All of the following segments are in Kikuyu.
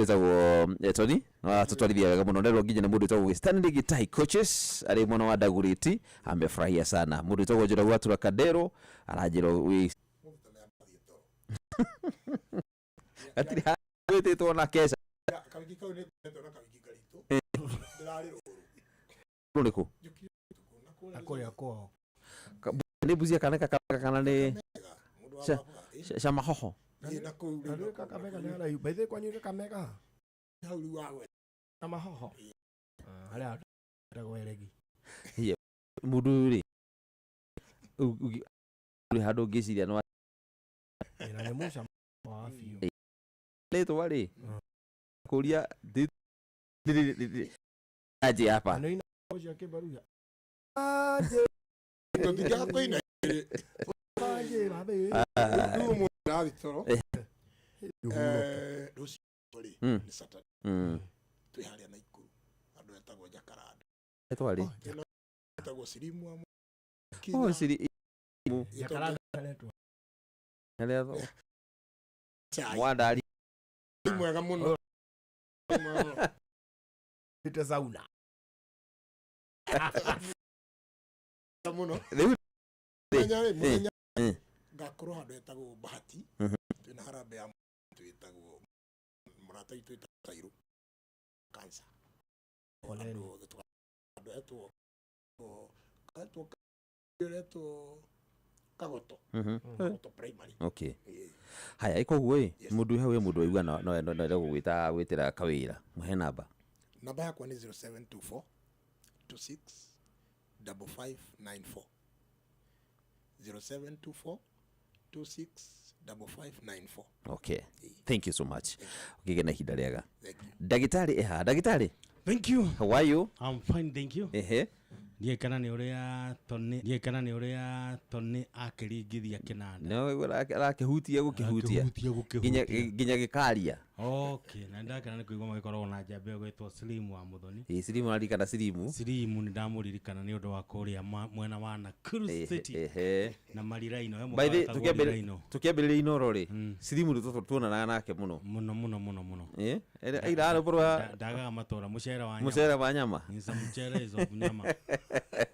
Wĩtagwo Tony watũtwarithia wega mũno. Nderwo nginya nĩ mũndũ wĩtagwo Stanley Gitahi Coaches arĩ mwena wa Dagoretti, amefurahia sana. Mũndũ wĩtagwo Njoroge wa Turakadero aranjĩra wĩ gatirĩ wĩtĩtwo na keca. Kawiki kau nĩ ngoretwo na kawiki karitũ, ndĩrarĩ rũru. Rũrĩkũ? Njũkire ũtukũ na kũrĩa. Na kũrĩa kwao. Nĩ Busia kana Kakamega kana nĩ Mũndũ wa Ca- baba ĩ, ca mahoho? Ĩ, na kũu Na rĩu rĩu na kũu, Kakamega na nĩ kũu. haraihu. By the way, kwanyu Kakamega? Hau rĩu wagweta. Na mahoho. Ah, harĩa handũ eregi. Mũndũ ũyũ rĩ, ũrĩ handũ ũngĩciria no Na nĩ mũcamo wa biũ. Rĩtwa rĩ kũria aje hapa. Na nĩ ina cia kĩbaruya. Tũtingĩaga kũina. Aje babe. Rĩu ũmũthĩ ndĩrathiĩ toro. Rũciũ rĩ, nĩ Saturday, twĩ harĩa Naikuru handũ hetagwo Jacaranda. Rĩtwa rĩ? Hetagwo Sirimu wa Oh, Kinya. siri. Jacaranda karetwo. Harĩa Chai. Mwandari. Nĩ mwega mũno. Nĩ mwega mũno. Ite sauna. Mũno. Rĩu Mũthenya rĩ, mũthenya ngakorwo handũ hetagwo Bahati. Twĩna harambee ya twĩtagwo mũrata witũ wĩtagwo Kairũ cancer. Poleni. Andũ othe handũ hetwo hetwo hetwo Kagoto. Kagoto Primary. Okay. Ĩĩ. Haya, ikoguo ĩ Yes. mũndũ hau, mũndũ waigua no no no no gũgwĩta gwĩtĩra kawĩra, mũhe namba. Namba yakwa nĩ 0724 26 5594, 0724 26 5594. Okay, thank you so much, ũkĩgĩa na ihinda rĩega. Thank you. Ndagĩtarĩ eha, ndagĩtarĩ. Thank you. How are you? I'm fine, thank you. Ndiĩ kana nĩ ũrĩa Tony, ndiĩ kana nĩ ũrĩa Tony akĩringithia kĩnanda. No arakĩhutia gũkĩhutia. Akĩhutia gũkĩhutia. Nginya gĩkaria. Okay, na ndakena nĩ kũigua magĩkoragwo na njamba ĩyo gwĩtwo Slim wa Mũthoni. Ĩ, Sirimu, aririkana Sirimu. Slim nĩ ndamũririkana nĩ ũndũ wa kũrĩa mwena wa Nakuru City na Mariraino. He By mũkawa the wĩtagwo Riraino. Tũkĩambĩrĩria Inoro rĩ, Sirimu nĩ tuonanaga nake mũno. Mũno mũno mũno mũno. Ira arĩ bũrũra. Ndagaga matũra mũcere wa nyama. Mũcere wa nyama. Ni some mchere is of nyama.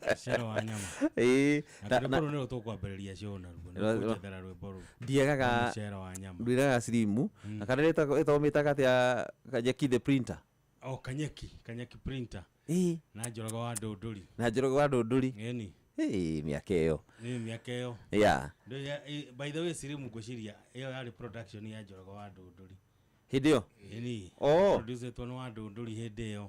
Mũcere wa nyama. Ĩĩ. Na rwĩmbo rũu nĩruo tũkwambĩrĩria show naruo. Nĩũkũnjethera rwĩmbo rũu. Ndiagaga. Mũcere wa nyama. Ndwĩraga Sirimu na kana ĩtagwo mĩtaga atĩa, Kanyeki the printer. Oh, Kanyeki, Kanyeki printer. Na Njoroge wa Ndũndũri. Na Njoroge wa Ndũndũri. Ĩni. Ĩĩ, mĩaka ĩyo. Nĩ mĩaka ĩyo. By the way, Sirimu ngwĩciria ĩyo yarĩ production ya Njoroge wa Ndũndũri. Hĩndĩ ĩyo. Ĩni. Oh. Producetwo nĩ wa Ndũndũri hĩndĩ ĩyo.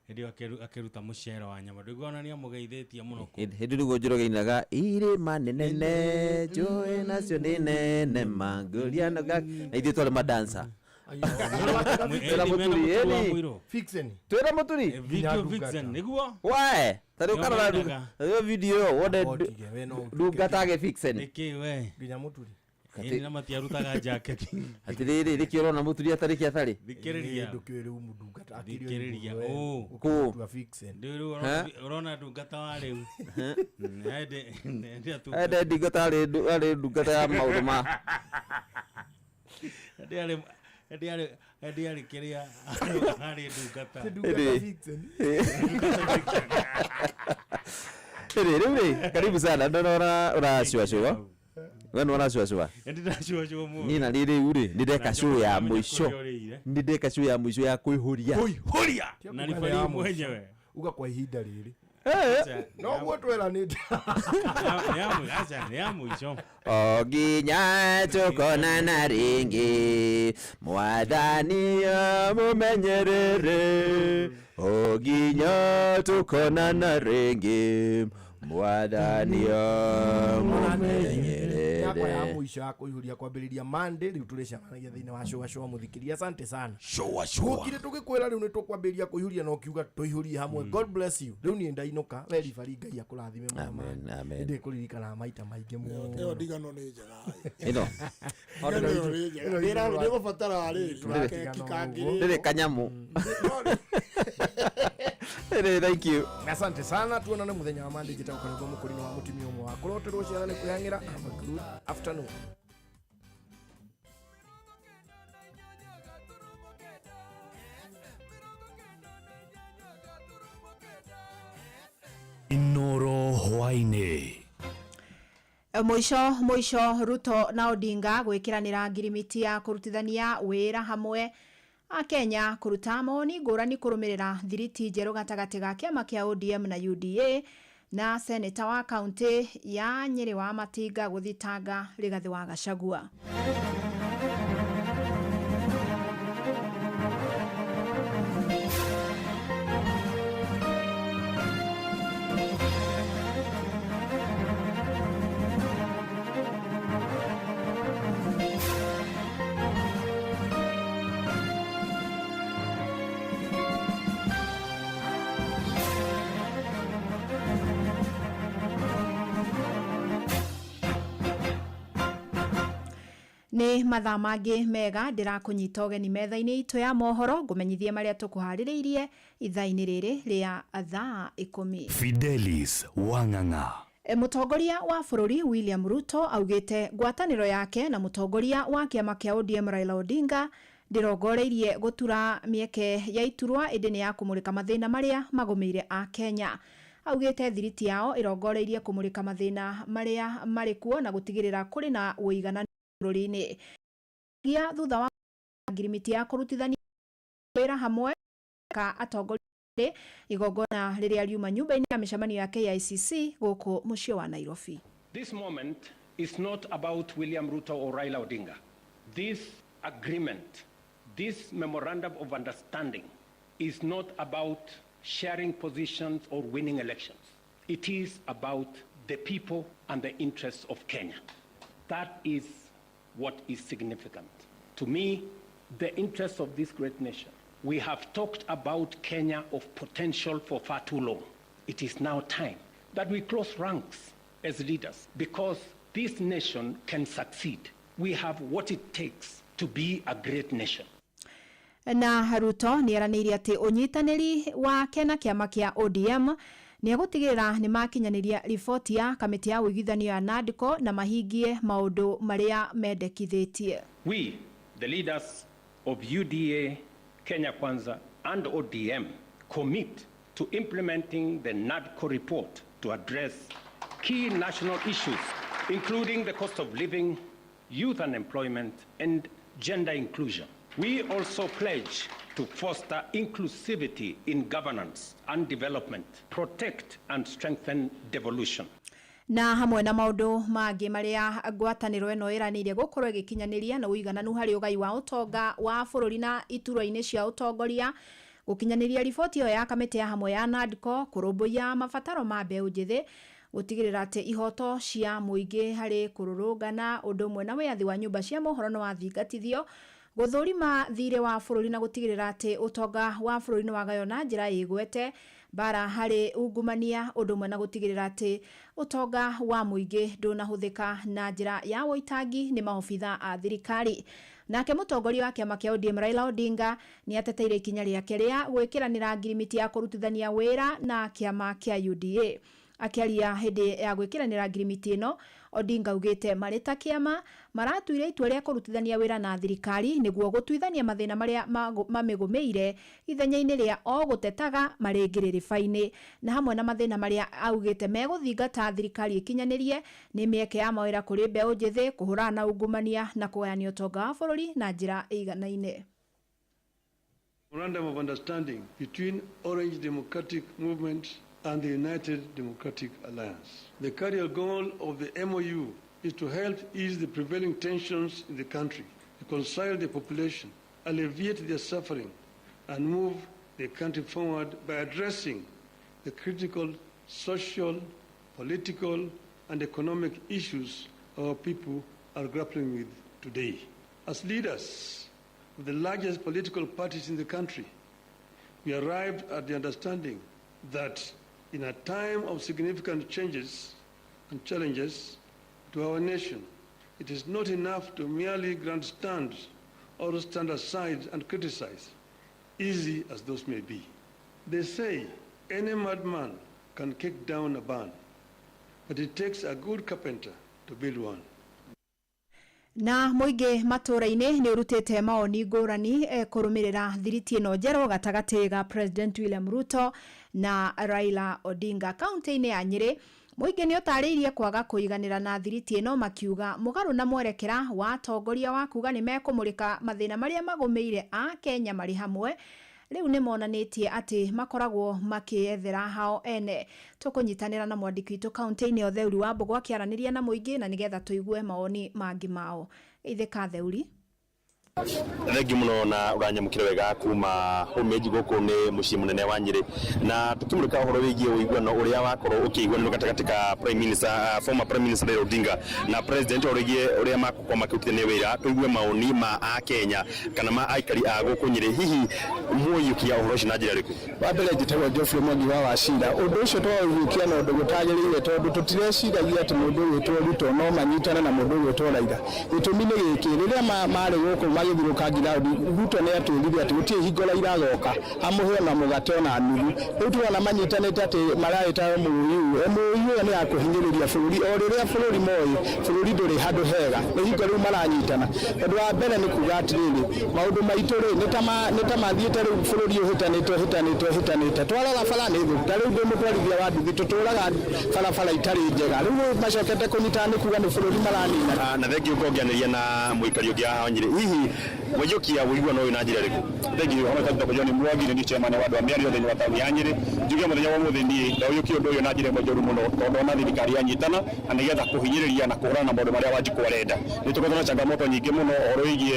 Hĩndĩ ĩyo akĩruta mũcere wa nyama. Ndũigua ona nĩamũgeithĩtie mũno kũu. Hĩndĩ nĩguo Njoroge ainaga irĩma nĩ nene, njũĩ nacio nĩ nene, mangũria na ithuĩ twarĩ madansa. Twĩra mũturi, ĩni. Mũirũ. Fixen. Twĩra mũturi. Video vixen nĩguo. Wae ta rĩu Nĩo karora mainaga. rĩu video ĩyo wone. Otige, we no ũtuĩke Ndungata age vixen. Nĩkĩ we? Nginya mũturi. Ĩni na matiarutaga jacket. Atĩrĩrĩ, nĩkĩ ũrona mũturi atarĩ kĩ atarĩ? Thikĩrĩria. Ndũkĩũĩ rĩu mũndungata akĩrĩ o Thikĩrĩria, igũrũ we, ũ. Kũ? ũkĩmũtua vixen. Rĩu rĩu ũrona ndungata wa rĩu. Ende Ende ndungata arĩ ndungata ya maũndũ ma Ende arĩ kĩrĩa arĩ ndungata. Ndungata Ĩrĩ. vixen. Ĩrĩ, rĩu rĩ, karibu sana. Ndona ũracuacua, we nĩ ũracuacua. Ende ndacuacua mũno. Niĩ na niĩ rĩu rĩ, nĩ ndeka show ya mũico, nĩ ndeka show ya mũico ya kwĩhũria. Kũihũria Tia na kuga nĩ ribari ya mũico. mwenyewe. Uga kwa ihinda rĩrĩ noguo tweranĩte. Aca, nĩ ya mũico. O nginya tũkonana rĩngĩ, Mwathani amũmenyerere. O nginya tũkonana rĩngĩ, Mwathani Yakwa ya amũmenyerere. mũico ya kũihũria kwambĩrĩria Monday rĩu tũrĩcemanagia thĩinĩ wa cũa cũa. Mũthikĩria, asante sana. Shũa shũa. Gũkire tũgĩkwĩra rĩu nĩ tũkwambĩrĩria kũihũria na ũkiuga tũihũrie hamwe. God bless you. Rĩu niĩ ndainũka, we ribari, Ngai akũrathime mũno. Amen, amen. Ndĩ kũririkanaga maita maingĩ Ĩyo mũno. ndigano nĩ njega. Ĩno. Ndigano ĩyo nĩ njega. Ĩno Ndĩgũbatara rĩrĩ Tũratigana keki ũguo. kangĩrĩo. Ndĩrĩ kanyamũ. Ĩrĩ, thank you. Asante sana, tuonane muthenya wa Monday. Njĩtagwo Karũgũ Mũkũrinũ wa mũtumia ũmwe wa kũroterwo ciana nĩ kwĩhang'ĩra. Have a good afternoon. Inoro hwaĩ-inĩ. Mũico mũico, Ruto na Odinga gwĩkĩranĩra ngirimiti ya kũrutithania wĩra hamwe. Akenya kũruta mawoni ngũrani kũrũmĩrĩra thiriti njerũ gatagatĩ ga kĩama kĩa ODM na UDA, na seneta wa kaunti ya Nyĩrĩ wa Matinga gũthitanga Rigathĩ wa Gachagua. Nĩ mathaa mangĩ mega, ndĩrakũnyita ũgeni metha-inĩ itũ ya mohoro, ngũmenyithie marĩa tũkũharĩrĩirie ithaa-inĩ rĩrĩ rĩa thaa 10. Fidelis Wang'ang'a. Mũtongoria wa bũrũri William Ruto augĩte ngwatanĩro yake na mũtongoria wa kĩama kĩa ODM Raila Odinga ndĩrongoreirie gũtura mĩeke ya iturwa, ĩndĩ nĩ ya kũmũrĩka mathĩna marĩa magũmĩire a Kenya. Augĩte thiriti yao ĩrongoreirie kũmũrĩka mathĩna marĩa marĩ kuo na gũtigĩrĩra kũrĩ na ũigananu bũrũri-inĩ. Gia thutha wa ngirimiti ya kũrutithania wĩra hamwe ka atongoria igongona rĩrĩa riuma nyũmba-inĩ ya mĩcemanio ya KICC gũkũ mũciĩ wa Nairobi. This moment is not about William Ruto or Raila Odinga. This agreement, this memorandum of understanding is not about sharing positions or winning elections. It is about the people and the interests of Kenya. That is what is significant. To me, the interests of this great nation. We have talked about Kenya of potential for far too long. It is now time that we close ranks as leaders, because this nation can succeed. We have what it takes to be a great nation. Na Ruto nĩ eranĩire atĩ ũnyitanĩri wake na kĩama kĩa ODM nĩ egũtigĩrĩra nĩ makinyanĩria riboti ya kamĩtĩ ya ũiguithanio ya NADCO na mahingie maũndũ marĩa mendekithĩtie. We, the leaders of UDA, Kenya Kwanza and ODM, commit to implementing the NADCO report to address key national issues, including the cost of living, youth unemployment, and gender inclusion. We also pledge to foster inclusivity in governance and development, protect and strengthen devolution. Na hamwe na maũndũ mangĩ marĩa ngwatanĩro ĩno ĩranĩire gũkorwo ĩgĩkinyanĩria na ũigananu harĩ ũgai wa ũtonga wa bũrũri na iturwa-inĩ cia ũtongoria, gũkinyanĩria riboti ĩyo ya kamĩtĩ ya hamwe ya NADCO, kũrũmbũiya mabataro ma mbeũ njĩthĩ, gũtigĩrĩra atĩ ihoto cia mũingĩ harĩ kũrũrũngana ũndũ ũmwe na wĩyathi wa nyũmba cia mohoro nĩ wathingatithio, gũthũrima thirĩ wa bũrũri na gũtigĩrĩra atĩ ũtonga wa bũrũri nĩ wagaywo na njĩra ĩgwete, mbara harĩ ungumania ũndũ ũmwe na gũtigĩrĩra atĩ ũtonga wa mũingĩ ndũnahũthĩka na njĩra ya ũitangi nĩ maobitha a thirikari. Nake mũtongoria wa kĩama kĩa ODM Raila Odinga nĩ ateteire ikinya rĩake rĩa gwĩkĩranĩra ngirimiti ya kũrutithania wĩra na kĩama kĩa UDA. Akĩaria hĩndĩ ya gwĩkĩranĩra ngirimiti ĩno, Odinga augĩte marĩ ta kĩama maratuire itua rĩa kũrutithania wĩra na thirikari nĩguo gũtuithania mathĩna marĩa mamĩgũmĩire ithenya-inĩ rĩa o gũtetaga marĩ ngĩrĩrĩba-inĩ. Na hamwe na mathĩna marĩa augĩte megũthingata thirikari ĩkinyanĩrie nĩ mĩeke ya mawĩra kũrĩ mbeũ njĩthĩ, kũhũrana na ungumania na kũgayania ũtonga wa bũrũri na njĩra ĩiganaine. Memorandum of understanding between Orange Democratic Movement and the United Democratic Alliance. The cardinal goal of the MOU is to help ease the prevailing tensions in the country, reconcile the population, alleviate their suffering, and move the country forward by addressing the critical social, political, and economic issues our people are grappling with today. As leaders of the largest political parties in the country, we arrived at the understanding that in a time of significant changes and challenges to our nation, it is not enough to merely grandstand or stand aside and criticize, easy as those may be. They say any madman can kick down a barn, but it takes a good carpenter to build one. Na mũingĩ matũũra-inĩ nĩ ũrutĩte mawoni ngũrani kũrũmĩrĩra thiriti ĩno njerũ gatagatĩ ga President William Ruto na Raila Odinga. Kaunti-inĩ ya Nyĩrĩ, mũingĩ nĩ ũtarĩirie kwaga kũiganĩra na thiriti ĩno, makiuga mũgarũ na mwerekera wa atongoria wa kuga nĩ mekũmũrĩka mathĩna marĩa magũmĩire a Kenya marĩ hamwe, rĩu nĩ monanĩtie atĩ makoragwo makĩyethera hao ene. Tũkũnyitanĩra na mwandĩki witũ kaunti-inĩ ĩyo Theuri wa Mbũgũ akĩaranĩria na mũingĩ na nĩgetha tũigue mawoni mangĩ mao. Geithĩka, Theuri. Thengi muno na uranyamukire wega kuma homage. Guku ni mucii munene wa Nyeri na tukimurika uhoro wigie uiguano uria wakorwo ukiiguanirwo gatagati ka prime minister, former prime minister Raila Odinga na president, urigie uria magukorwo makirutithania wira. Tuigue maoni ma a Kenya kana ma aikari a guku Nyeri. Hihi muiyukia uhoro ucio na njira iriku? Wa mbere, njĩtagwo Geoffrey Mwangi wa Wachira. Ũndũ ũcio twaũiyũkia na ũndũ gũtagĩrĩire, tondũ tũtireciragia atĩ mũndũ ũgwĩtwo Ruto no manyitane na mũndũ ũgwĩtwo Raila. Gĩtũmi nĩ gĩkĩ: rĩrĩa marĩ gũkũ magĩthiũrũrũka ground, Ruto nĩ atwĩrire atĩ gũtirĩ hingo Raila agoka amũhe ona mũgate ona nuthu. Rĩu tũrona manyitanĩte atĩ maraĩta MOU. MOU ĩyo nĩ ya kũhinyĩrĩria bũrũri, o rĩrĩa bũrũri moĩ bũrũri ndũrĩ handũ hega. Nĩ hingo rĩu maranyitana. Ũndũ wa mbere nĩ kuga atĩrĩrĩ, maũndũ maitũ rĩ, nĩ ta mathiĩte rĩu bũrũri ũhĩtanĩte, ũhĩtanĩte, ũhĩtanĩte. Twarora bara nĩ thũku. Ta rĩu ndĩ mũtwarithia wa nduthi, tũtũraga barabara itarĩ njega. Rĩu macokete kũnyitana nĩ kuga nĩ bũrũri maranina. Na thengi ũkongeanĩria na mũikari ũngĩ haha Nyeri. Hihi waiyũkia ũiguano ũyũ na njĩra ĩrĩkũ? Thengi. Ũhoro wĩtagwo John Mwangi, nĩ chairman wa andũ a mĩario thĩinĩ wa taũni ya Nyĩrĩ. Njuge mũthenya wa ũmũthĩ niĩ ndaũyũkia ũndũ ũyũ na njĩra ĩmwe njũru mũno, tondũ ona thirikari yanyitana na nĩgetha kũhinyĩrĩria na kũhũrana na maũndũ marĩa Wanjikũ arenda. Nĩ tũkoretwo na changamoto nyingĩ mũno ũhoro wĩgiĩ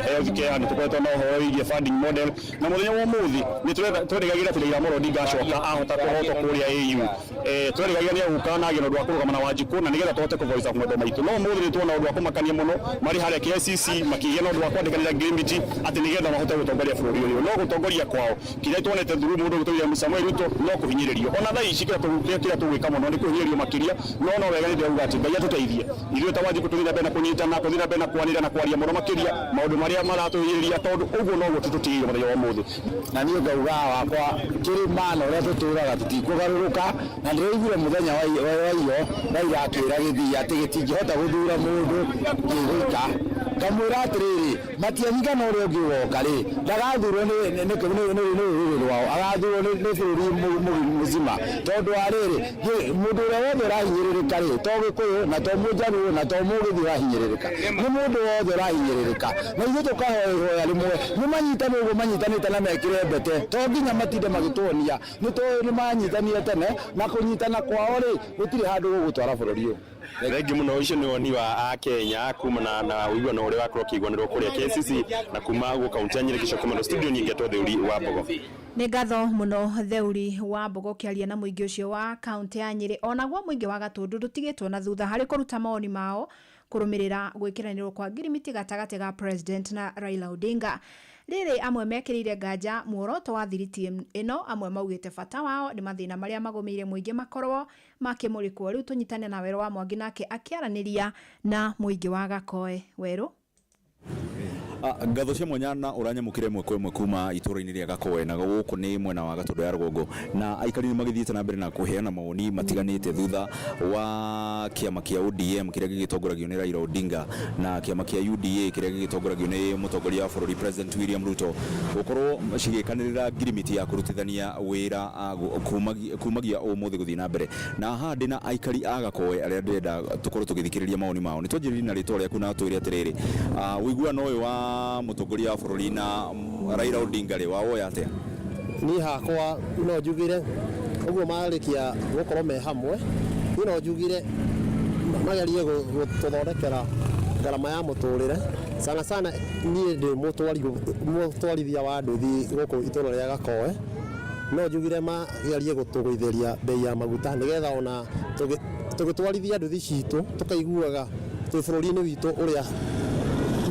health care, nĩ tũkoretwo na ũhoro wĩgiĩ funding model, na mũthenya wa ũmũthĩ nĩ twerĩgagĩrĩra atĩ Raila Amolo Odinga acoka ahota kũhotwo kũrĩa AU, twerĩgagĩrĩra nĩ egũka na agĩe na ũndũ wa kũrũgama na Wanjikũ na nĩgetha tũhote kũ voice out maũndũ maitũ. No ũmũthĩ nĩ tuona ũndũ wa kũmakania mũno, marĩ harĩa KICC makĩgĩa na ũndũ wa kwandĩkanĩra ngirimiti atĩ nĩgetha mahote gũtongoria bũrũri ũyũ. No gũtongoria kwao kĩrĩa tuonete through mũndũ ũgwĩtwo William Samoei Ruto no kũhinyĩrĩrio. Ona thaa ici kĩrĩa tũgwĩka mũno nĩ kũhinyĩrĩrio makĩria. No wega nĩ ndĩrauga atĩ Ngai atũteithie ithuĩ ta Wanjikũ tũthiĩ na mbere na kũnyitana, tũthiĩ na mbere na kwanĩrĩra na kwaria mũno makĩria maũndũ marĩa maratũhinyĩrĩria, tondũ ũguo noguo tũtũtigĩire mũthenya wa ũmũthĩ. Na niĩ ngauga wakwa kĩrĩma na ũrĩa tũtũraga tũtikũgarũrũka, na ndĩraiguire mũthenya wa iyo Raila akĩra gĩthii atĩ gĩtingĩhota gũthura mũndũ gĩgũika. Ngamwĩra atĩrĩrĩ, Matiang'i kana ũrĩa ũngĩ ũgoka rĩ, ndagathurwo nĩ rũrĩrĩ rwao, agathurwo nĩ bũrũri mũgima, tondũ wa rĩrĩ, mũndũ ũrĩa wothe ũrahinyĩrĩrĩka rĩ, to Gĩkũyũ na to Mũnjaruo na to Mũgĩthii ũrahinyĩrĩrĩka, nĩ mũndũ wothe ũrahinyĩrĩrĩka. Na ithuĩ tũkahoya ihoya rĩmwe, nĩ manyitane ũguo manyitanĩte na mekĩre mbete, to nginya matinde magĩtuonia nĩ tũĩ nĩ manyitanire tene, na kũnyitana kwao rĩ, gũtirĩ handũ gũgũtwara bũrũri ũyũ. Thengi mũno. Ũcio nĩ woni wa Akenya kumana na ũiguano ũrĩa wakorwo ũkĩiguanĩrwo kũrĩa KICC. Na kuma gũ kaunti ya Nyĩrĩ, gĩcoke mũno studio, nyingetwo Theuri wa Mbogo. Nĩ ngatho mũno, Theuri wa Mbogo, ũkĩaria na mũingĩ ũcio wa kaunti ya Nyĩrĩ. Onaguo mũingĩ wa Gatũndũ ndũtigĩtwo na thutha harĩ kũruta mawoni mao kũrũmĩrĩra gwĩkĩranĩrwo kwa ngirimiti gatagatĩ ga president na Raila Odinga. Rĩrĩ amwe mekĩrĩire nganja muoroto wa thiriti ĩno, amwe maugĩte bata wao nĩ mathĩna marĩa magũmĩire mũingĩ makorwo makĩmũrĩkwo. Rĩu tũnyitane na Werũ wa Mwangi nake akĩaranĩria na mũingĩ wa Gakoe. Werũ. Ngatho cia mwanya na ũranyamũkĩra ĩmwe kwa ĩmwe kuma itũũra-inĩ rĩa Gakoe, na gũkũ nĩ mwena wa Gatũndũ ya rũgongo, na aikari nĩ magĩthiĩte na mbere na kũheana mawoni matiganĩte thutha wa kĩama kĩa ODM kĩrĩa gĩgĩtongoragio nĩ Raila Odinga na kĩama kĩa UDA kĩrĩa gĩgĩtongoragio nĩ mũtongoria wa bũrũri President William Ruto gũkorwo cigĩkanĩrĩra ngirimiti ya kũrutithania wĩra kumagia ũmũthĩ gũthiĩ na mbere. Na haha ndĩ na aikari a Gakoe arĩa ndĩrenda tũkorwo tũgĩthikĩrĩria mawoni mao. Nĩ twanjĩrĩrie na rĩtwa rĩaku na twĩre atĩrĩrĩ, ũiguano ũyũ wa mũtongoria wa bũrũri na Raila Odinga rĩ, wawoya atĩa? Niĩ hakwa no njugire ũguo marĩkia gũkorwo me hamwe, niĩ no njugire magerie gũtũthondekera ngarama ya mũtũrĩre. Sana sana niĩ ndĩ mũtwarithia wa nduthi gũkũ itũra rĩa Gakoe, no njugire magerie gũtũgũithĩria bei ya maguta, nĩgetha ona tũgĩtwarithia nduthi citũ tũkaiguaga twĩ bũrũri-inĩ witũ ũrĩa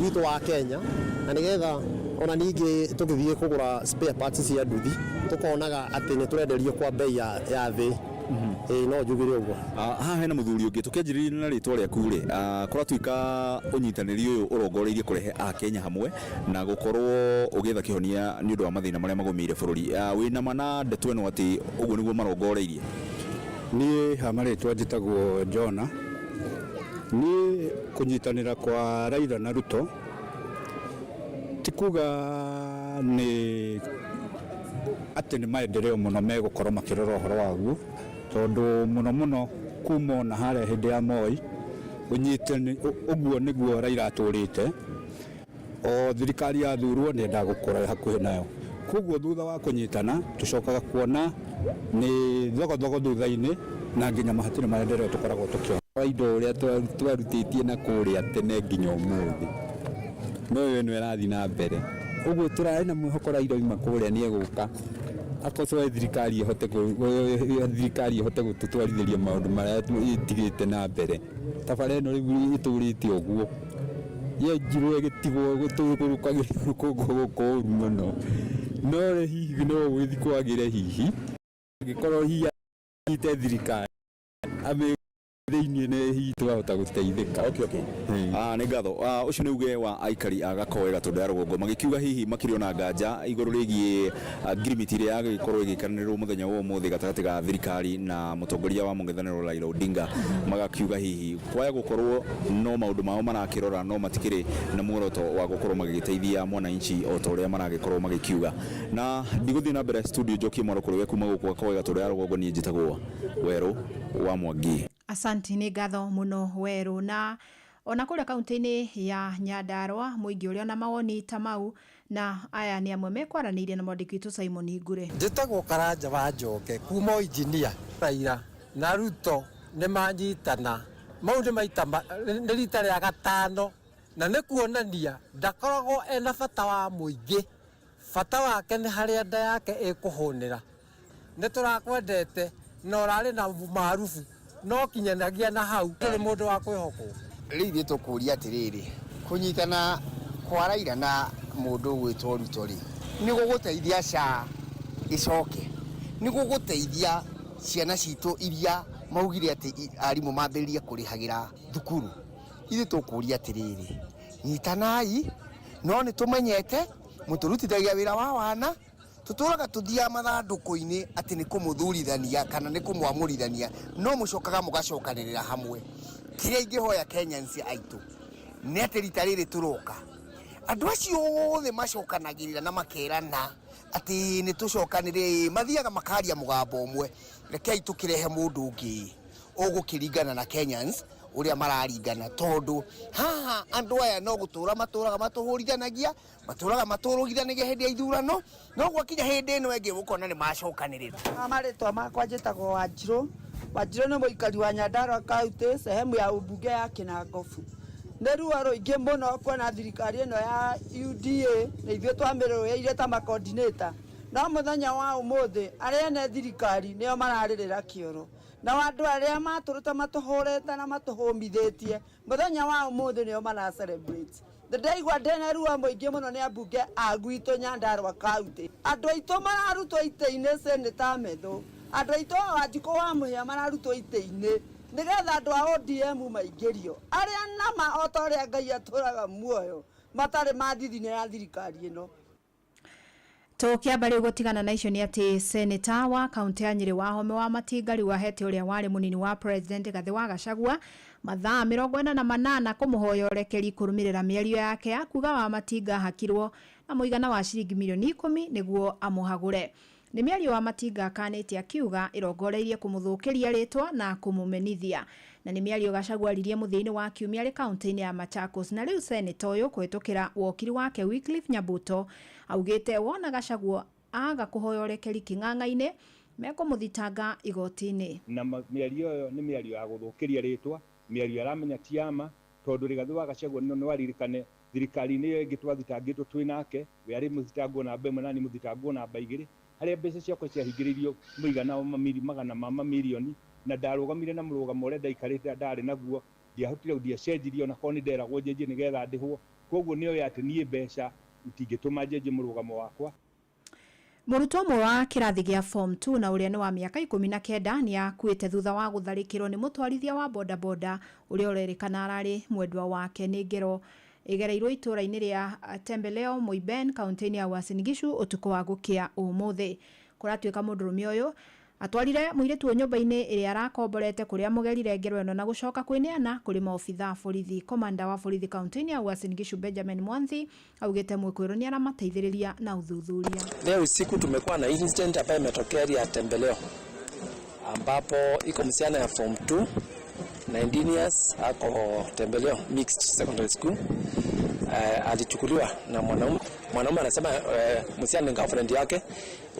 witũ wa Kenya, na nĩgetha ona ningĩ tũgĩthiĩ kũgũra spare parts cia nduthi tũkonaga atĩ nĩ tũrenderio kwa bei ya thĩ. Ĩĩ, no njugire ũguo. Haha hena mũthuri ũngĩ. Tũkĩanjĩrĩria na rĩtwa rĩaku rĩ, kũratuĩka ũnyitanĩri ũyũ ũrongoreirie kũrehe Akenya hamwe na gũkorwo ũgĩetha kĩhonia nĩ ũndũ wa mathĩna marĩa magũmĩire bũrũri. Wĩna ma na ndeto ĩno atĩ ũguo nĩguo marongoreirie? Niĩ ha marĩtwa njĩtagwo Jona. Niĩ kũnyitanĩra kwa Raila na Ruto ti kuga nĩ atĩ nĩ maendeleo mũno megũkorwo makĩrora ũhoro waguo, tondũ mũno mũno kuma ona harĩa hĩndĩ ya Moi ũnyitani ũguo nĩguo Raila atũrĩte. O thirikari yathurwo nĩ endaga gũkorwo hakuhĩ nayo, koguo thutha wa kũnyitana tũcokaga kuona nĩ thogothogo thutha-inĩ na nginya mahatirĩ maendeleo tũkoragwo tũkĩona. Indo ũrĩa twarutĩtie na kũrĩa tene nginya ũmũthĩ no ĩyo ĩno ĩrathiĩ na mbere, ũguo tũrarĩ na mwĩhoko Raila oima kũrĩa nĩ egũka akocoe thirikari ĩhote thirikari ĩhote gũtũtwarithĩria maũndũ marĩa ĩtigĩte na mbere. Ta bara ĩno rĩu ĩtũrĩte ũguo yenjirwo ĩgĩtigwo gũtũrũkagĩrio rũkũngũ gũkũ ũru mũno, no hihi no gũgĩthiĩ kwagĩre, hihi angĩkorwo hihi anyite thirikari amĩ thĩinĩ nĩ hihi twahota gũteithĩka. Okay. Nĩ ngatho. Ũcio nĩ uge wa aikari a Gakoe Gatũndũ ya rũgongo magĩkiuga hihi makĩrĩ ona nganja igũrũ rĩgiĩ ngirimiti ĩrĩa yagĩkorwo ĩgĩkanĩrĩrwo mũthenya wa ũmũthĩ gatagatĩ ga thirikari na mũtongoria wa mũng'ethanĩro Raila Odinga, magakiuga hihi kwaya gũkorwo no maũndũ mao marakĩrora no matikĩrĩ na muoroto wa gũkorwo magĩgĩteithia mwananchi o ta ũrĩa maragĩkorwo magĩkiuga. Na ndigũthiĩ na mbere studio njokie mwaro kũrĩ we kuma gũkũ Gakoe Gatũndũ ya rũgongo. Niĩ njĩtagwo Werũ wa Mwangi. Asanti, nĩ ngatho mũno Werũ. Na ona kũrĩa kaunti-inĩ ya Nyandarua mũingĩ ũrĩa ona mawoni ta mau, na aya nĩ amwe mekwaranĩirie na mwandĩki witũ Simon Ngure. Njĩtagwo Karanja wa Njoke kuma o injinia. Raila na Ruto nĩ manyitana, mau nĩ maita nĩ rita rĩa gatano, na nĩ kuonania ndakoragwo ena bata wa mũingĩ, bata wake nĩ harĩa nda yake ĩkũhũnĩra. Nĩ tũrakwendete na ũrarĩ na maarubu, no kinyanagia na hau ndũrĩ mũndũ wa kwĩhokwo. Rĩu ithuĩ tũkũria atĩrĩrĩ, kũnyitana kwa Raila na mũndũ ũgwĩtwo Ruto rĩ, nĩ gũgũteithia SHA ĩcoke, nĩ gũgũteithia ciana citũ iria maugire atĩ arimũ mambĩrĩrie kũrĩhagĩra thukuru? Ithuĩ tũkũria atĩrĩrĩ, nyitanai, no nĩ tũmenyete mũtũrutithagia wĩra wa wana, tũtũraga tũthiaga mathandũkũ-inĩ atĩ nĩ kũmũthurithania kana nĩ kũmwamũrithania, no mũcokaga mũgacokanĩrĩra hamwe. Kĩrĩa ingĩhoya Kenyans aitũ nĩ atĩ rita rĩrĩ tũroka, andũ acio othe macokanagĩrĩra na makerana atĩ nĩ tũcokanĩrĩre, mathiaga makaria mũgambo ũmwe. Rekei tũkĩrehe mũndũ ũngĩ ũgũkĩringana na Kenyans ũrĩa mararingana, tondũ haha andũ aya no gũtũra matũraga matũhũrithanagia, matũraga matũrũgithanagia hĩndĩ ya ithurano, no gwakinya hĩndĩ ĩno ĩngĩ ũkona nĩ macokanĩrĩra. Marĩtwa makwa njĩtagwo Wanjirũ. Wanjirũ nĩ mũikari wa Nyandarua County, sehemu ya ubunge ya Kinangofu. Nĩ ruo rũingĩ mũno kuona thirikari ĩno ya UDA na ithuĩ twamĩrũĩrĩire ta macoordinator, no mũthenya wa ũmũthĩ arĩa ene thirikari nĩo mararĩrĩra kĩoro, nao andũ arĩa matũrĩte matũhũrĩte na matũhũmithĩtie mũthenya wa ũmũthĩ nĩo mara celebrate. Ndaigua ndĩna ruo mũingĩ mũno nĩ ambunge a gwitũ Nyandarua County. Andũ aitũ mararutwo itĩ-inĩ, Senator Methu, andũ aitũ a Wanjikũ wa Mũhĩa mararutwo itĩ-inĩ nĩgetha andũ a ODM maingĩrio, arĩa nama o ta ũrĩa Ngai atũraga muoyo matarĩ mathithine ya thirikari ĩno. Tũkĩamba rĩu gũtigana na icio nĩ atĩ seneta wa kaunti ya Nyĩrĩ Wahome wa Matinga rĩu ahete ũrĩa warĩ mũnini wa president Gathĩ wa Gachagua mathaa 48 kũmũhoya ũrekeri kũrũmĩrĩra mĩario yake ya kuga wa Matinga ahakirwo na mũigana wa ciringi mirioni 10 nĩguo amũhagũre. Nĩ mĩario wa Matinga akanĩte akiuga ĩrongoreirie kũmũthũkĩria rĩtwa na kũmũmenithia, na nĩ mĩario Gachagua aririe mũthia-inĩ wa kiumia arĩ kaunti-inĩ ya Machakos. Na rĩu seneta ũyũ kũhĩtũkĩra wokiri wake Wycliffe Nyabuto augĩte wona Gachagua aga kũhoya ũrekeri kĩng'ang'a-inĩ mekũmũthitanga igoti-inĩ. Na mĩario ĩyo nĩ mĩario ya gũthũkĩria rĩtwa, mĩario aramenya ti ya ma, tondũ Rigathĩ wa Gachagua nĩ waririkane thirikari-inĩ ĩyo ĩngĩ twathitangĩtwo twĩ nake, we arĩ mũthitangwo namba 1 na niĩ mũthitangwo namba 2, harĩa mbeca ciakwa ciahingĩrĩirio mũigana wa mamiri magana ma mamirioni, na ndarũgamire na mũrũgamo ũrĩa ndaikarĩte ndarĩ naguo, ndiahotire ndiacenjirie ona korwo nĩ nderagwo njenjie nĩgetha ndĩhwo. Koguo nĩoĩ atĩ niĩ mbeca itingĩtũma njenjie mũrũgamo wakwa. Mũrutwo ũmwe wa kĩrathi gĩa form 2 na ũrĩa nĩ wa mĩaka 19 nĩ akuĩte thutha wa gũtharĩkĩrwo nĩ mũtwarithia wa bodaboda ũrĩa ũrerĩkana ararĩ mwendwa wake. Nĩ ngero ĩgereirwo itũũra-inĩ rĩa Tembeleo Moiben kaunti-inĩ ya Uasin Gishu ũtukũ wa gũkĩa ũmũthĩ. Kũratuĩka mũndũrũme ũyũ Atwarire mũirĩtu ũyũ nyũmba-inĩ ĩrĩa arakomborete kũrĩa mũgerire ngero ĩno na gũcoka kwĩneana kũrĩ maobitha a borithi. Komanda wa borithi kaunti-inĩ ya Uasin Gishu Benjamin Mwanthi augĩte mwĩkũĩrwo nĩ aramateithĩrĩria na ũthuthuria. Leo usiku tumekuwa na incident ambayo imetokea area ya Tembeleo ambapo iko msichana ya form 2 19 years ako Tembeleo mixed secondary school. Alichukuliwa na mwanaume. Mwanaume anasema msichana ni girlfriend yake,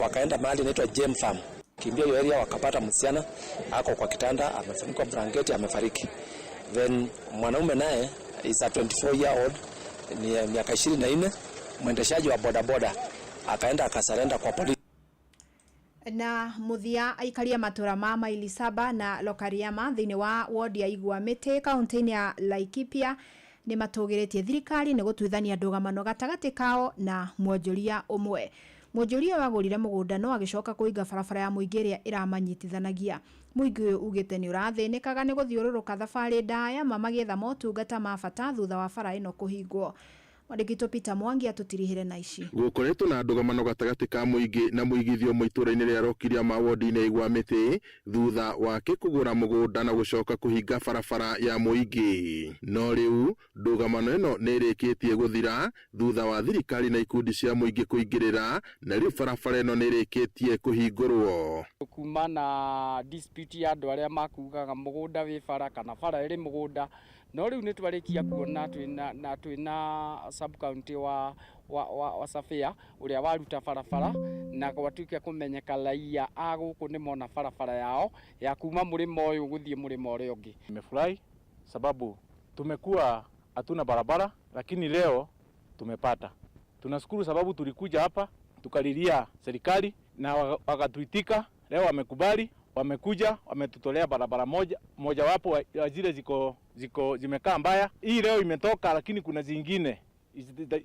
wakaenda mahali inaitwa Gem Farm. Kimbia hiyo area wakapata msichana ako kwa kitanda amefunikwa blanketi amefariki. Then mwanaume naye is a 24 year old, ni miaka 24, mwendeshaji wa bodaboda, akaenda akasarenda kwa polisi. Na muthia aikaria matura ma maili saba na Lokariama thiini wa wodi ya Igwa Mĩtĩ kaunti-inĩ ya Laikipia nĩ matũgĩrĩtie thirikari nĩ gũtuithania ndũgamano gatagatĩ kao na mwonjoria ũmwe. Mwonjoria wagũrire mũgũnda no agĩcoka kũhinga barabara ya mũingĩ ĩrĩa ĩramanyitithanagia. Mũingĩ ũyũ ugĩte nĩ ũrathĩnĩkaga nĩ gũthiũrũrũka thabarĩ ndaya magĩetha motungata ma bata thutha wa bara ĩno kũhingwo. Mwandĩki Peter Mwangi atũtirihĩre na ici. Gũkoretwo na ndũgamano gatagatĩ ka mũingĩ na mũigithio ũmwe itũũra-inĩ rĩa Rokiriama wodi-inĩ ya Igwa Mĩtĩ thutha wake kũgũra mũgũnda na gũcoka kũhinga barabara ya mũingĩ. No rĩu ndũgamano ĩno nĩ ĩrĩkĩtie gũthira thutha wa thirikari na ikundi cia mũingĩ kũingĩrĩra, na rĩu barabara ĩno nĩ ĩrĩkĩtie kũhingũrwo. Kuma na dispute ya andũ arĩa makugaga mũgũnda wĩ bara kana bara ĩrĩ mũgũnda, no rĩu nĩ twarĩkia kuona twĩna sub county wa Safia ũrĩa waruta barabara na gwatuĩka kũmenyeka raia a gũkũ nĩ mona barabara yao ya kuma mũrĩmo ũyũ gũthiĩ mũrĩmo ũrĩa ũngĩ. Nimefurahi sababu tumekuwa hatuna barabara, lakini leo tumepata. Tunashukuru sababu tulikuja hapa tukalilia serikali na wakatuitika. Leo wamekubali, wamekuja, wametutolea barabara moja wapo ya zile ziko zimekaa mbaya. Hii leo imetoka, lakini kuna zingine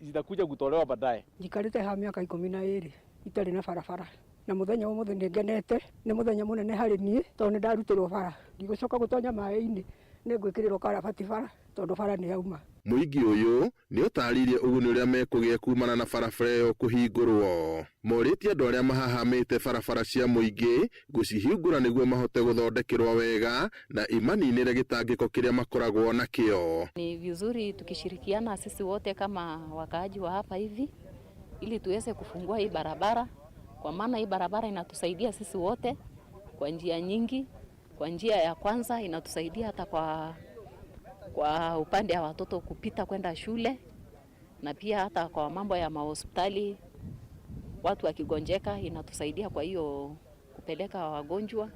zitakuja kutolewa baadaye. Njikarite ha miaka 12 itarĩ na barabara, na muthenya ũmũthĩ nĩ ngenete, nĩ mũthenya mũnene harĩ niĩ tondũ nĩ ndarutirwo bara, ndigũcoka gũtonya maĩ-inĩ, nĩ ngwĩkĩrĩrwo karabati bara tondũ bara nĩ yauma. Mũingĩ ũyũ nĩ ũtarĩirie ũguni ũrĩa mekũgĩa kumana na barabara ĩyo kũhingũrwo. Morĩtie andũ arĩa mahahamĩte barabara cia mũingĩ gũcihingũra nĩguo mahote gũthondekerwo wega na imaninĩre gĩtangĩko kĩrĩa makoragwo nakĩo. Ni vizuri tukishirikiana sisi wote kama wakaaji wa hapa hivi ili tuweze kufungua hii barabara, kwa maana hii barabara inatusaidia sisi wote kwa njia nyingi. Kwa njia ya kwanza inatusaidia hata kwa upande wa watoto kupita kwenda shule, na pia hata kwa mambo ya mahospitali, watu wakigonjeka inatusaidia kwa hiyo kupeleka wagonjwa.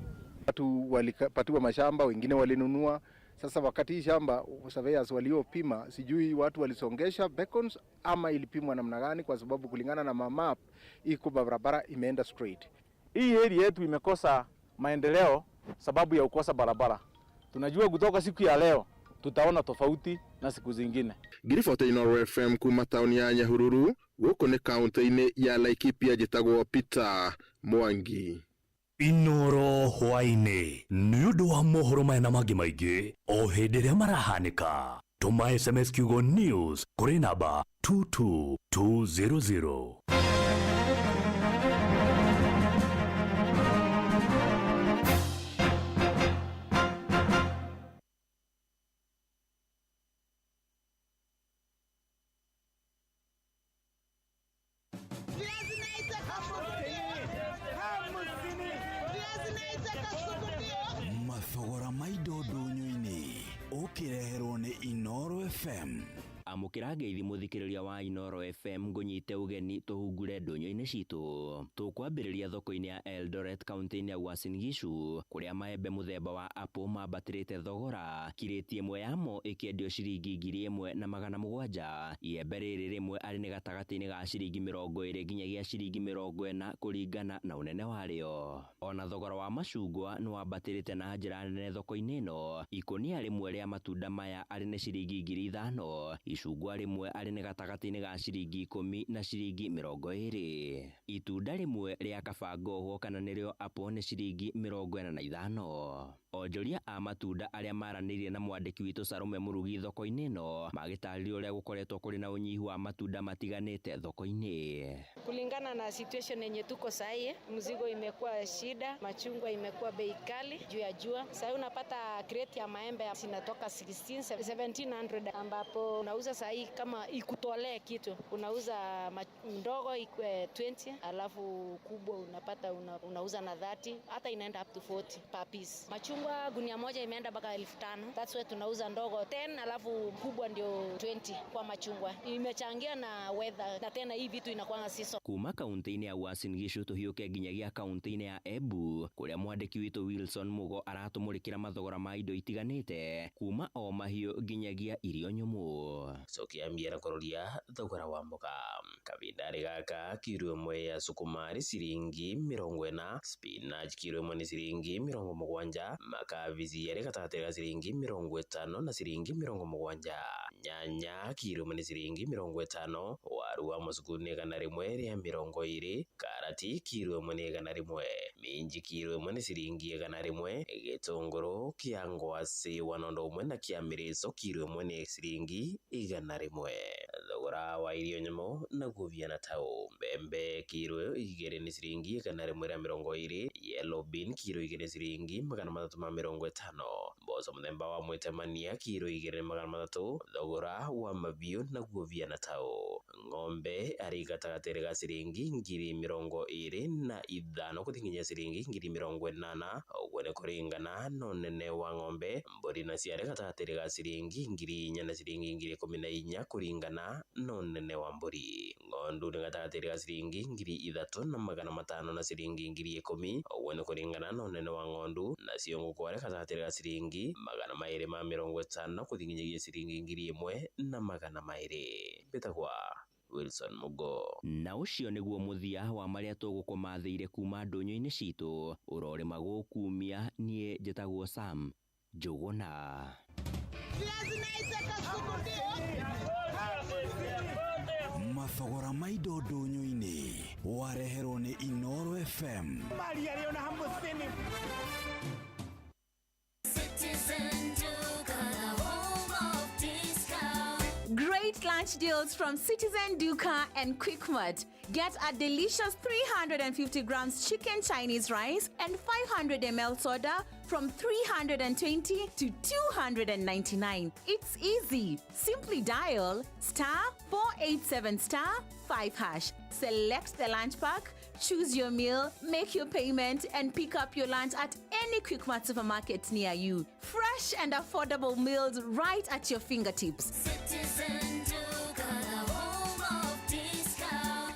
Watu walipatiwa mashamba, wengine walinunua. Sasa wakati hii shamba surveyors waliopima, sijui watu walisongesha beacons ama ilipimwa namna gani, kwa sababu kulingana na map iko barabara imeenda straight. Hii area yetu imekosa maendeleo sababu ya kukosa barabara. Tunajua kutoka siku ya leo tutaona tofauti na siku zingine. Ngiribota Inooro FM kuma tauni ya Nyahururu gũkũ nĩ kaunti-inĩ ya Laikipia, njĩtagwo Peter Mwangi. Inooro hwaĩ-inĩ nĩ ũndũ wa mohoro maya na mangĩ maingĩ o hĩndĩ ĩrĩa marahanĩka. Tũma SMS kiugo news kũrĩ namba 22200. Mathogora ma indo ndũnyũ-inĩ ũkĩreherwo nĩ Inooro FM. Amũkĩra ngeithi mũthikĩrĩria wa Inooro FM ngũnyite ũgeni tũhungure ndũnyũ-inĩ citũ. Tũkwambĩrĩria thoko-inĩ ya Eldoret kaunti-inĩ ya Uasin Gishu kũrĩa maembe mũthemba wa apple mambatĩrĩte thogora, kirĩti ĩmwe yamo ĩkĩendio ciringi 1700. Iembe rĩrĩ rĩmwe arĩ nĩ gatagatĩ-inĩ ga ciringi 20 nginyagia ciringi 40 kũringana na ũnene warĩo. Ona thogora wa macungwa nĩ wambatĩrĩte na njĩra nene thoko-inĩ ĩno, ikũnia rĩmwe rĩa matunda maya arĩ nĩ ciringi 5000, icungwa rĩmwe arĩ nĩ gatagatĩ-inĩ ga ciringi 10 na ciringi 20. Itunda rĩmwe rĩa kabangoho kana nĩrĩo apple nĩ ciringi 45. Onjoria a matunda arĩa maranĩirie na mwandĩki witũ Salome Mũrugi thoko-inĩ ĩno magĩtarĩria ũrĩa gũkoretwo kũrĩ na ũnyihu wa matunda matiganĩte thoko-inĩ. Kulingana na situation yenye tuko sahi, mzigo imekuwa shida, machungwa imekuwa bei kali juu ya jua. Sahi unapata crate ya maembe inatoka 16 1700, ambapo unauza sahi kama ikutolee kitu unauza ndogo ikwe 20, alafu kubwa unapata unauza na 30, hata inaenda up to 40 per piece. Machungwa gunia moja imeenda mpaka 5,000. That's why tunauza ndogo 10, alafu kubwa ndio 20 kwa machungwa. Imechangia na weather, na tena hii vitu inakuwa season. Kuma kaunti-inĩ ya Uasin Gishu tũhiũke nginyagia kaunti-inĩ ya Embu kũrĩa mwandĩki witũ Wilson Mugo aratũmũrĩkĩra mathogora ma indo itiganĩte kuma o mahiũ nginyagia irio nyũmũ. Cokia na kũroria thogora wa mboga kavindarĩ gaka kiro ĩmwe ya sukuma nĩ ciringi 40, spinach kiro ĩmwe nĩ ciringi 70, makabici arĩ gatagatĩ ga ciringi 50 na ciringi 70, nyanya kiro ĩmwe nĩ ciringi 50, waru wa mũcuku nĩ 120, karati kiro ĩmwe nĩ 100, minji kiro ĩmwe nĩ ciringi 100, gĩtũngũrũ kĩa ngwacĩ wa nondo ũmwe na kĩa mĩrĩco kiro ĩmwe nĩ ciringi 100. Thogora wa irio nyũmũ naguo viana tau mbembe kiro 2 nĩ ciringi 120, yellow bean kiro 2 nĩ ciringi 350, mboco mũthemba wa mwĩtemania kiro 2 nĩ 300. Thogora wa mabiũ naguo viana tau ng'ombe arĩ gatagatĩ ga ciringi 25,000 gũthiĩ nginya ciringi 80,000, ũguo nĩ kũringana na ũnene wa ng'ombe. Mbũri nacio arĩ gatagatĩ ga ciringi 4,000 na ciringi 14,000 kũringana na ũnene wa mbũri. Ng'ondu nĩ gatagatĩ ga ciringi 3,500 na ciringi 10,000, ũguo nĩ kũringana na ũnene wa ng'ondu. Nacio ngũkũ arĩ gatagatĩ ga ciringi 250 gũthiĩ nginyagia ciringi 1,200. Mbĩtagwa Wilson Mugo. Na ũcio nĩguo mũthia wa marĩa tũgũkũmathĩire kuma ndũnyũ-inĩ citũ ũrorĩma gũkumia. Niĩ njĩtagwo Sam Njũgũna. Mathogora ma indo ndũnyũ-inĩ wareherwo nĩ Inooro FM. Great lunch deals from Citizen Duka and Quickmart. Get a delicious 350 grams chicken Chinese rice and 500 ml soda from 320 to 299. It's easy. Simply dial *487*5#. Select the lunch pack, choose your meal, make your payment, and pick up your lunch at any Quickmart supermarket near you. Fresh and affordable meals right at your fingertips. Citizen Duka, the home of discount.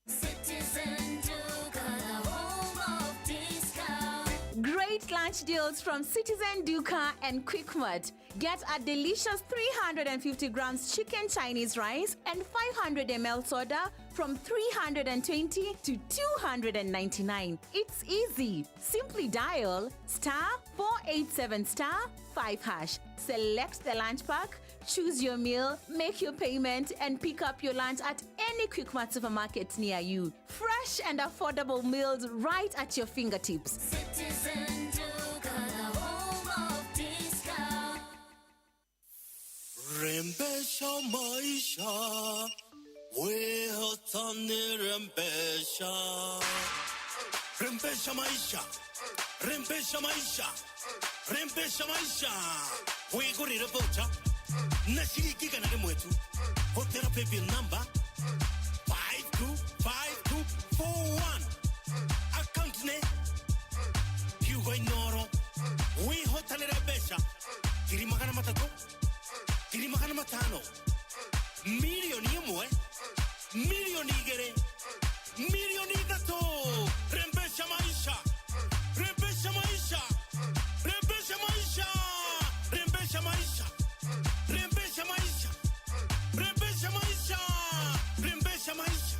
Citizen Duka, the home of discount. Great lunch deals from Citizen Duka and Quickmart. Get a delicious 350 grams chicken Chinese rice and 500 ml soda from 320 to 299. It's easy. Simply dial *487*5#. Select the lunch pack, choose your meal, make your payment, and pick up your lunch at any Quickmart supermarket near you. Fresh and affordable meals right at your fingertips. Citizen Duka, the home of discount. Rembesha maisha, wehotani rembesha. Rembesha maisha, rembesha maisha, rembesha maisha. Wigurire voucher na ciringi 100 tu. Hũthĩra paybill number 525241. Account nĩ kiugo Inooro. Wĩhotanĩre mbeca 300,000, 500,000, 1,000,000, 2,000,000, 3,000,000. Rembesha maisha, rembesha maisha, rembesha maisha, rembesha maisha, rembesha maisha, rembesha maisha, rembesha maisha,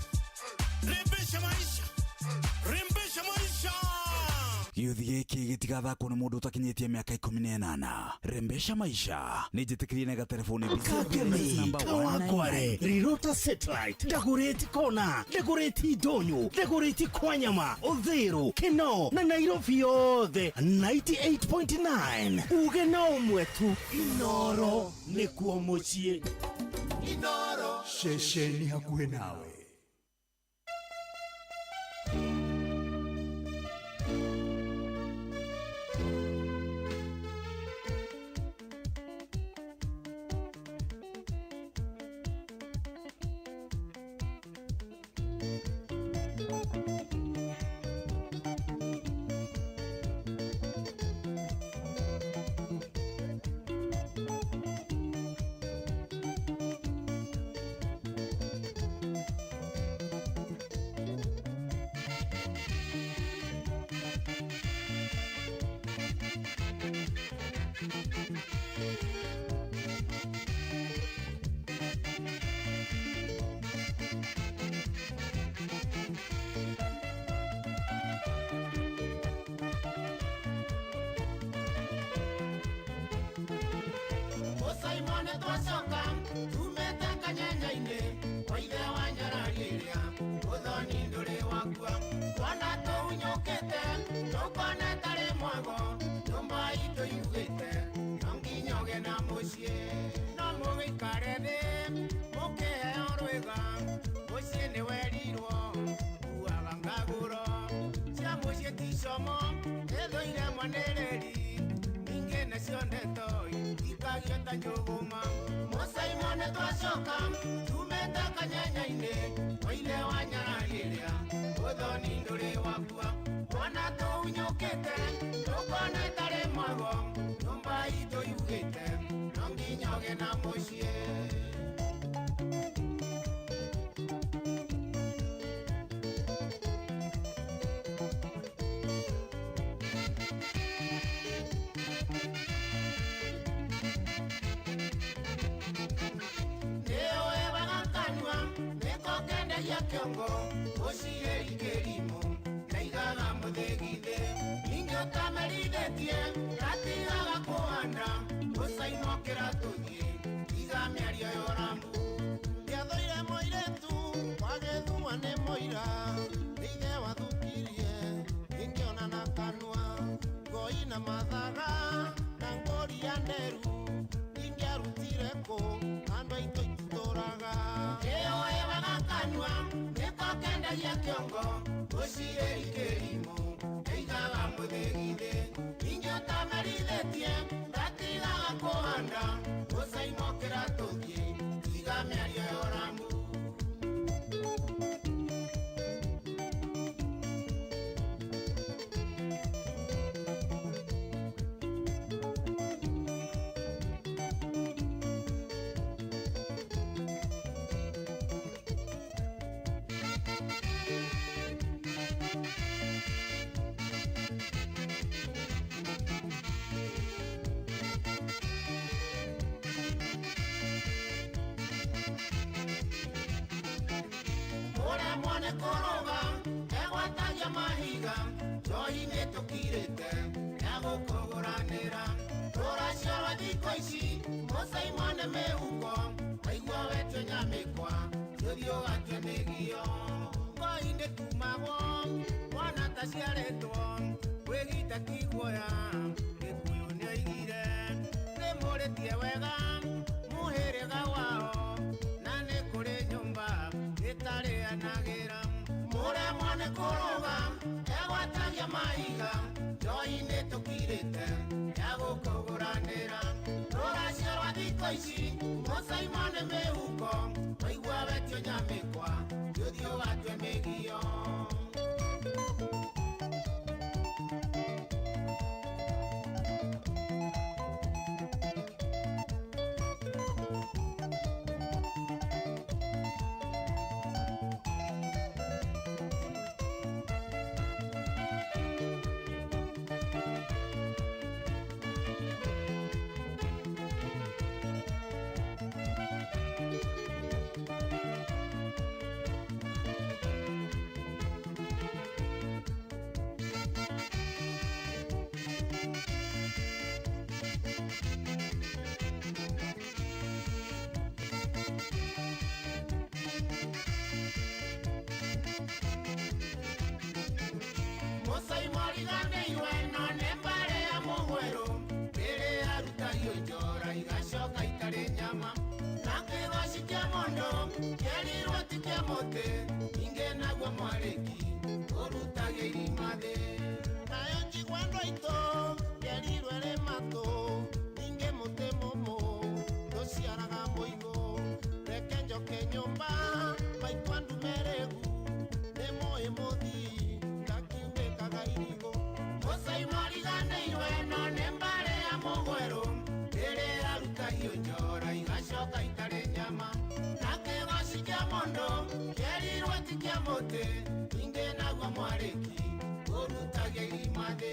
rembesha maisha, rembesha maisha. You Gĩũthi gĩkĩ gĩtigathakwo nĩ mũndũ ũtakinyĩtie mĩaka 18. Rembesha maisha nĩ njĩtĩkĩrie na gatelefoni Kangemi, Kawangware, Rirota Satellite, Dagoretti Kona, Dagoretti Ndonyo, Dagoretti Kwanyama, Uthiru, Kinoo na Nairobi yothe 98.9. Uge na ũmwe tu, Inoro nĩkuo mũciĩ. Inoro ceceni hakuhĩ nawe. Mũcaimone twacoka tumĩte kanyenya-inĩ kwa ithe wa nyarari ĩrĩa ũthoni ndũrĩ wakua twana tũhunyũkĩte tũkone tarĩ mwago nyũmba itũ yugĩte no nginya ũgĩe na mũciĩ no mũgĩikare thĩ mũkĩheo rwĩga mũciĩ nĩ werirwo uaga ngagũro cia mũciĩ ti como ĩthũire mwanĩrĩri ningĩ nacio ndeto ikagio ta njũgũma mũcaimone twacoka tumĩte kanyenya-inĩ kwa ithe wa nyarari ĩrĩa ũthoni ndũrĩ wakua mwana tũhunyũkĩte tũkone tarĩ mwago nyũmba itũ yugĩte no nginya ũgĩe na mũciĩ. Nĩũĩ wega kanua nĩko kendagia kĩongo ũciĩri kĩrimũ naigaga mũthĩgi-thĩ ningĩ ũtamerithĩtie gatigaga kũhanda ũcainokĩra tũthiĩ tiga mĩario ya ũrambu. Ndiathũire mũirĩtu wagĩthua nĩ mũira nĩ ithe wathukirie ingĩona na kanua ngoi na mathaga na ngũri ya nderu ingĩarutire kũ andũ aitũ ititũraga. Nĩũĩ wega kanua nĩko kendagia kĩongo ũciĩri kĩrimũ nĩigaga mũthĩgi-thĩ ningĩ ũtamerithĩtie gatigaga kũhanda ũcainokĩra tũthiĩ tiga mĩario ya ũrambu. Mũremwo nĩ kũrũga egwatagia mahiga njohi nĩ tũkirĩte ya gũkũgũranĩra rũracio rwa thikũ ici mũcaimone mĩhuko waigua wetio nyamĩkwa tũthiĩ ũgatue mĩgio ngoi nĩ tumagwo mwana taciarĩtwo kwĩgita ti guoya gĩkũyũ nĩoigire nĩ mũrĩtie wega mũhĩrĩga wao na nĩ kũrĩ nyũmba ĩtarĩanagĩra mũremwo nĩ kũrũga egwatagia mahiga njohi nĩ tũkirĩte ya gũkũgũranĩra rũracio rwa thikũ ici mũcaimone mĩhuko waigua wetio nyamĩkwa tũthiĩ ũgatue mĩgio. Mũcaimoriganĩirwe no nĩ mbarĩ ya mũgwerũ rĩrĩa arutagio njora igacoka itarĩ nyama na kĩgoci kĩa mũndũ kĩerirwo ti kĩa mũtĩ ningĩ naguo mwarĩki ũrutagia irima thĩ nayo njigua andũ aitũ kĩerirwo ĩrĩ matũ ningĩ mũtĩ mũmũ ndũciaraga mũigũ reke njoke nyũmba maitũ andume rĩgu nĩ mũĩ mũthii ngakiunĩkaga irigũ mũcaimoriganĩirwe no nĩ mbarĩ ya mũgwerũ rĩrĩa arutagio njora igacoka itarĩ nyama na kĩgoci kĩa mũndũ kĩerirwo ti kĩa mũtĩ ningĩ naguo mwarĩki ũrutagia irima thĩ.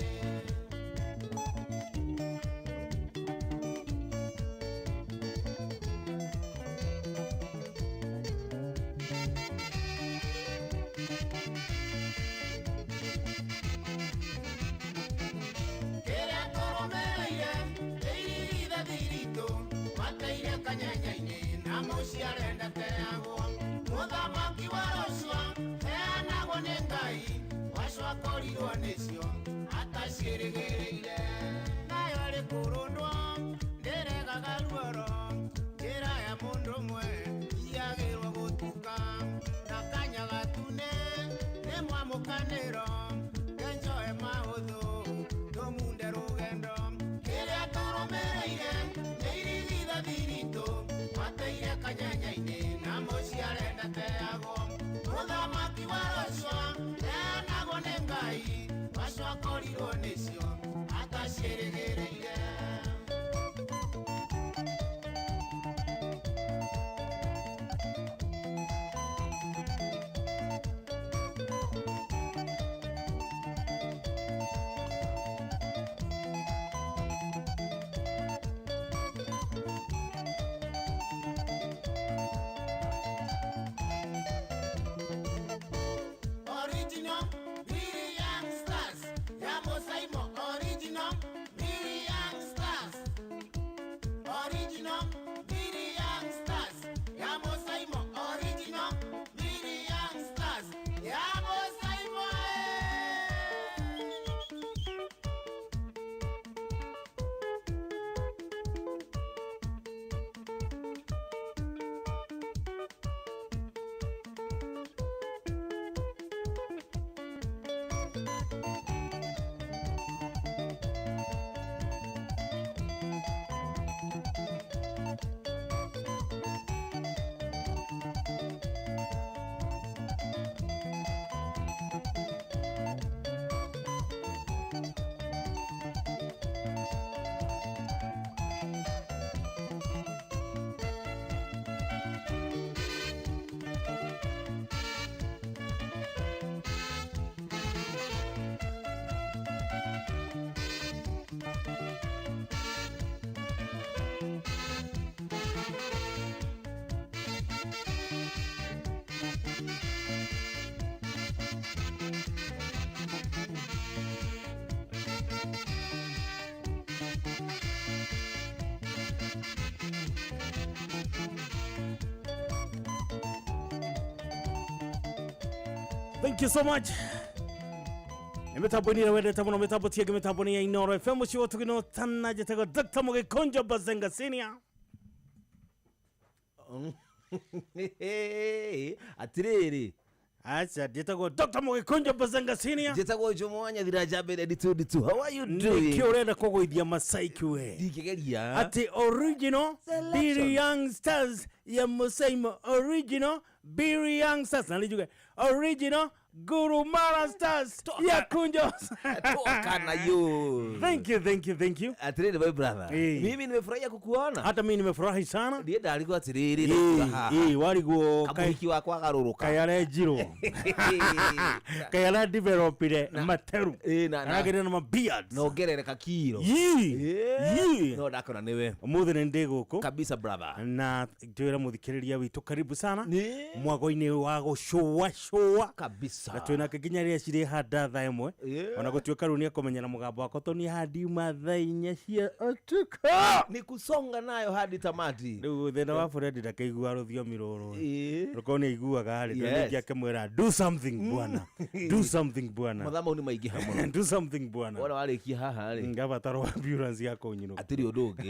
Kĩrĩa tũrũmĩrĩire nĩ irigithathi ritũ mateire kanyenya-inĩ na mũciare ndateagwo mũthamaki wa rũcua heanagwo nĩ Ngai wacu akorirwo nĩcio ataciĩrĩgĩrĩire nayo rĩ kũrũndwo ndĩregaga ruoro njĩra ya mũndũ ũmwe iyagĩrwo gũtuka na kanya gatune nĩ mwamũkanĩro kenjoe mahũthũ tũmunde rũgendo kĩrĩa tũrũmĩrĩire nĩ irigithathi ritũ mateire kanyenya-inĩ na mũciare ndateagwo mũthamaki wa rũcua heanagwo nĩ Ngai wacu akorirwo nĩcio ataciĩrĩgĩrĩire. Original Billy Young Stars ya Mosaimo. Original Billy Young Stars. Original Billy Young Stars ya Mosaimo. Original Billy Young Stars ya Mosaimo. Thank you so much. Nä mä tambo-inä ä rä wendete må no mä tambo tiangä mä tambo nä ya Inoro FM må ciä wotugä no tana njätagwo Dr. Mũgĩkũnjo Bazenga Senior. Atiriri. Acha njĩtagwo Dr. Mũgĩkũnjo Bazenga Senior. Njĩtagwo Jomo Wanyathira Njambĩre nditu nditu. How are you doing? Nĩkĩ ũrenda kũgũithia Masaiki we? Ndingĩgeria. Atĩ original Billy Young Stars ya Musaimo, original Billy Young Stars na njuge original Gurumara Stars ya Kunjo. Toka na yo. Thank you, thank you, thank you. Atiriri my brother. Eh. Mimi nimefurahia kukuona. Hata mimi nimefurahi sana. Ndiye ndarigwo atiriri Eh, eh, warigwo kamuhiki wakwa agarũrũka. Kaĩ arenjirwo. Kaĩ aradevelopire materu. Aragĩire na mabeards. Na ongerereka kiro. Yii. Yii. No ndakona niwe. Ũmũthĩ nĩ ndĩ gũkũ kabisa brother. Na twĩra mũthikĩrĩria witũ karibu sana mwago-inĩ wa gũcũa cũa kabisa. Kabisa. Na twĩnake nginya rĩrĩa cirĩ handa thaa 1. Yeah. Ona gũtuĩka rĩu nĩekũmenyera mũgambo wakwa tondũ niĩ handiuma thaa 4 cia ũtukũ. Ni kusonga nayo hadi tamati. Rĩu thĩna wa Fred ndakĩigua rũthiomi rũrũ. Ĩĩ. Rũkorwo nĩ aiguaga rĩ, Yes. ningĩ akĩmwĩra do something bwana, do something bwana. Mathaa mau nĩ maingĩha mũno. Do something bwana. Wona warĩkia haha rĩ. Ngabatarwo ambulance ya kũnyinũka. Atirĩ ũndũ ũngĩ.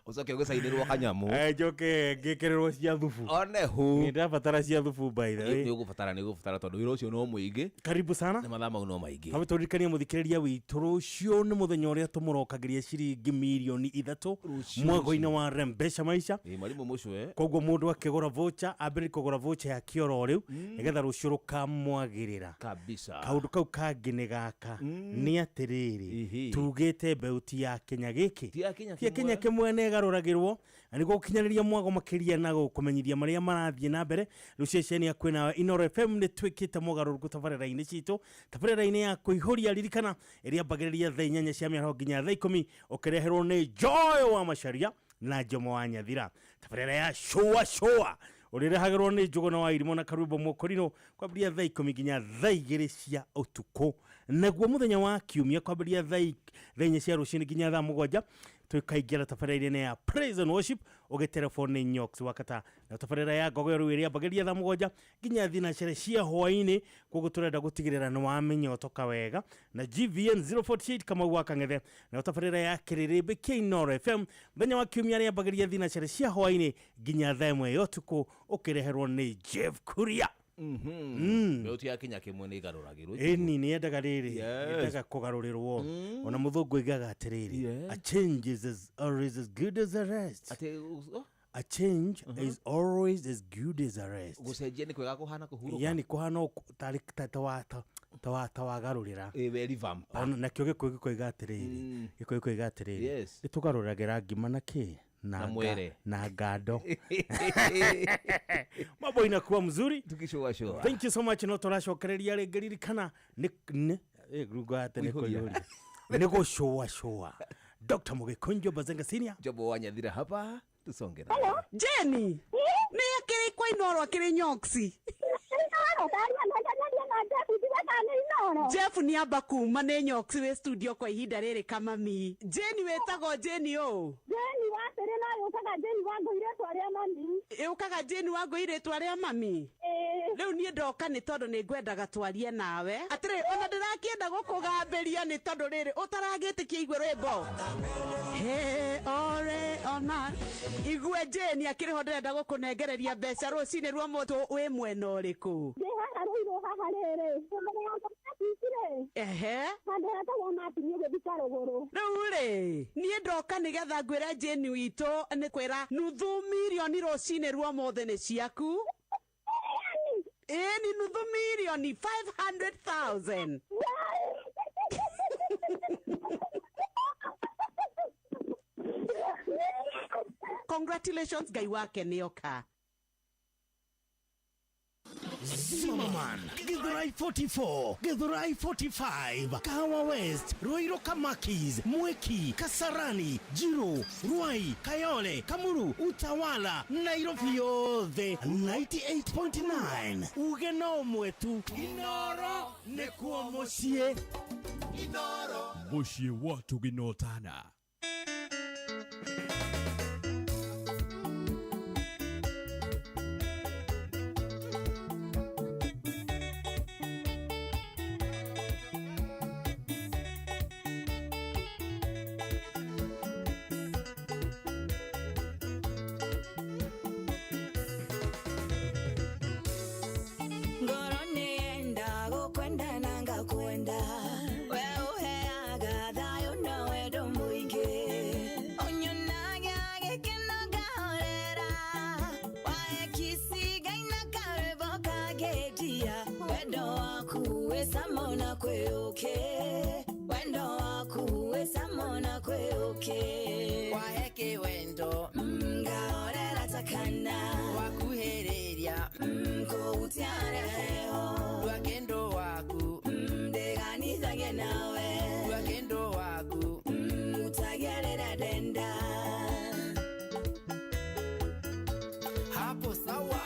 Ũcoke ũgĩcainĩrwo kanyamũ. Eh, njoke ngĩkĩrĩrwo cia thubu. One hu. Nĩ ndabatara cia thubu by the way. Nĩ ũgũbatara, nĩ ũgũbatara tondũ wĩra ũcio no mũingĩ. Karibu sana. Na mathaa mau no maingĩ. Kamwe tũririkanie mũthikĩrĩria witũ rũciũ nĩ mũthenya ũrĩa tũmũrokagĩria ciringi mirioni 3 Rũciũ, mwago-inĩ rũciũ. wa Rembesha Maisha. Ĩ mwarimũ mũcwe. Koguo mũndũ akĩgũra voucher ambĩrĩrie kũgũra voucher ya kĩoro rĩu nĩgetha rũciũ rũkamwagĩrĩra. Kabisa. Kaũndũ kau kangĩ nĩ gaka nĩ atĩrĩrĩ, tugĩte mbeũ ti ya Kenya gĩkĩ Ti ya Kenya ti ya Kenya kĩmwe. kĩmwe nĩ ĩgarũragĩrwo na nĩguo gũkinyanĩria mwago makĩria na gũkũmenyithia marĩa marathiĩ na mbere. Rĩu ceceni ya kwĩnawe Inoro FM nĩ twĩkĩte mogarũrũku tabarĩra-inĩ citũ, tabarĩra-inĩ ya kũihũria ririkana ĩrĩa ambagĩrĩria thaa 8 cia mĩaraho nginya thaa 10 ũkĩreherwo nĩ Joy wa Macharia na Jomo wa Nyathira. Tabarĩra ya shũa shũa ũrĩrehagĩrwo nĩ Njũgũna wa Irimũ na Karwĩmbo Mũkũrinũ kwambĩrĩria thaa 10 nginya thaa 2 cia ũtukũ. Naguo mũthenya wa kiumia kwambĩrĩria thaa 4 cia rũcinĩ nginya thaa 7 tũkaingĩra tabarĩra-inĩ ya Praise and Worship ũgĩterebwo nĩ Nyox Wakata. Na tabarĩra ya Ngogoyo rĩu ĩrĩa ambagĩrĩria thaa 7 nginya thinacere cia hwaĩ-inĩ. Koguo tũrenda gũtigĩrĩra nĩ wamenya ũtoka wega na GVN 048 Kamau wa Kang'ethe. Na tabarĩra ya Kĩrĩrĩmbĩ kĩa Inoro FM mũthenya wa kiumia ĩrĩa ambagĩrĩria thinacere cia hwaĩ-inĩ nginya thaa 1 ya ũtukũ ũkĩreherwo nĩ Jeff Kuria. Mbeũ ti ya Kenya kĩmwe nĩ ĩgarũragĩrwo. Ĩni nĩ yendaga rĩrĩ, Yes. yendaga kũgarũrĩrwo. Ona mũthũngũ oigaga atĩrĩrĩ, Yes. a change is as always as good as a rest. Atĩ oh, A change is always as good as a rest. Gũcenjia nĩ kwega kũhana kũhurũka. Yani kũhana tarĩ ta wagarũrĩra. Ĩ, we revamp. Ona nakĩo gĩkũyũ gĩkoiga atĩrĩrĩ, gĩkũyũ gĩkoiga atĩrĩrĩ, Yes. nĩ tũgarũragĩra ngima na kĩ Na mwere. Na ngando. Mambo inakuwa mzuri tukishua. Thank you so much. No tũracokereria rĩngĩ ririkana nĩ nĩ rungo atĩ nĩ Kũihũria. kũihũria nĩ gũcũa cũa. Dr. Mũgĩkũnjo Bazenga Senior. Jobo wa Nyathira hapa tusonge na. Hello. Jenny. Nĩ akĩrĩ kwa Inoro akĩrĩ nyoksi. Jeff nĩ amba kuma nĩ nyoksi wĩ studio kwa ihinda rĩrĩ kamami. Jenny wĩtagwo Jenny ũ? Jeni wa atĩrĩ no yũkaga Jeni wa ngũi rĩtwa rĩa mami. Yũkaga Jenny wa ngũi rĩtwa rĩa mami? Rĩu niĩ ndoka nĩ tondũ nĩ ngwendaga twarie nawe. Atĩrĩ ona ndĩrakĩenda gũkũgambĩria nĩ tondũ rĩrĩ ũtaragĩtĩkia igue rwĩmbo. He ore ona igue Jenny akĩrĩ ho ndĩrenda gũkũnengereria mbeca rũcinĩ rwa mũtũ wĩ mwena ũrĩkũ? Ndĩ haha rũirũ haha rĩrĩ. Mbere ya rĩ. Ehe. Handũ hetagwo Martin ũgĩthiĩ Karũgũrũ. Rĩu rĩ niĩ ndoka nĩgetha ngwĩre Jane witũ nĩ kwĩra 500,000 rũcinĩ rwa ũmũthĩ nĩ ciaku. Ĩĩ ni 500,000 500,000. Congratulations Ngai wake nĩoka. Zimmerman, Githurai 44, Githurai 45, Kahawa West, Ruiru Kamakis, Mwiki, Kasarani, Jiro, Ruai, Kayole, Kamuru, Utawala, Nairobi yothe 98.9. Uge no mwetu Inoro nĩkuo mũciĩ. Mũciĩ wa tũginotana. Ngoro nĩyenda gũkwenda na ngakwenda we ũheaga thayũ na wendo mũingĩ ũnyonaga gĩkeno ngahorera wahe kisiga na karwĩmbo kangĩndia wendo waku wĩ cama na kwĩ ũkĩ wendo waku wĩ cama na kwĩ ũkĩ wahe kĩwendo ngahorera ta kana wakuhĩrĩria kũhutia heho tua kĩndũ waku ndĩganithagie nawe tua kĩndũ waku utagerera ndenda hapo sawa.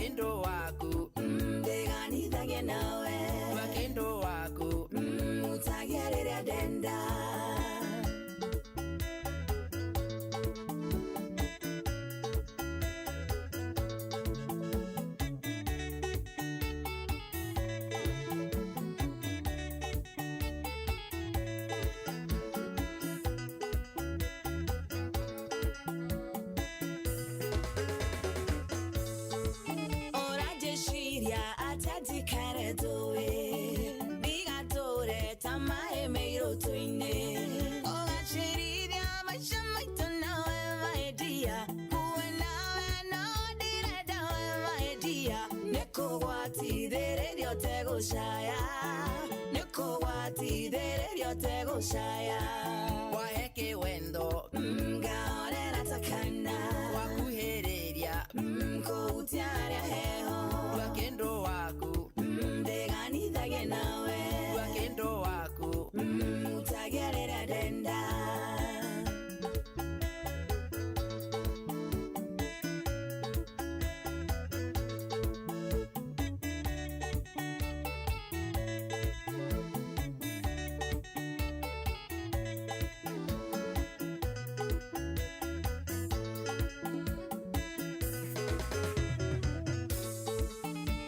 Twa kĩndũ waku. Ndiganithagie nawe. Twa kĩndũ waku. Utagie rĩrĩa ndenda. Ũranjĩciria atĩa njikare tũĩ ndigatũre ta maĩ meirũtũ-inĩ ũgacĩrithia maica maitũ nawe maendia kuwe nawe no ndĩrenda we maendia nĩ kũgwatithĩrĩria ũtegũcaya nĩ kũgwatithĩrĩria ũtegũcaya Wahe kĩwendo. Ngahorera ta kana Wakuhĩrĩria. Kũhutia harĩa heho. Twa kĩndũ waku. Ndiganithagie nawe. Twa kĩndũ waku. Utagie rĩrĩa ndenda.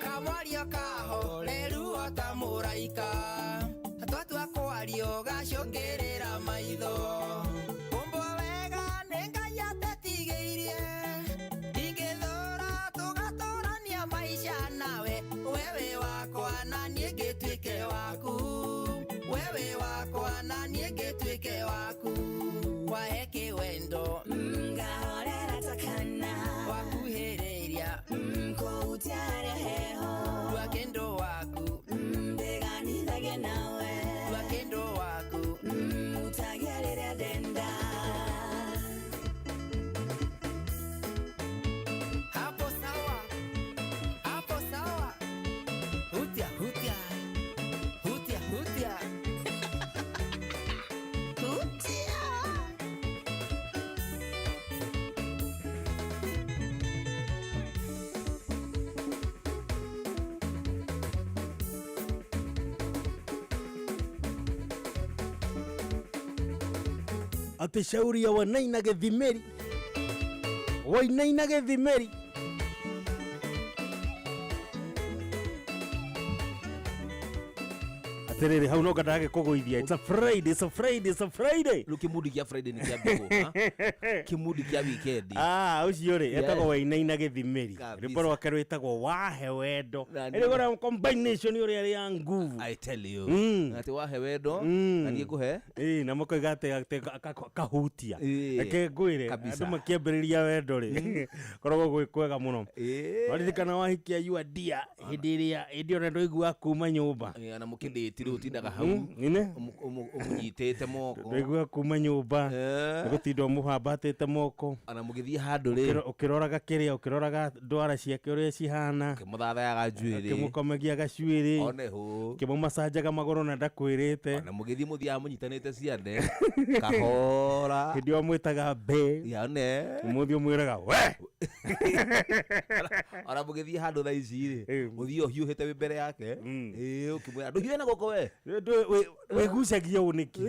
Kamwario kahoreru ota mũraika twatua kwario gacũngĩrĩra maitho kũmbwo wega nĩ Ngai atetigĩirie ingĩthũra tũgatũrania maica nawe wewe wakwa na niĩ ngĩtuĩke waku wewe wakwa na niĩ ngĩtuĩke waku wahe kĩwendo. Ngahorera ta kana. Wakuhĩrĩria. Kũhutia harĩa heho. Twa kĩndũ waku. Ndiganithagie nawe. Twa kĩndũ waku. Utagie rĩrĩa ndenda. Hapo sawa, hapo sawa. Hutia, hutia, hutia, hutia. Hutia. Atä shauri ya wanaina gĩthimĩri wainaina gĩthimĩri atĩrĩrĩ hau no ngandage kũgũithia. It's a Friday, it's a Friday, it's a Friday. Rĩu kĩmundi kĩa Friday nĩ kĩambia gũka, kĩmundi kĩa weekend. Ah, ũcio rĩ etagwo Wainaina Gĩthimĩri. Kabisa. Rwĩmbo rwake rwĩtagwo Wahe Wendo. Na nĩ- ĩrĩ combination ũrĩa ĩrĩ ya nguvu. I tell you. Atĩ wahe wendo na niĩ ngũhe. Ĩĩ, na makoiga atĩ kahutia. Ĩĩ. Reke ngwĩre Kabisa. andũ makĩambĩrĩria wendo rĩ koragwo gwĩ kwega mũno. Waririkana wahikia yua dia hĩndĩ ĩrĩa hĩndĩ ĩyo ndwaiguaga kuma nyũmba. Ĩĩ, na mũkĩndĩti rĩu ũtindaga hau Ine ũmũnyitĩte moko. Ndwaiguaga kuma nyũmba nĩ gũtinda ũmũhambatĩte moko. Ona mũgĩthiĩ handũ rĩ ũkĩroraga kĩrĩa ũkĩroraga ndwara ciake ũrĩa cihana. Ũkĩmũthathayaga njuĩrĩ. Ũkĩmũkomagia gacuĩrĩ. One hũ. Ũkĩmũmacanjaga magũrũ na ndakwĩrĩte. Ona mũgĩthiĩ mũthiaga mũnyitanĩte ciande kahora. Hĩndĩ ĩyo mwĩtaga mbe. One. Ũmũthĩ ũmwĩraga we. Ona mũgĩthiĩ handũ thaa ici rĩ mũthiĩ ũhiũhĩte wĩ mbere yake. Ĩĩ, ũkĩmwĩra ndũhiũhe na guoko we. Wĩgucagia ũũ nĩkĩ?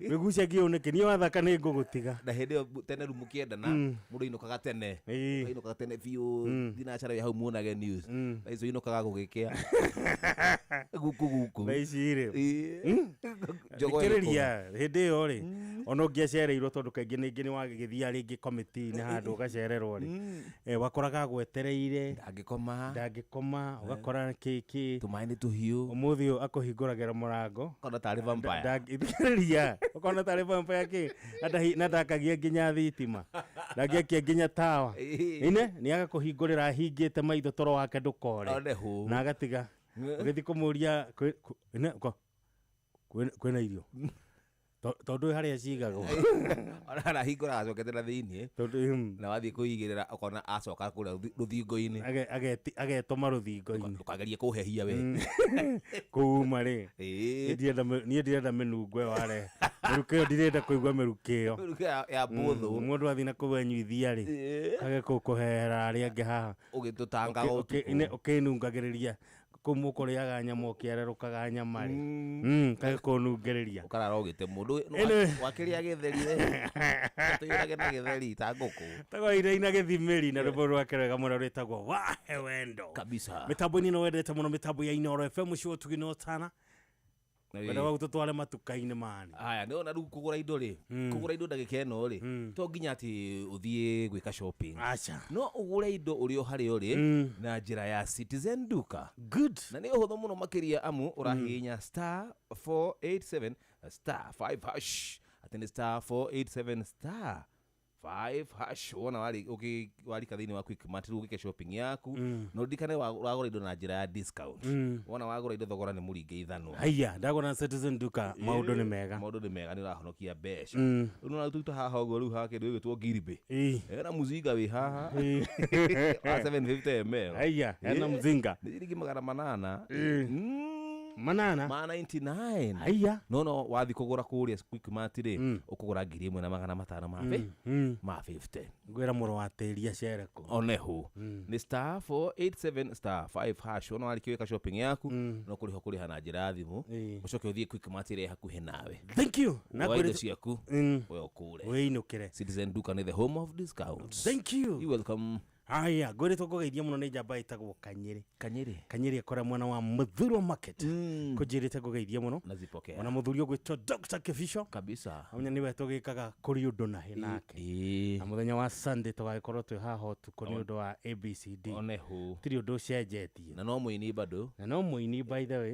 Wĩgucagia ũũ nĩkĩ? Niĩ wathaka nĩ ngũgũtiga. Na hĩndĩ ĩyo tene rĩu mũkĩendana mũndũ ainũkaga tene. Ainũkaga tene biũ thinacara wĩ hau muonage news. Thaa ici ũinũkaga gũgĩkĩa. Guku guku. Thaa ici rĩ. Jogoo Thikĩrĩria hĩndĩ ĩyo rĩ ona ũngĩacereirwo tondũ kaingĩ ningĩ nĩ wagĩgĩthiaga rĩngĩ komiti-inĩ handũ ũgacererwo rĩ wakoraga agwetereire. Ndangĩkoma. Ndangĩkoma ũgakora kĩ tũmaĩ nĩ tũhiũ. Ũmũthĩ ũyũ akũhingũragĩra mũrango. Ũkona tarĩ vampire. Thikĩrĩria ũkona tarĩ vampire kĩ na ndakagia nginya thitima ndangĩakia nginya tawa. Ine nĩ agakũhingũrĩra ahingĩte maitho toro wake ndũkore. One hũ. Na agatiga ũgĩthiĩ kũmũria kwĩna irio. Tondũ harĩa cigagwo. Ona arahingũra acokete na thĩiniĩ. Tondũ na wathiĩ kũigĩrĩra ũkona acoka kũrĩa rũthingo-inĩ. Agetũma rũthingo-inĩ. Ndũkagerie kũhehia we. Kuma rĩ. Niĩ ndirenda mĩnungo ĩyo arehe. Mĩrukĩ ĩyo ndirenda kũigua mĩrukĩ ĩyo. Mĩrukĩ ya mbũthũ. Mũndũ athiĩ na kũu enyuithia rĩ. Kage kũhehera arĩa angĩ haha. Ũgĩtũtangaga ũtukũ. Ũkĩnungagĩrĩria. Kũu mũkũrĩaga nyama ũkĩarerũkaga nyama rĩ. Kage kũnungĩrĩria. Ũkarara ũgĩte mũndũ wakĩrĩa gĩtheri we. Tũiyũrage na gĩtheri ta ngũkũ. Tagwo iraina gĩthimĩri na rwĩmbo rwake rwega mũno rwĩtagwo Wahe Wendo. Kabisa. Mĩtambo-inĩ no wendete mũno mĩtambo ya Inooro FM mũciĩ wa ũtugi na ũtana. Wenda wa gũtũtware matuka-inĩ mani. Haya, nĩ wona rĩu kũgũra indo rĩ, kũgũra indo ndagĩka ĩno rĩ, to nginya atĩ ũthiĩ gwĩka shopping. Aca. No ũgũre indo ũrĩ o harĩa ũrĩ na njĩra ya Citizen Duka. Good. Na nĩ ũhũthũ mũno makĩria amu ũrahihinya star 487 star 5 hash. Atĩ nĩ star 487 star 5 hash. Wona warika thĩinĩ wa Quickmart rĩu ũgĩke shopping yaku na ũririkane wagũra indo na njĩra ya discount. Wona wagũra indo thogora nĩ mũringe ithanwa. Haiya, ndagũra Citizen Duka maũndũ nĩ mega. Maũndũ nĩ mega nĩ ũrahonokia mbeca. Rĩu nĩ ũratuta haha ũguo rĩu haha kĩndũ gĩgwĩtwo ngiribĩ. Hena mũzinga wĩ haha. Wa 750 ml. Haiya, hena mũzinga. Nĩ ciringi 800. Manana. Ma 99. Haiya. No wathi kũgũra kũrĩa Quickmart rĩ, ũkũgũra 1500 ma 50. Ngwĩra mũrũ wa tĩri acere kũ. Oneho. Nĩ star 487 star 5 hash. Wona warĩkia gwĩka shopping yaku, no kũrĩha kũrĩha na njĩra ya thimũ. Ũcoke ũthiĩ Quickmart ĩrĩa ĩ hakuhĩ nawe. Thank you. Na indo ciaku we ũkũre. Wĩinũkĩre. Citizen Duka nĩ the home of discounts. Thank you. You welcome. Haya, ngwĩrĩtwo ngũgeithia mũno nĩ njamba ĩtagwo Kanyĩrĩ. Kanyĩrĩ. Kanyĩrĩ akora mwena wa Muthurwa Market. Kũnjĩrĩte ngũgeithia mũno. Nazipokea. Ona mũthuri ũgwĩtwo Dr. Kĩbico. Kabisa. Amenya nĩwe tũgĩkaga kũrĩ ũndũ na hĩ nake. Na mũthenya wa Sunday tũgagĩkorwo twĩ haha ũtukũ nĩ ũndũ wa ABCD. Oneho. Tirĩ ũndũ ũcenjetie. Na no mũini bado. Na no mũini by the way.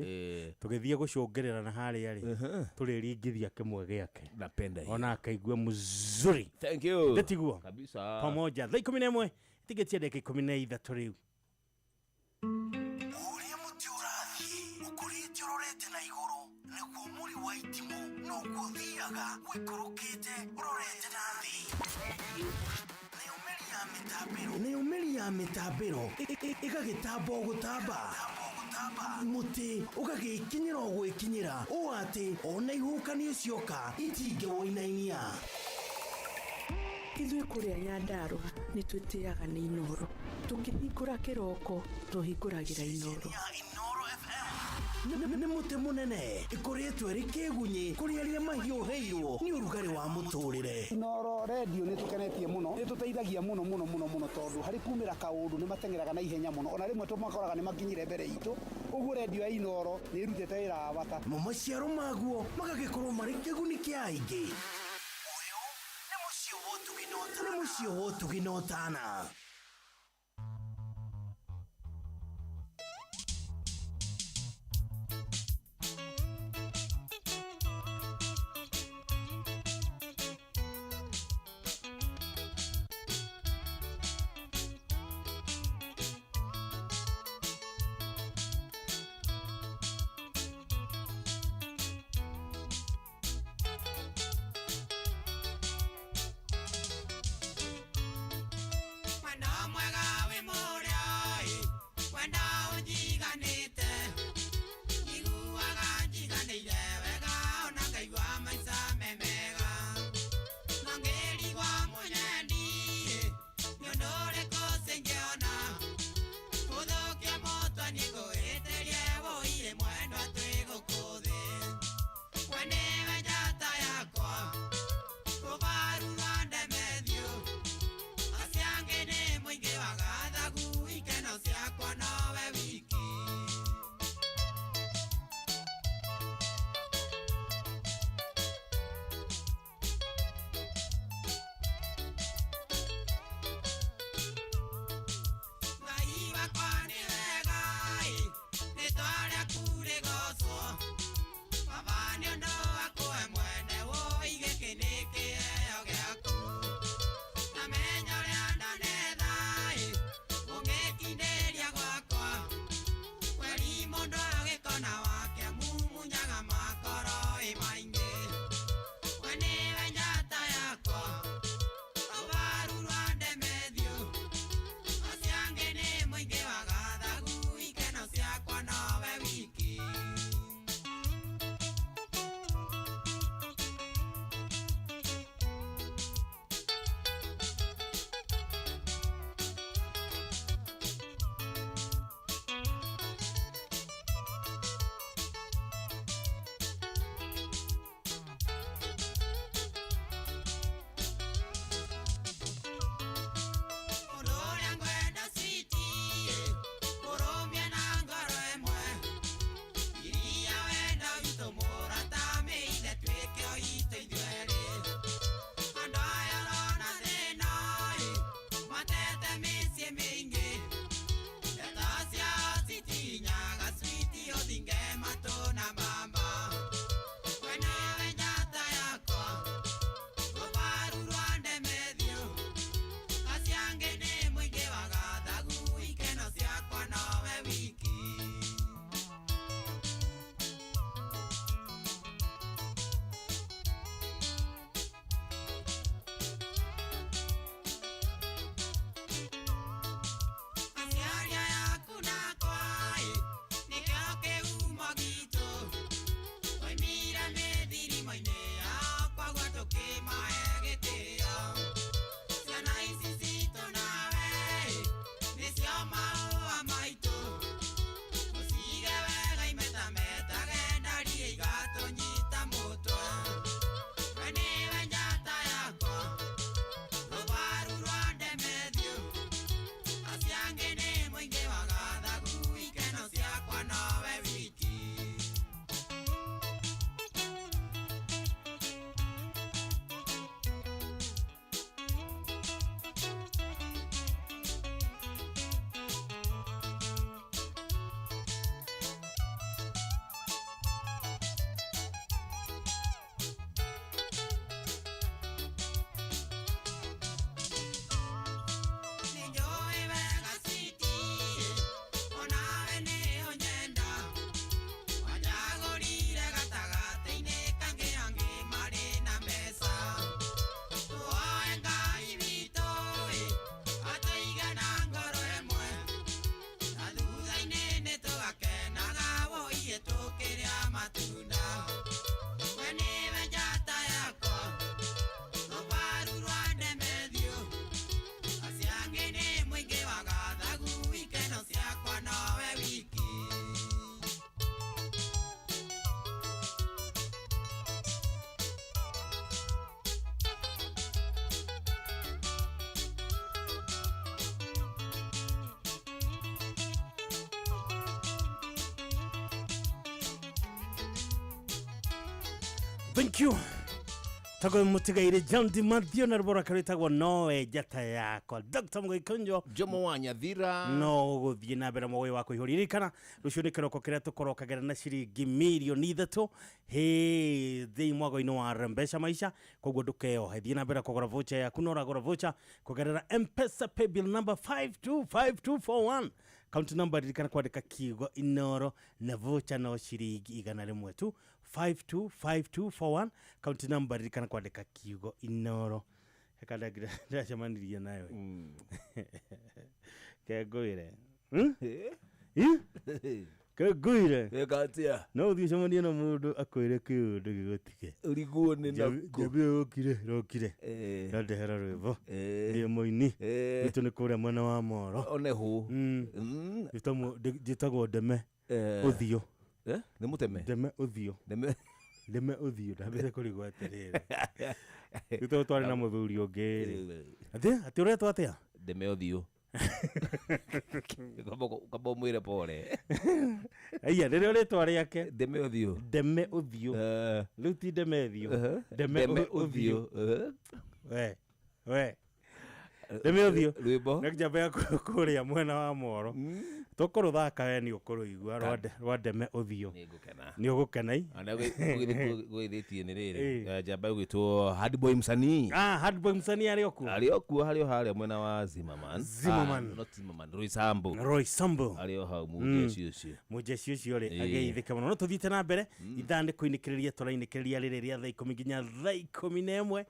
Tũgĩthiĩ gũcũngĩrĩra na harĩa rĩ. Tũrĩringithia kĩmwe gĩake. Napenda hiyo. Ona akaigua mzuri. Thank you. Ndĩtiguo. Kabisa. Pamoja. Thaa 11 tigĩtie ndagĩka 13 rĩu. Ũrĩa mũtĩ ũrathiĩ ũkũrĩte ũrorete na igũrũ nĩguo mũri wa itimũ noguo ũthiaga ũikũrũkĩte ũrorete na thĩ. Nayo mĩri ya mĩtambĩro ĩgagĩtamba o gũtamba mũtĩ ũgagĩkinyĩra o gwĩkinyĩra ũũ atĩ ona ihuhũkanio cioka itingĩwũinainia. Ithuĩ kũrĩa Nyandarũa nĩ twĩtĩaga nĩ Inooro. Tũkĩhingũra kĩroko tũhingũragĩra Inooro. Nĩ mũtĩ mũnene ĩkũrĩtwo ĩrĩ kĩgunyĩ kũrĩ arĩa mahiũhĩirwo nĩ ũrugarĩ wa mũtũrĩre. Inooro redio nĩ tũkenetie mũno, nĩ tũteithagia mũno mũno mũno mũno tondũ harĩ kumĩra kaũndũ nĩ mateng'eraga na ihenya mũno, ona rĩmwe tũmakoraga nĩ makinyire mbere itũ. Ũguo redio ya Inooro nĩ ĩrutĩte wĩra wa bata. Mo maciaro maguo magagĩkorwo marĩ kĩguni kĩa aingĩ. Nĩ mũciĩ wa ũtugi na ũtana. Mwana Thank you. Tago mutigaire John Dimathio na rwĩmbo rwake rwĩtagwo nowe njata yakwa. Dr. Mũgĩkũnjo Jomo wa Nyathira no gũthiĩ na mbere mũgĩ wa kũihũria. Ririkana rũciũ nĩ kĩroko kĩrĩa tũkorokagĩra na ciringi mirioni 3 hĩ thĩi mwago-inĩ wa Rembesha Maisha. Koguo ndũkeyohe, thiĩ na mbere kũgũra voucher yaku na ũragũra voucher kũgerera M-Pesa paybill number 525241, account number ririkana kwandĩka kiugo Inoro, na voucher no ciringi 100 tu. 525241, account number ririkana kwandĩka kiugo Inoro. Heka ndacemanirie nayo kengũire. Kengũire. Weka atia? No ũthiĩ ũcemanie na mũndũ akwĩre kĩũndũ gĩgũtige. Ũriguo nĩ nakũ? Njambia ũkire rokire ndandehera rwĩmbo ndĩ mũini witũ nĩ kũrĩa mwena wa Moro. One hũ. Njĩtagwo Ndeme Ũthiũ. Nĩ mũteme? Ndeme Ũthiũ. Ndeme. Ndeme Ũthiũ. Ndambĩte kũrigwo atĩrĩrĩ, rĩu tondũ twarĩ na mũthuri ũngĩ rĩ, atĩ ũretwo atĩa? Ndeme Ũthiũ. Kamba ũmwĩre pole. Aiya, rĩrĩa rĩtwa rĩake Ndeme Ũthiũ. Ndeme Ũthiũ. Rĩu ti Ndeme Thiũ, Ndeme Ndeme Ũthiũ. Ũthiũ. We we Ndeme Ũthiũ. Rwĩmbo nĩ njamba ya kũrĩa mwena wa Moro. Tũkũrũthaka we nĩ ũkũrũigua rwa Ndeme Ũthiũ. Nĩngũkena. Nĩ ũgũkena i. Gũgĩthĩtie nĩ rĩrĩ njamba ĩgwĩtwo Hardboy Msanii. Ah, Hardboy Msanii arĩ o kuo. Arĩ o kuo, harĩ o harĩa mwena wa Zimmerman. Zimmerman. Ah, not Zimmerman, Roysambu. Roysambu. Arĩ o hau mũjeshi ũcio. Mũjeshi ũcio rĩ ageithĩke mũno. No tũthiĩte na mbere ithaa nĩ kũinĩkĩrĩria tũrainĩkĩrĩria rĩrĩ rĩa thaa 10 nginya thaa 11,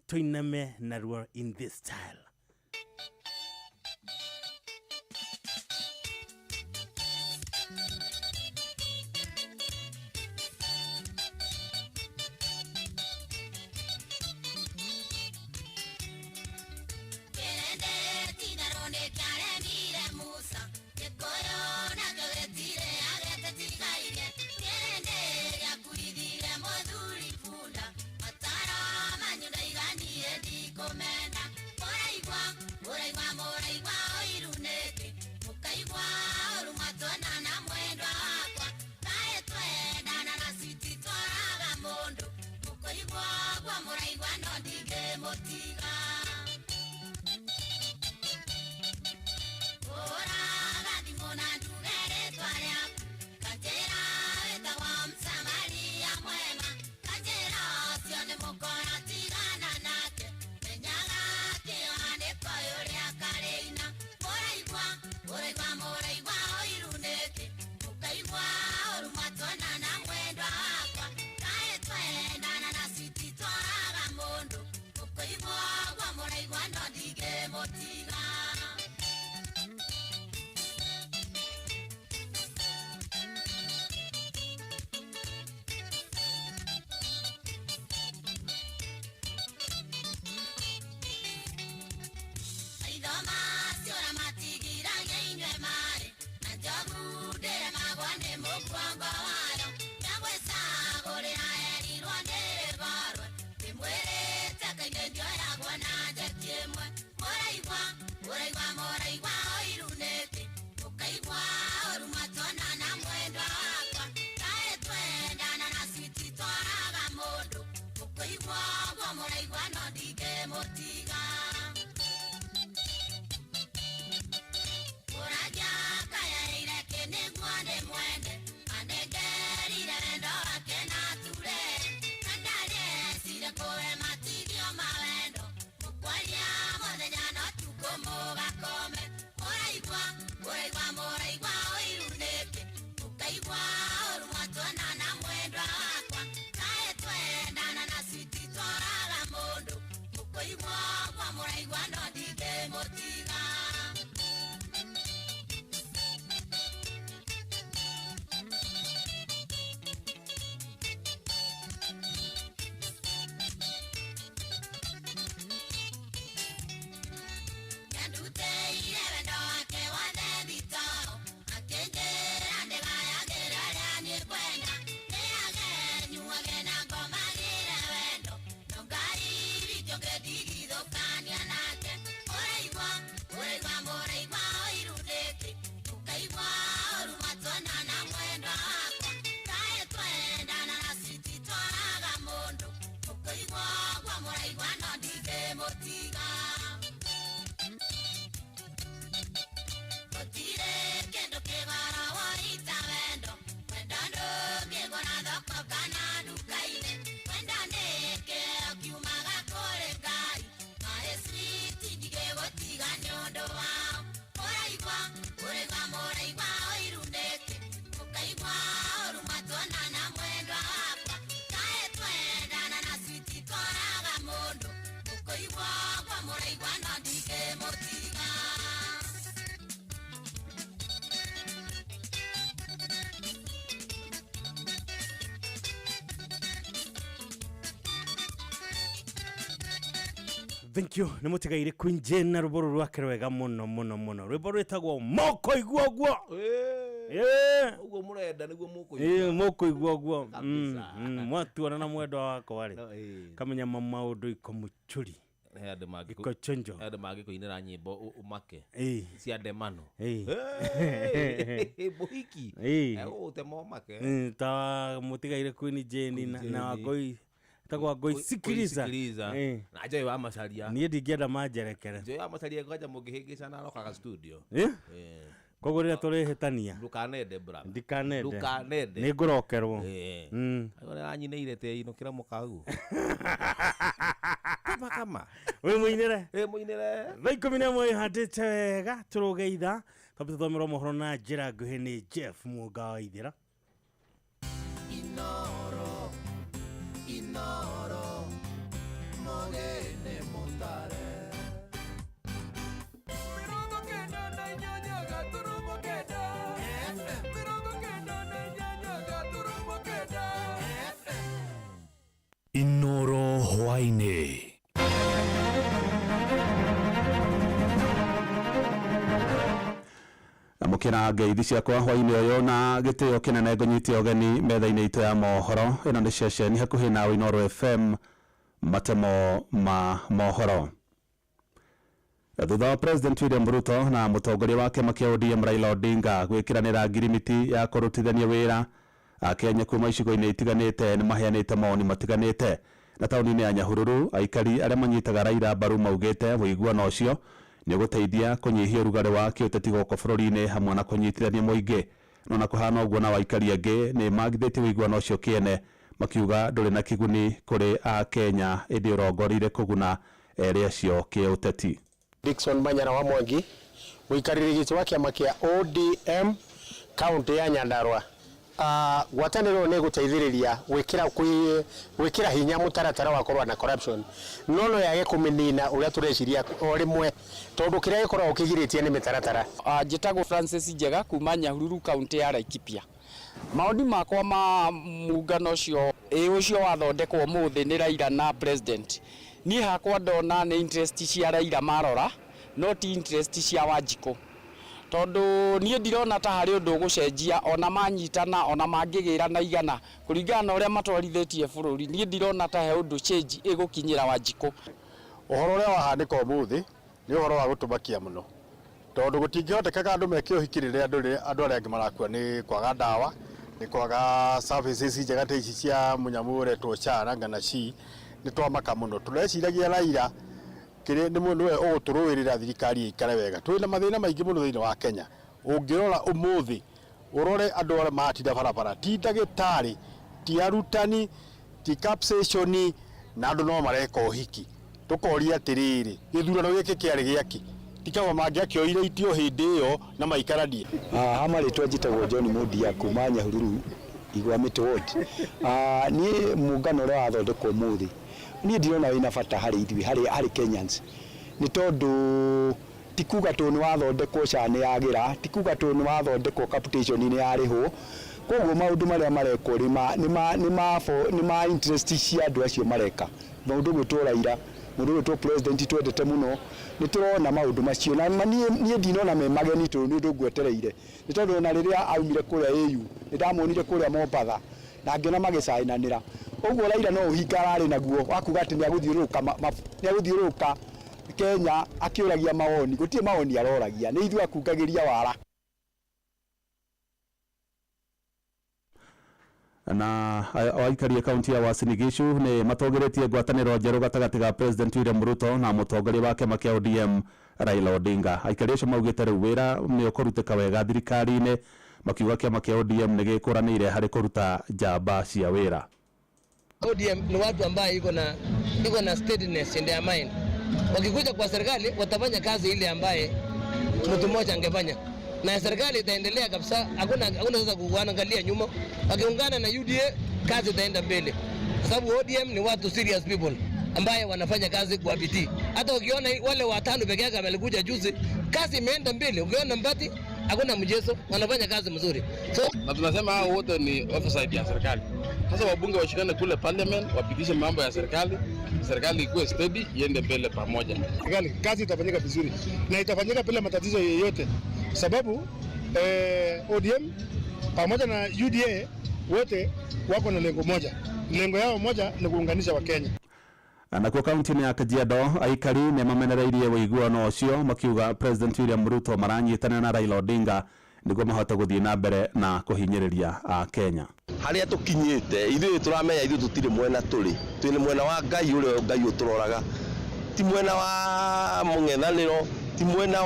tũiname naruo in this style. Ngai, mwendwa ũrĩgwa mũraigwa ũiru nĩkĩ mũkaigua ũru matuonana mwendwa wakwa kaĩ twendana na switi tworaga mũndũ mũkũigua ũguo mũraigua no ndingĩmũtiga. Thank you. Nä må tigaire Queen Jane na rwĩmbo rũrũ rwake rwega mũno mũno mũno, rwĩmbo rwĩtagwo mokoigua ũguo. Ũguo mũrenda nĩguo Ĩĩ, mũkũigua ũguo. Mwatuona na mwendwa wakwa rĩ, kamenya maũndũ iko mũchuri iko chonjo. Andũ mangĩkũinĩra nyĩmbo ũmake cia ndemano. Mũhiki egũgũtema ũmake. Ta mũtigaire Queen Jane na Wangũi tagwa Ngũi sikiliza. Sikiliza. Na Joy wa Macharia. Niĩ ndingĩenda manjerekere. Joy wa Macharia kwanja mũngĩhĩngĩcana arokaga studio. Koguo rĩrĩa tũrĩhĩtania Ndũkanende brother. Ndikanende. Ndũkanende. Nĩ ngũrokerwo. Ayo nĩaranyinĩire te inũkĩra mũkau. Kama kama. Wĩ mũinĩre. Wĩ mũinĩre. Thaa 11 ĩhandĩte wega tũrũge ithaa twambe tũthomerwo mohoro na njĩra nguhĩ nĩ Jeff Mũnga wa Ithĩra. Inoro, Inoro, mogene mutare. 98.9 FM. 98.9 FM. Inoro hwaini. Amũkĩra ngeithi ciakwa hwainĩ ũyũ na gĩtĩo kĩnene ngũnyite ũgeni metha-inĩ itũ ya mohoro. Ĩno nĩ ceceni hakuhĩ nawe Inooro FM, matemo ma mohoro. Thutha wa President William Ruto na mũtongoria wa kĩama kĩa ODM Raila Odinga gwĩkĩranĩra ngirimiti ya kũrutithania wĩra, Akenya kuma icigo-inĩ itiganĩte nĩ maheanĩte mawoni matiganĩte. Na taũni-inĩ ya Nyahururu, aikari arĩa manyitaga Raila mbaru maugĩte ũiguano ũcio nĩ ũgũteithia kũnyihia ũrugarĩ wa kĩũteti gũkũ bũrũri-inĩ hamwe na kũnyitithania mũingĩ. No na kũhana ũguo, nao aikari angĩ nĩ magithĩtie ũiguano ũcio kĩene, makiuga ndũrĩ na kĩguni kũrĩ Akenya ĩndĩ ũrongoreire kũguna erĩ acio kĩũteti. Dickson Manyara wa Mwangi, mũikarĩri gĩtĩ wa kĩama kĩa ODM kaunti ya Nyandarua. Ngwatanĩro nĩ ĩgũteithĩrĩria gwĩkĩra hinya mũtaratara wa kũrũa na corruption, no no yage kũmĩnina ũrĩa tũreciria o rĩmwe, tondũ kĩrĩa gĩkoragwo kĩgirĩtie nĩ mĩtaratara. Njĩtagwo Francis Njega kuma Nyahururu kaunti ya Laikipia. Maoni makwa ma muungano ũcio ũcio wathondekwo ũmũthĩ nĩ Raila na president, niĩ hakwa ndona nĩ interest cia Raila marora, no ti interest cia Wanjikũ, tondũ niĩ ndirona ta harĩ ũndũ ũgũcenjia ona manyitana ona mangĩgĩra na igana kũringana na ũrĩa matwarithĩtie bũrũri. Niĩ ndirona ta he ũndũ change ĩgũkinyĩra Wanjikũ. Ũhoro ũrĩa wahanĩka ũmũthĩ nĩ ũhoro wa gũtũmakia mũno, tondũ gũtingĩhotekaga andũ meke ũhiki rĩrĩa andũ arĩa angĩ marakua nĩ kwaga ndawa, nĩ kwaga services njega ta ici cia mũnyamũ ũretwo SHA na ngana SHI. Nĩ twamaka mũno. Tũreciragia Raila kĩrĩa nĩ nĩwe ũgũtũrũĩrĩra thirikari ĩikare wega. Twĩna mathĩna maingĩ mũno thĩinĩ wa Kenya. Ũngĩrora ũmũthĩ ũrore andũ arĩa maratinda barabara, ti ndagĩtarĩ, ti arutani, ti capsation, na andũ no mareka ũhiki. Tũkoria atĩrĩrĩ, gĩthurano gĩkĩ kĩarĩ gĩakĩ? Ti kaba mangĩakĩoire itio hĩndĩ ĩyo na maikaranie. Ha marĩtwa njĩtagwo John Mundia kuma Nyahururu Igwamĩtĩ ward. Niĩ mũngano ũrĩa wathondekwo ũmũthĩ niĩ ndirona wĩna bata harĩ ithuĩ, harĩ Kenyans, nĩ tondũ ti kuga tondũ nĩ wathondekwo SHA nĩ yagĩra, ti kuga tondũ nĩ wathondekwo capitation nĩ yarĩhwo. Koguo maũndũ marĩa marekwo nĩ ma interest cia andũ acio mareka. Mũndũ ũgwĩtwo Raila, mũndũ ũgwĩtwo president twendete mũno, nĩ tũrona maũndũ macio na niĩ ndinona me mageni tondũ nĩ ũndũ ngwetereire, nĩ tondũ ona rĩrĩa aumire kũrĩa AU nĩ ndamuonire kũrĩa Mombatha na ngĩona magĩcainanĩra. Ũguo Raila no ũhinga ararĩ naguo wa kuga atĩ nĩagũthiũrũrũka Kenya akĩũragia mawoni. Gũtirĩ mawoni aroragia, nĩ ithuĩ akungagĩria wara. Na aikari a kaunti ya Uasin Gishu nĩ matongoretie ngwatanĩro njerũ gatagatĩ ga President William Ruto na mũtongoria wa kĩama kĩa ODM Raila Odinga. Aikari acio maugĩte rĩu wĩra nĩ ũkũrutĩka wega thirikari-inĩ, makiuga kĩama kĩa ODM nĩ gĩkũranĩire harĩ kũruta njamba cia wĩra. ODM ni watu ambaye iko na steadiness in their mind. Wakikuja kwa serikali watafanya kazi ile ambaye mtu mmoja angefanya, na serikali itaendelea kabisa. Hakuna sasa kuangalia nyuma. Wakiungana na UDA kazi itaenda mbele, kwa sababu ODM ni watu serious people ambaye wanafanya kazi kwa bidii. Hata ukiona wale watano peke yake walikuja juzi, kazi imeenda mbele. Ukiona Mbati hakuna mchezo, wanafanya kazi mzuri. So na tunasema hao wote ni oversight ya serikali. Sasa wabunge washikane kule parliament, wapitishe mambo ya serikali, serikali ikuwe steady, iende mbele pamoja. Serikali kazi itafanyika vizuri na itafanyika bila matatizo yoyote, sababu ODM pamoja na UDA wote wako na lengo moja. Lengo yao moja ni kuunganisha Wakenya. Nakuo kaunti-inĩ ya Kajiado aikari nĩ mamenereirie ũiguano ũcio makiuga President William Ruto maranyitanĩra na Raila Odinga nĩguo mahote gũthiĩ na mbere na kũhinyĩrĩria Akenya. Harĩa tũkinyĩte ithuĩ tũramenya ithuĩ tũtirĩ mwena tũrĩ twĩ mwena wa Ngai ũrĩa Ngai ũtũroraga, ti mwena wa mũng'ethanĩro, ti mwena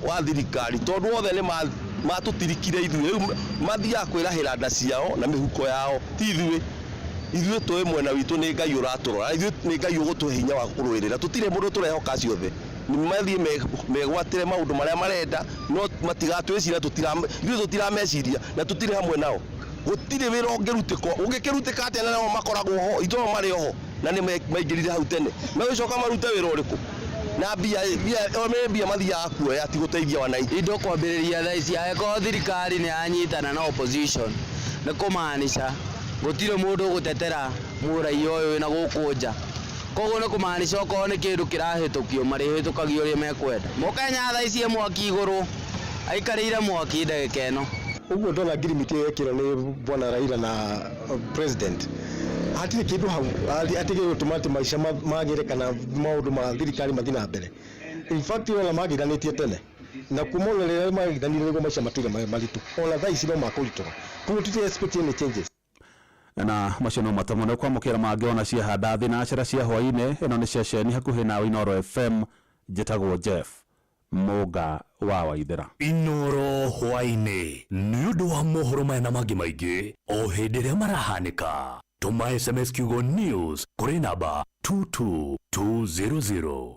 wa thirikari, tondũ othe nĩ matũtirikire ithuĩ. Rĩu mathiaga kwĩrahĩra nda ciao na mĩhuko yao, ti ithuĩ. Ithuĩ tũĩ mwena witũ nĩ Ngai ũratũrora, ithuĩ nĩ Ngai ũgũtũhe hinya wa kũrũĩrĩra. Tũtirĩ mũndũ tũrehoka acio othe, nĩ mathiĩ megwatĩre maũndũ marĩa marenda, no matigatwĩciria, ithuĩ tũtirameciria na tũtirĩ hamwe nao. Gũtirĩ wĩra ũngĩrutĩka, ũngĩkĩrutĩka atĩa na nao makoragwo ho, itũra marĩ oho na nĩ maingĩrire hau tene, megũcoka marute wĩra ũrĩkũ? Na mbia mathiaga kuoya ti gũteithia wananchi. Indo kwambĩrĩria thaa ici angĩkorwo thirikari nĩ yanyitana na opposition nĩ kũmaanisha gũtirĩ mũndũ ũgũtetera mũraiya ũyũ wĩna gũkũ nja, koguo nĩ kũmaanisha okorwo nĩ kĩndũ kĩrahĩtũkio marĩhĩtũkagio ũrĩa mekwenda. Mũkenya thaa ici e mwaki igũrũ, aikarĩire mwaki ndagĩka ĩno. Ũguo ndona ngirimiti ĩyo ĩkĩrwo nĩ bwana Raila na president, hatirĩ kĩndũ hau hatirĩ gĩgũtũma atĩ maica magĩre kana maũndũ ma thirikari mathiĩ na mbere. In fact ona magiranĩtie tene na kuma ona rĩrĩa magiranire nĩguo maica matũire maritũ, ona thaa ici no makũritũha, koguo tũtirĩ expect any changes. Na macio no matamo nĩ kwamũkĩra mangĩ ona ciahanda thĩ na cera cia hwaĩ-inĩ. Ĩno nĩ ceceni hakuhĩ nawe Inooro FM, njĩtagwo Jeff Mũnga wa Waithera. Inooro hwaĩ-inĩ nĩ ũndũ wa mohoro maya na mangĩ maingĩ o hĩndĩ ĩrĩa marahanĩka. Tũma SMS kiugo news kũrĩ namba 22200.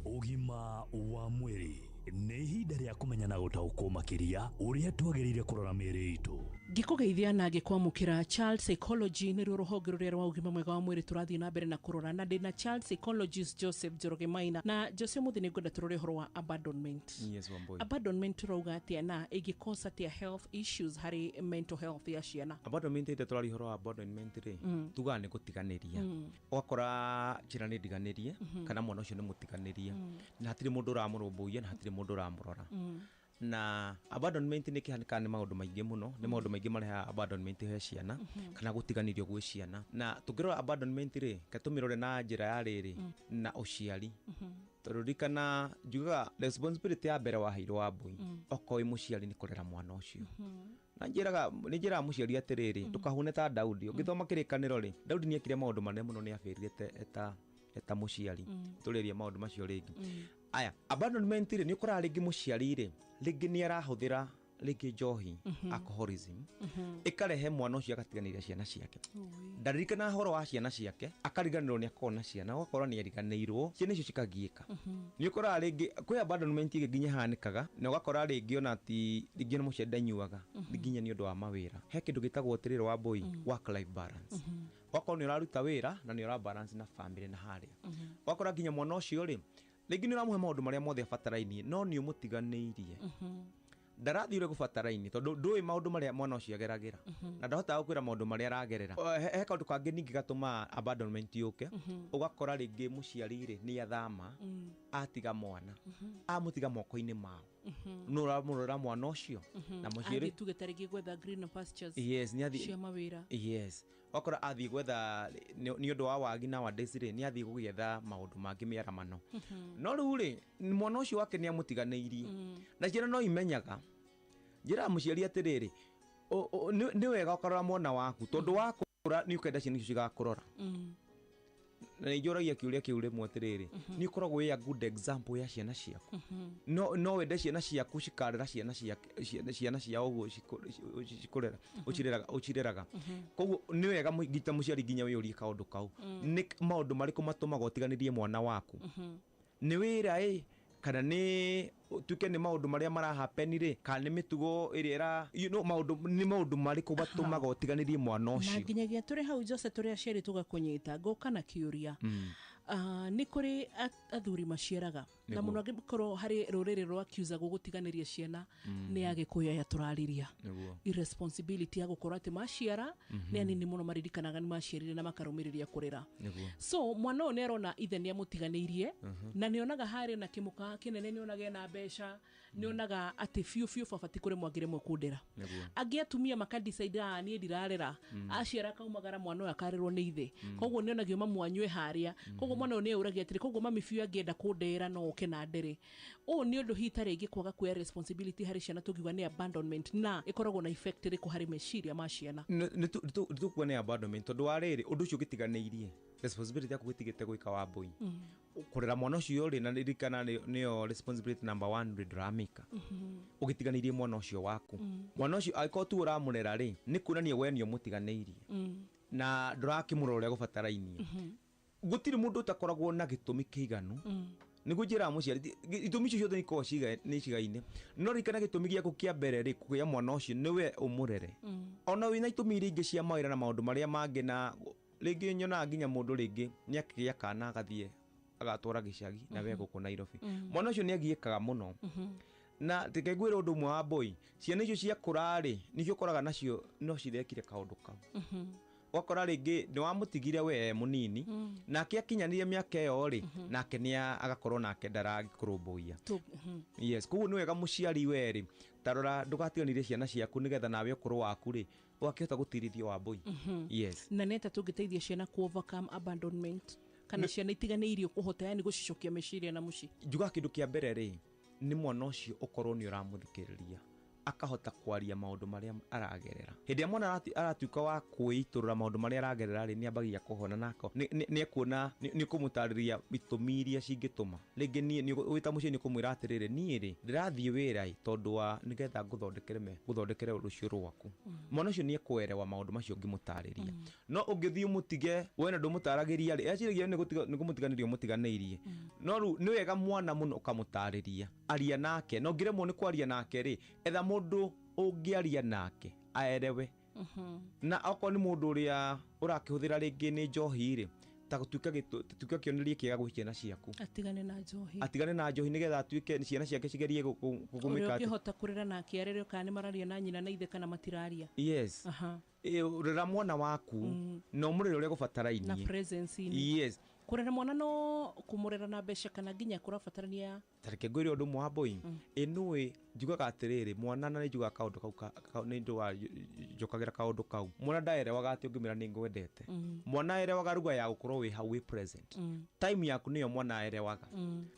Ũgima wa mwĩrĩ nĩ ihinda rĩa kũmenya na gũtaũkwo makĩria ũrĩa twagĩrĩire kũrora mĩĩrĩ itũ. Ngĩkũgeithia na ngĩkwamũkĩra Child Psychology nĩruo rũhonge rũrĩa rwa ũgima mwega wa mwĩrĩ tũrathiĩ na mbere na kũrora, na ndĩna Child Psychologist Joseph Njoroge Maina. Na Jose, mũthĩ nĩngwenda tũrore ũhoro wa abandonment. Yes, Wambui. Abandonment tũrauga atĩa na ĩngĩ-cause atĩa health issues harĩ mental health ya ciana? Abandonment ĩrĩa tũraria ũhoro wa abandonment rĩ, tugaga nĩ gũtiganĩria. Ũgakora ciana nĩ ndiganĩrie, kana mwana ũcio nĩ mũtiganĩrie, na hatirĩ mũndũ ũramũrũmbũiya na hatirĩ mũndũ ũramũrora. Na abandonment nĩ kĩhanĩkaga nĩ maũndũ maingĩ mũno, nĩ maũndũ maingĩ marehaga abandonment he ciana, kana gũtiganĩrio gwĩ ciana. Na tũngĩrora abandonment rĩ, reke tũmĩrore na njĩra ya rĩrĩ, na ũciari. Tondũ ririkana njugaga responsibility ya mbere waheirwo Wambui, okorwo wĩ mũciari nĩ kũrera mwana ũcio. Na nĩ njĩraga mũciari atĩrĩrĩ, ndũkahune ta Daudi. Ũngĩthoma kĩrĩkanĩro rĩ, Daudi nĩ ekire maũndũ manene mũno, nĩ abĩrire eta mũciari. Tũrĩrie maũndũ macio rĩngĩ. Aya, abandonment rĩ, nĩ ũkoraga rĩngĩ mũciari rĩ, rĩngĩ nĩ arahũthĩra rĩngĩ njohi, alcoholism, ĩkarehe mwana ũcio agatiganĩria ciana ciake. Ndaririkana ũhoro wa ciana ciake, akariganĩrwo nĩ akorwo na ciana, ũgakora nĩ ariganĩirwo, ciana icio cikagiĩka. Nĩ ũkoraga rĩngĩ kwĩ abandonment ĩngĩ nginya ĩhanĩkaga, na ũgakora rĩngĩ ona ti rĩngĩ ona mũciari ndanyuaga, nginya nĩ ũndũ wa mawĩra. He kĩndũ gĩtagwo atĩrĩrĩ Wambui, work life balance. Ũgakorwo nĩ ũraruta wĩra na nĩ ũra balance na family na harĩa. Ũgakora nginya mwana ũcio rĩ, rĩngĩ nĩ ũramũhe maũndũ marĩa mothe abatarainie, no nĩ ũmũtiganĩirie. Ndarathiĩ ũrĩa gũbatarainie tondũ ndũĩ maũndũ marĩa mwana ũcio ageragĩra, na ndahotaga gũkwĩra maũndũ marĩa aragerera. He kaũndũ kangĩ ningĩ gatũmaga abandonment yũke, ũgakora rĩngĩ mũciari rĩ nĩ athama, atiga mwana, amũtiga moko-inĩ mao. Nũ ũramũrora mwana ũcio? Na mũciari Athiĩ tuge ta rĩngĩ gwetha greener pastures Yes, nĩ athiĩ cia mawĩra. Yes. Wakora athiĩ gwetha nĩ ũndũ wa wagi nowadays rĩ, nĩ athiĩ gũgĩetha maũndũ mangĩ mĩaramano. No rĩu rĩ, mwana ũcio wake nĩ amũtiganĩirie. Na ciana no imenyaga. Njĩraga mũciari atĩrĩrĩ, nĩ wega ũkarora mwana waku, tondũ wakũra nĩ ũkenda ciana icio cigakũrora. Na nĩ njũragia kĩũria kĩu rĩmwe atĩrĩrĩ, nĩ ũkoragwo wĩ a good example ya ciana ciaku? No no wende ciana ciaku cikarera ciana ciake, ciana ciao ũguo cikũrera, ũcireraga, ũcireraga? Koguo nĩ wega ta mũciari nginya wĩyũrie kaũndũ kau. Nĩ maũndũ marĩkũ matũmaga ũtiganĩrie mwana waku? Nĩ wĩra ĩ, kana nĩ tuke nĩ maũndũ marĩa marahapeni rĩ, kana nĩ mĩtugo ĩrĩa ĩra maũndũ, nĩ maũndũ marĩkũ matũmaga ũtiganĩrie mwana Na ũcio? Nginyagia tũrĩ hau, Jose, tũrĩ aciari tũgakũnyita ngũka na kĩũria. Nĩ kũrĩ athuri maciaraga na mũno angĩkorwo harĩ rũrĩrĩ rwa kiucagwo gũtiganĩria ciana nĩ Agĩkũyũ aya tũrarĩria. Irresponsibility ya gũkorwo atĩ maciara nĩ anini mũno maririkanaga nĩ maciarire na makarũmĩrĩria kũrera. So mwana ũyũ nĩ arona ithe nĩ amũtiganĩirie na nĩ onaga harĩ na kĩmũka kĩnene, nĩ onaga ena mbeca, nĩ onaga atĩ biũ biũ baba ti kũrĩmwo angĩremwo kũndera. Angĩ atumia makadecide, "Ah, niĩ ndirarera." Aciara akaumagara, mwana ũyũ akarerwo nĩ ithe. Koguo nĩ onagio mamu anyue harĩa. Koguo mwana ũyũ nĩ eũragia atĩrĩ, koguo mami biũ angĩenda kũndera no oke na ndere. Ũũ nĩ ũndũ hihi ta rĩngĩ kwaga kuoya responsibility harĩ ciana tũngiuga nĩ abandonment, na ĩkoragwo na effect ĩrĩkũ harĩ meciria ma ciana? Nĩ tũkuga nĩ abandonment, tondũ wa rĩrĩ, ũndũ ũcio ũgĩtiganĩirie responsibility yaku gĩtigĩte gwĩka wa mbũi kũrera mwana ũcio rĩ, na ririkana nĩyo responsibility number one rĩ, ndũramĩka. Ũgĩtiganĩirie mwana ũcio waku. Mwana ũcio angĩkorwo tu ũramũrera rĩ, nĩ kuonania we nĩ ũmũtiganĩirie na ndũrakĩmũrora ũrĩa gũbatarainie. Gũtirĩ mũndũ ũtakoragwo na gĩtũmi kĩiganu. Nĩguo njĩraga mũciari, itũmi icio ciothe ikoragwo nĩ cigaine, no ririkana gĩtũmi gĩaku kĩa mbere rĩ, kũgĩa mwana ũcio nĩwe ũmũrere. Ona wĩna itũmi iria ingĩ cia mawĩra na maũndũ marĩa mangĩ, na rĩngĩ nyonaga nginya mũndũ rĩngĩ nĩ akĩgĩa kana agathiĩ agatwara gĩcagi na we gũkũ Nairobi. Mwana ũcio nĩ agiĩkaga mũno. Na reke ngwĩre ũndũ ũmwe wa mbũi, ciana icio ciakũra rĩ, nĩcio ũkoraga nacio no cirekire kaũndũ kau. Ũgakora rĩngĩ nĩ wamũtigire we e mũnini, nake akinyanĩria mĩaka ĩyo rĩ, nake nĩ agakorwo nake ndaragĩkũrũmbũiya. Yes, koguo nĩ wega mũciari we rĩ, tarora ndũgatiganĩrie ciana ciaku, nĩgetha nawe ũkũrũ waku rĩ, ũgakĩhota gũtirithio wa mbũi. Yes. Na nĩ atĩa tũngĩteithia ciana ku overcome abandonment, kana ciana itiganĩirio kũhota yani gũcicokia meciria na mũciĩ? Njugaga kĩndũ kĩa mbere rĩ, nĩ mwana ũcio ũkorwo nĩ ũramũthikĩrĩria, akahota kwaria maũndũ marĩa aragerera. Hĩndĩ ĩrĩa mwana aratuĩka wa kwĩitũrũra maũndũ marĩa aragerera rĩ, nĩ ambagia kũhona nako nĩ ekuona nĩ ũkũmũtarĩria itũmi iria cingĩtũma rĩngĩ niĩ wĩ ta mũciĩ nĩ ũkũmwĩra atĩrĩrĩ, niĩ rĩ, ndĩrathiĩ wĩra ĩ tondũ wa nĩgetha ngũthondekere ngũthondekere rũciũ rwaku. Mwana ũcio nĩ ekwerewa maũndũ macio ũngĩmũtarĩria. No ũngĩthiĩ ũmũtige we na ndũmũtaragĩria rĩ, eciragia nĩ kũmũtiganĩria ũmũtiganĩirie. No rĩu nĩ wega mwana mũno ũkamũtarĩria, aria nake, na ũngĩremwo nĩ kwaria nake rĩ, etha mũndũ ũngĩaria nake aerewe. Na okorwo nĩ mũndũ ũrĩa ũrakĩhũthĩra rĩngĩ nĩ njohi rĩ, ta gũtuĩka tuĩka kĩonereria kĩega gwĩ ciana ciaku. Atigane na njohi. Atigane na njohi nĩgetha atuĩke ciana ciake cigerie ũrĩa kũmĩka atĩ ũngĩhota kũrera nake arere, kana nĩ mararia na nyina na ithe kana matiraria. Yes. Ĩ, rera mwana waku na ũmũrere ũrĩa na gũbatarainie. Presence-inĩ. Yes. Kũrera mwana no kũmũrera na mbeca, kana nginya kũrabatarania? Tareke ngwĩre ũndũ ũmwe wa mbũi. Ĩ nũĩ njugaga atĩrĩrĩ, mwana, na nĩ njugaga kaũndũ kau nĩ ndũga njũkagĩra kaũndũ kau, mwana ndaerewaga atĩ ũngĩmwĩra nĩ ngwendete. Mwana aerewaga ruga ya gũkorwo wĩ hau, wĩ present. Time yaku nĩyo mwana aerewaga.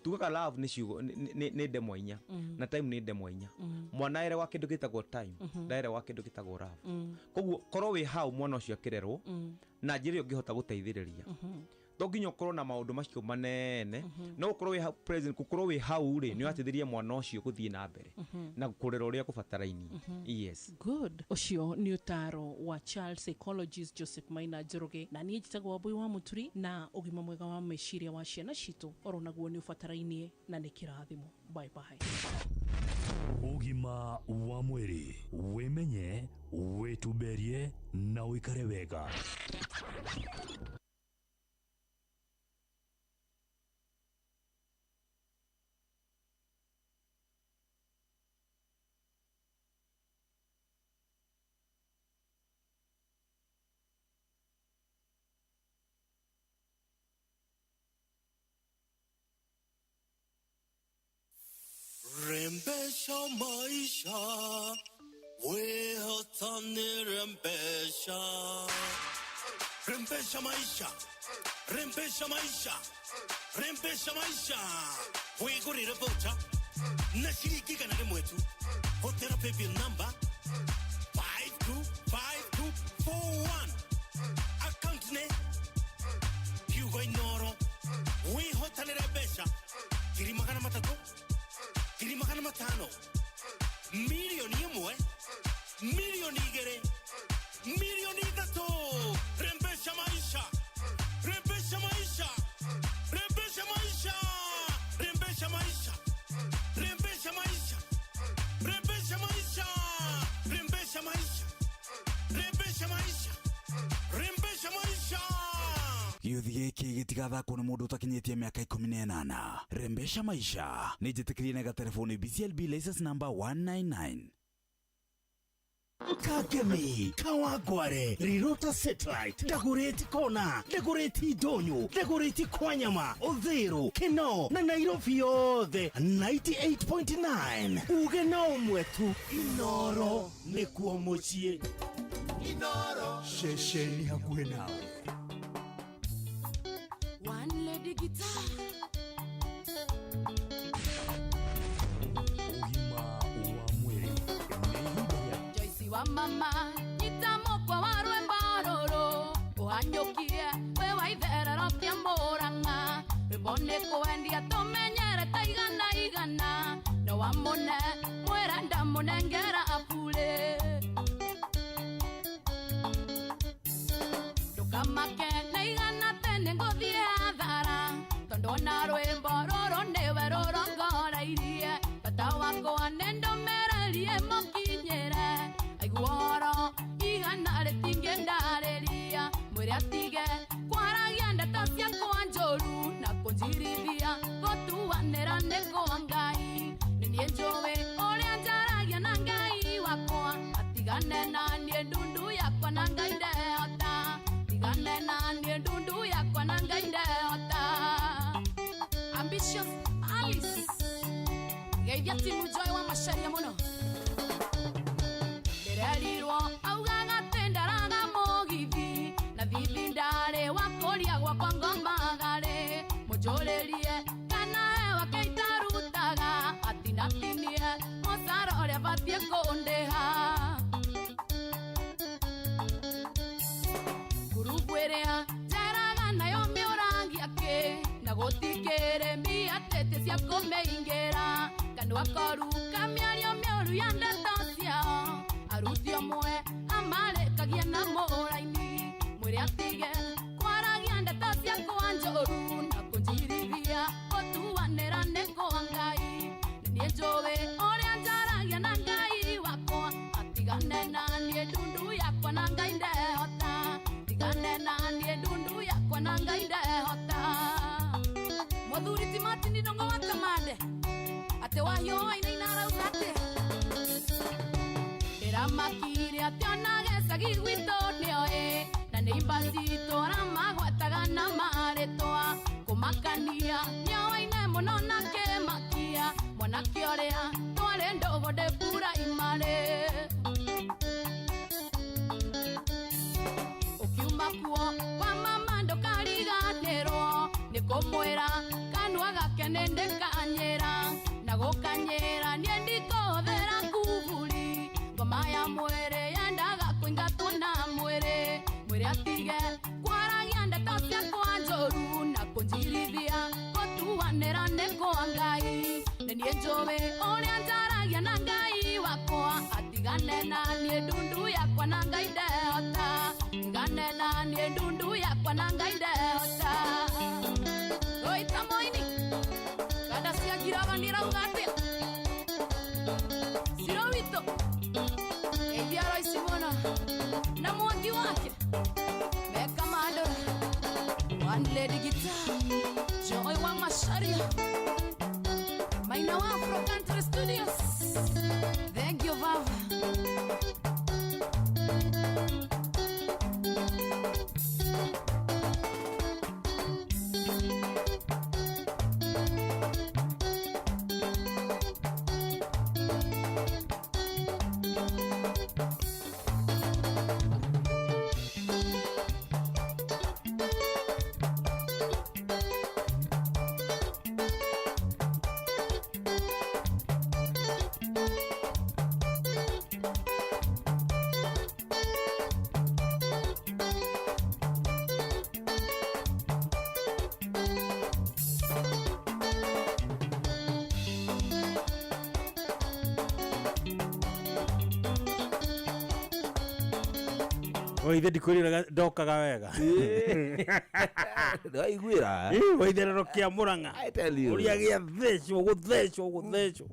Tugaga love nĩ ciugo, nĩ ndemwa inya. Na time nĩ ndemwa inya. Mwana aerewa kĩndũ gĩtagwo time, ndaerewa kĩndũ gĩtagwo love. Koguo korwo wĩ hau mwana ũcio akĩrerwo na njĩra ĩyo ũngĩhota gũteithĩrĩria, to nginya ũkorwo na maũndũ macio manene, no ũkorwo wĩ hau present. Gũkorwo wĩ hau rĩ, nĩ ũrateithĩrĩria mwana ũcio gũthiĩ na mbere na kũrera ũrĩa gũbatarainie. Yes. Good, ũcio nĩ ũtaro wa child psychologist Joseph Maina Njoroge. Na niĩ njĩtagwo Wambui wa Mũturi, na ũgima mwega wa meciria wa ciana citũ oro naguo nĩ ũbatarainie na nĩ kĩrathimo. Bye bye. Ũgima wa mwĩrĩ: wĩmenye, wĩtumberie na ũikare wega. Rembesha maisha, we rembesha. Rembesha maisha, rembesha maisha, rembesha maisha. Wigurire voucher na ciringi 100 tu. Hũthĩra paybill number 525241, account nĩ kiugo Inoro. 300,000, 500,000, 1,000,000, 2,000,000, 3,000,000. Rembesha maisha, rembesha maisha, rembesha maisha, rembesha maisha, rembesha maisha, rembesha maisha, rembesha maisha, rembesha maisha, rembesha maisha. Gĩũthi gĩkĩ gĩtigathakwo nĩ mũndũ ũtakinyĩtie mĩaka 18. Rembesha maisha nĩ njĩtĩkĩrie na gatelefoni BCLB license number 199. Kagemi, Kawangware, Rirota Satellite, Dagoretti Kona, Dagoretti Ndonyo, Dagoretti Kwanyama, Uthiru, Kinoo na Nairobi yothe 98.9. Uge na ũmwe tu, Inoro nĩkuo mũciĩ. Inoro ceceni hakuhĩ nawe. One lady guitar. Ũgima wa mwĩrĩ nĩ ihinda rĩa Joyce wa mama nyitamokwa wa rwembo rũrũ ũhanyũkie wĩ wa itherero kĩa Mũrang'a rwĩmbo nĩ kwendia tũmenyerete igana igana no wamũne mwĩra ndamũnengera burĩ ndũkamake na igana tene ngũthiĩ hathara tondũ ona rwĩmbo rũrũ nĩwe rũrongoreirie bata wakwa nĩ ndũmĩrĩrie mũkinyĩre aiguoro igana rĩtingĩndarĩria mwĩre atige kwaragia ndeto ciakwa njũru na kũnjirithia gũtuanĩra nĩ kwa Ngai nĩ niĩ njũĩ ũrĩa njaragia na Ngai wakwa atigane na niĩ ndundu yakwa na Ngai ndehota tigane na niĩ ndundu yakwa na Ngai ndehota. Ambitious Alice geithia timu Joy wa Macharia mũno ndĩrerirwo augaga atĩ ndaraga mũgithi na thithi ndarĩ wa kũria gwakwa ngomagarĩ mũnjũrĩrie kana hewa kĩitarutaga atinatinie mũcara ũrĩa batiĩ kũndĩha ngurubu ĩrĩa njeraga nayo mĩũrangia kĩ na gũtikĩrĩ mbia tĩtĩ cia kũmĩingĩra kanua koru kamĩario mĩũru ya ndeto ciao aruti ũmwe amarĩkagia na mũraini mwĩre atige kwaragia ndeto ciakwa njũru na kũnjirithia gũtuanĩra nĩ kwa Ngai nĩ niĩ njũĩ ũrĩa njaragia na Ngai wakwa atigane na niĩ ndundu yakwa na Ngai ndehota tigane na niĩ ndundu yakwa na Ngai ndehota. Mũthuri ti Martin Ndung'u wa Kamande atĩ wahiũha inaina arauga atĩa ndĩramakire atĩ ona gĩcagi gwitũ nĩoĩ na nĩ imba citũ aramagwetaga na marĩtwa kũmakania nĩoaine mũno na kĩmakia mwanake ũrĩa twarĩ ndũgũ ndĩ puraimarĩ ũkiuma kuo kwa mama ndũkariganĩrwo nĩ kũmwĩra kanua gake nĩ ndĩkanyĩra na gũkanyĩra niĩ ndikũhũthĩra kuburi ngoma ya mwĩrĩ yendaga kũingatwo na mwĩrĩ mwĩrĩ atige kwaragia ndeto ciakwa njũru na kũnjirithia gũtuanĩra nĩ kwa Ngai nĩ niĩ njũĩ ũrĩa njaragia na Ngai wakwa atigane na niĩ ndundu yakwa na Ngai ndehota tigane na niĩ ndundu yakwa na Ngai ndehota. Roita moini kanda cia ngiraga nĩrauga atĩa Ciro witũ geithia Roici mũno na mwangi wake Beka Mandora One Lady Guitar Joy wa Macharia Maina wa Afro Country Studios. Thank you vava. Koithe ndikwĩrĩraga ndokaga wega. Ndwaiguĩra. Ĩ, waitherero kĩa Murang'a. I tell you. Ũrĩa gĩathecwo gũthecwo gũthecwo.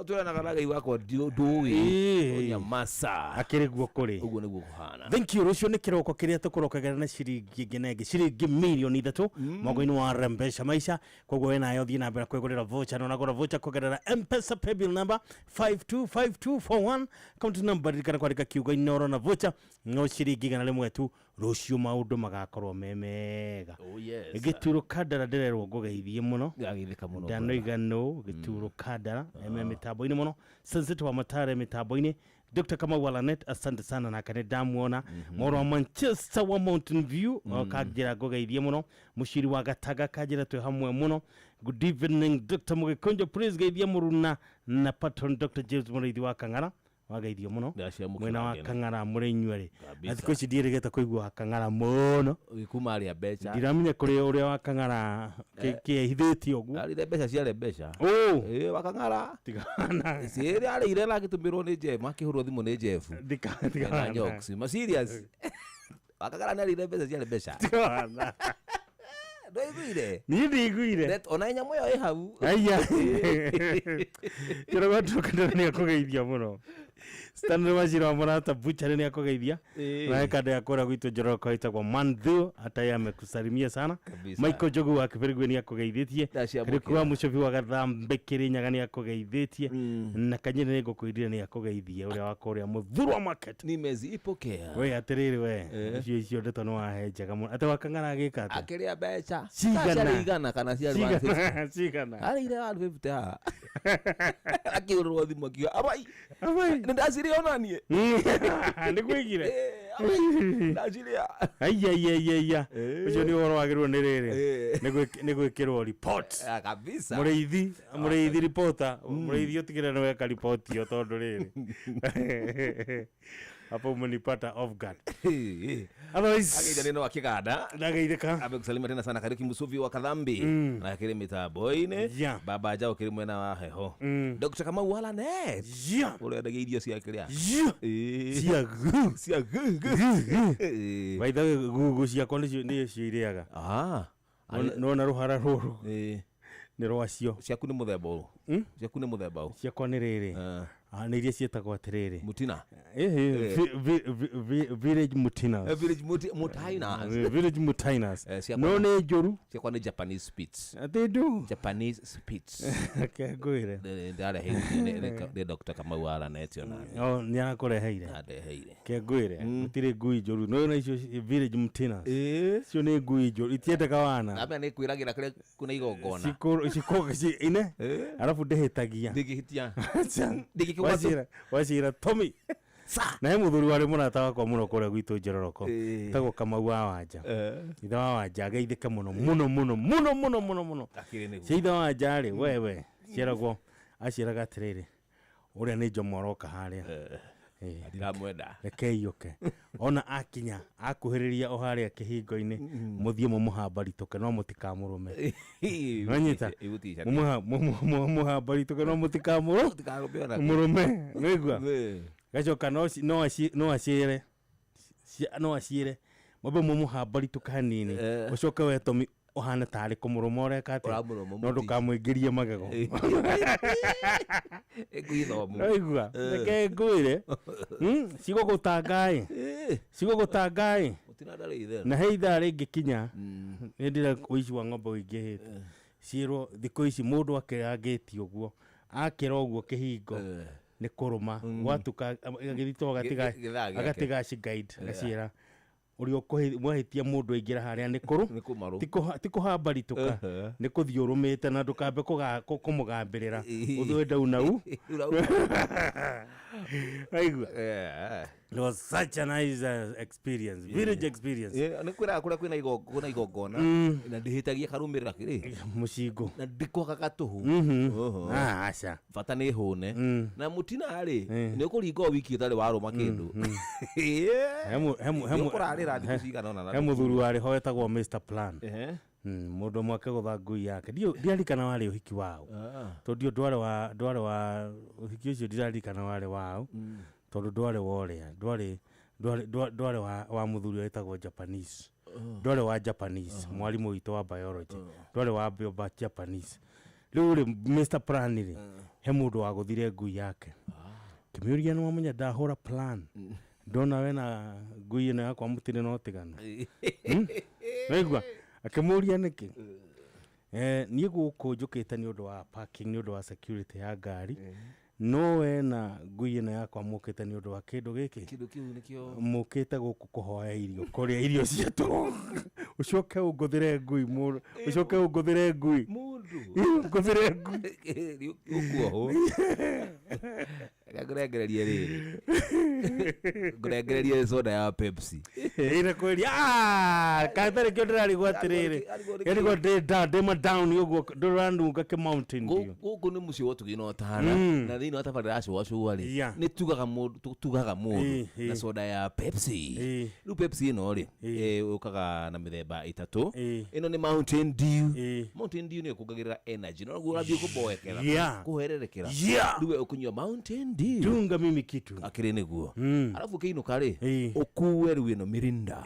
Twĩranaga na Ngai wakwa ndũĩ. Ĩ. Ũnyamasa. Akĩrĩ guo kũrĩ. Ũguo nĩguo kũhana. Thank you. Rũciũ nĩ kĩroko kĩrĩa tũkũrokagĩra na ciringi ĩngĩ na ĩngĩ, ciringi mirioni 3 mwako-inĩ wa Rembesha Maisha. Koguo we nayo thiĩ na mbere kwĩgũrĩra voucher, na ũragũra voucher kũgerera M-Pesa paybill number 525241, account number ririkana kwandĩka kiugo Inoro na voucher no ciringi 100 tu. Rũciũ maũndũ magakorwo me mega. Oh yes. Gĩturo Kandara ndĩrerwo ngũgeithie mũno. Ndĩrageithĩka mũno. Ndanoiga no Gĩturo Kandara eme mĩtambo-inĩ mũno. Sensitive wa Matare mĩtambo-inĩ. Dr. Kamau Alanet, asante sana nake nĩ ndamuona. Mũrũ wa Manchester wa Mountain View kanjĩra ngũgeithie mũno. Mũciri wa Gataga kanjĩra twĩ hamwe mũno. Good evening Dr. Mũgĩkũnjo, please geithia mũruna na patron Dr. James Mũrĩithi wa Kang'ara. Wageithio mũno Ndaciamũkĩra mwena wa ngeno. Kang'ara mũrĩ inyuerĩ. Kabisa. Na thikũ ici ndiĩrĩgĩte kũigua wa Kang'ara mũno. Kuma arĩa mbeca. Ndiramenya kũrĩ ũrĩa wa Kang'ara kĩehithĩtie ũguo. Arĩire mbeca ciarĩ mbeca. Ũ. Ĩ wa Kang'ara. Tigana. Ciĩrĩ arĩire na agĩtũmĩrwo nĩ Jeff, akĩhũrwo thimũ nĩ Jeff. Tigana. Na jokes. Ma serious. Wa Kang'ara nĩ arĩire mbeca ciarĩ mbeca. Tigana. Ndwaiguire? Niĩ ndiguire. Ona nyamũ ĩyo ĩ hau. Aya. Kĩrogo tukandara nĩ akũgeithia mũno. Stanley Wachira wa Mũrata Butchery nĩ akũgeithia. Ĩĩ. Na kanda ya kũrĩa gwitũ Njoroko ĩtagwo Mandhu ataye amekusalimia sana. Kabisa. Michael Njogu wa Kĩbĩrĩgwe nĩ akũgeithĩtie. Ndaciamũkĩra. Kĩrĩku wa Mũcobi wa Gathambe Kĩrĩnyaga nĩ akũgeithĩtie. Na Kanyĩrĩ nĩ ngũkwĩrire nĩ akũgeithia ũrĩa wa kũrĩa Mũthurwa Market. Nimeziipokea. We atĩrĩrĩ we, icio ndeto nĩ wahe njega mũno. Atĩ wa Kang'ara agĩka atĩa? Akĩrĩa mbeca. Cigana. Ciarĩ igana kana ciarĩ 150. Cigana. Arĩire 150 haha. Akĩhũrĩrwo thimũ akiuga abai. Abai. Nĩ ndacirĩa ona niĩ. Nĩ kwĩgire. Ndacirĩa. Aiya aiya aiya aiya. Ũcio nĩ ũhoro wagĩrĩirwo nĩ rĩrĩ. Nĩ gwĩkĩrwo report. Ah, kabisa. Mũrĩithi, mũrĩithi reporter, mũrĩithi ũtigĩrĩre nĩ weka report ĩyo tondũ rĩrĩ. Hapo umenipata off guard. Otherwise Ageithia nĩ wa Kĩganda. Ndageithĩka. Amekusalimia tena sana Kariuki Musuvi wa Kathambi. Na kĩrĩ mĩtambo-inĩ. Yeah. Baba Jao kĩrĩ mwena wa heho. Dr. Kamau Walanet. Yeah. Ũrĩa wendagia irio cia kĩrĩa. Yeah. Ĩĩ. Cia gu. Cia gu gu. Ĩĩ. By the way, gugu ciakwa nĩcio irĩaga. Ah. Nona rũhara rũrũ. Nĩ rwacio. Ciaku nĩ mũthemba ũũ. Ciaku nĩ mũthemba ũũ. Ciakwa nĩ rĩrĩ. Ah, nĩ iria ciĩtagwo atĩrĩrĩ. Mutina. Village Mutinas. Village Mutinas. Village Mutinas. Ciakwa No nĩ njũru. Ciakwa nĩ Japanese Spitz. Atĩ ndu. Japanese Spitz. Reke ngwĩre. Ndareheire nĩ Dr. Kamau Walanet ona. Oh, nĩ arakũreheire. Andeheire. Ke ngwĩre, gũtirĩ ngui njũru. No na icio Village Mutinas. Icio nĩ ngui njũru. Itiendeka wana. Ndamenya nĩ kwĩragĩra kũrĩa kwĩna igongona. Cikũ ine. Arabu ndĩhĩtagia. Ndĩngĩhĩtia. Ndĩngĩkĩgwatwo. Wacira Tommy. Na he mũthuri warĩ mũrata wakwa mũno kũrĩa gwitũ Njororoko. Tagwo Kamau wa Wanja. Ithe wa Wanja ageithĩke mũno mũno mũno mũno mũno mũno mũno. Akĩrĩ nĩguo. Cia ithe wa Wanja rĩ, wewe ciaragwo aciaraga atĩrĩrĩ, ũrĩa nĩ Njomo aroka harĩa. Ndiramwenda. Reke iyũke. Ona akinya akuhĩrĩria o harĩa kĩhingo-inĩ, mũthiĩ mũmũhambaritũke no mũtikamũrũme. Nwanyita? Mũhambaritũke no mũtikamũrũme. Nĩwaigua? Gacoka no aciĩre no aciĩre mwambe mũmũhambaritũke hanini, ũcoke we Tomi ũhane tarĩ kũmũrũma ũreka atĩa, no ndũkamũingĩrie magego. Waigua? Reke ngwĩre, cigũgũtanga ĩ, cigũgũtanga ĩ. Na he ithaa rĩngĩkinya nĩ ndĩra ũici wa ng'ombe ũingĩhĩte, ciĩrwo thikũ ici mũndũ akĩra ngĩti ũguo, akĩra ũguo kĩhingo nĩ kũrũma gwatuka agĩthitwo agatiga guide agaciĩra ũrĩa mwahĩtia mũndũ aingĩra harĩa nĩ kũrũ ti kũhambaritũka, nĩ kũthiĩ ũrũmĩte na ndũkambe kũmũgambĩrĩra ũthũe ndaunau. Waigua? It was such a nice experience, village experience. Nĩ kwĩraga kũrĩa kwĩna igongona na ndĩhĩtagia karũmĩrĩra kĩrĩ mũcingo na ndĩkwagaga tũhu. Aca. Bata nĩ hũne na mũtina rĩ nĩ ũkũringa o wiki ũtarĩ warũma kĩndũ. Nĩ ũkũrarĩra thikũ cigana ũna. He mũthuri warĩ ho wetagwo Mr. Plan. Mũndũ ũmwe akĩgũtha ngui yake, ndiarikana warĩ ũhiki wao, tondũ ndwarĩ wa ũhiki ũcio, ndiririkana warĩ wao, tondũ ndwarĩ wa ũrĩa, Ndwarĩ wa mũthuri wetagwo Japanese. Ndwarĩ wa Japanese, mwarimũ witũ wa biology. Ndwarĩ wa Japanese. Rĩu rĩ, Mr. Plan rĩ, he mũndũ wagũthire ngui yake. Kĩmĩũria, nĩ wamenya ndahũra plan, ndona wena ngui ĩno yakwa mũtirĩ na ũtiganu. Waigua akĩmũria nĩkĩ? Niĩ gũkũ njũkĩte nĩ ũndũ wa parking, nĩ ũndũ wa security ya ngari, no wena ngui ĩno yakwa mũkĩte nĩ ũndũ wa kĩndũ gĩkĩ. Kĩndũ kĩu nĩkĩo. Mũkĩte gũkũ kũhoya irio, kũrĩa irio ciatũ, ũcoke ũngũthĩre ngui mũndũ, ũcoke ũngũthĩre ngui. Mũndũ. Ũngũthĩre ngui. Ũkuohwo. Reke ngũrengererie rĩrĩ, ngũrengererie soda ya Pepsi. Ĩna kwĩria katarĩ kĩo ndĩrarigwo atĩrĩrĩ, ĩrigwo ndĩ down, ndĩ ma down ũguo, ndũranunga kĩ Mountain Dew. Gũkũ nĩ mũciĩ wa ũtugi na ũtana. Na thĩinĩ wa tabarĩra ya cũa cũa rĩ, nĩ tugaga mũndũ, tugaga mũndũ na soda ya Pepsi. Rĩu Pepsi ĩno rĩ, ũkaga na mĩthemba ĩtatũ. Ĩno nĩ Mountain Dew. Mountain Dew nĩ ĩkuongagĩrĩra energy, no guo ũrathiĩ kũboekera, kũhererekera. Rĩu we ũkũnyua Mountain Dew. Dunga mimi kitu. Akĩrĩ nĩguo. Arabu ũkĩinũka rĩ, ũkue rĩu ĩno Mirinda,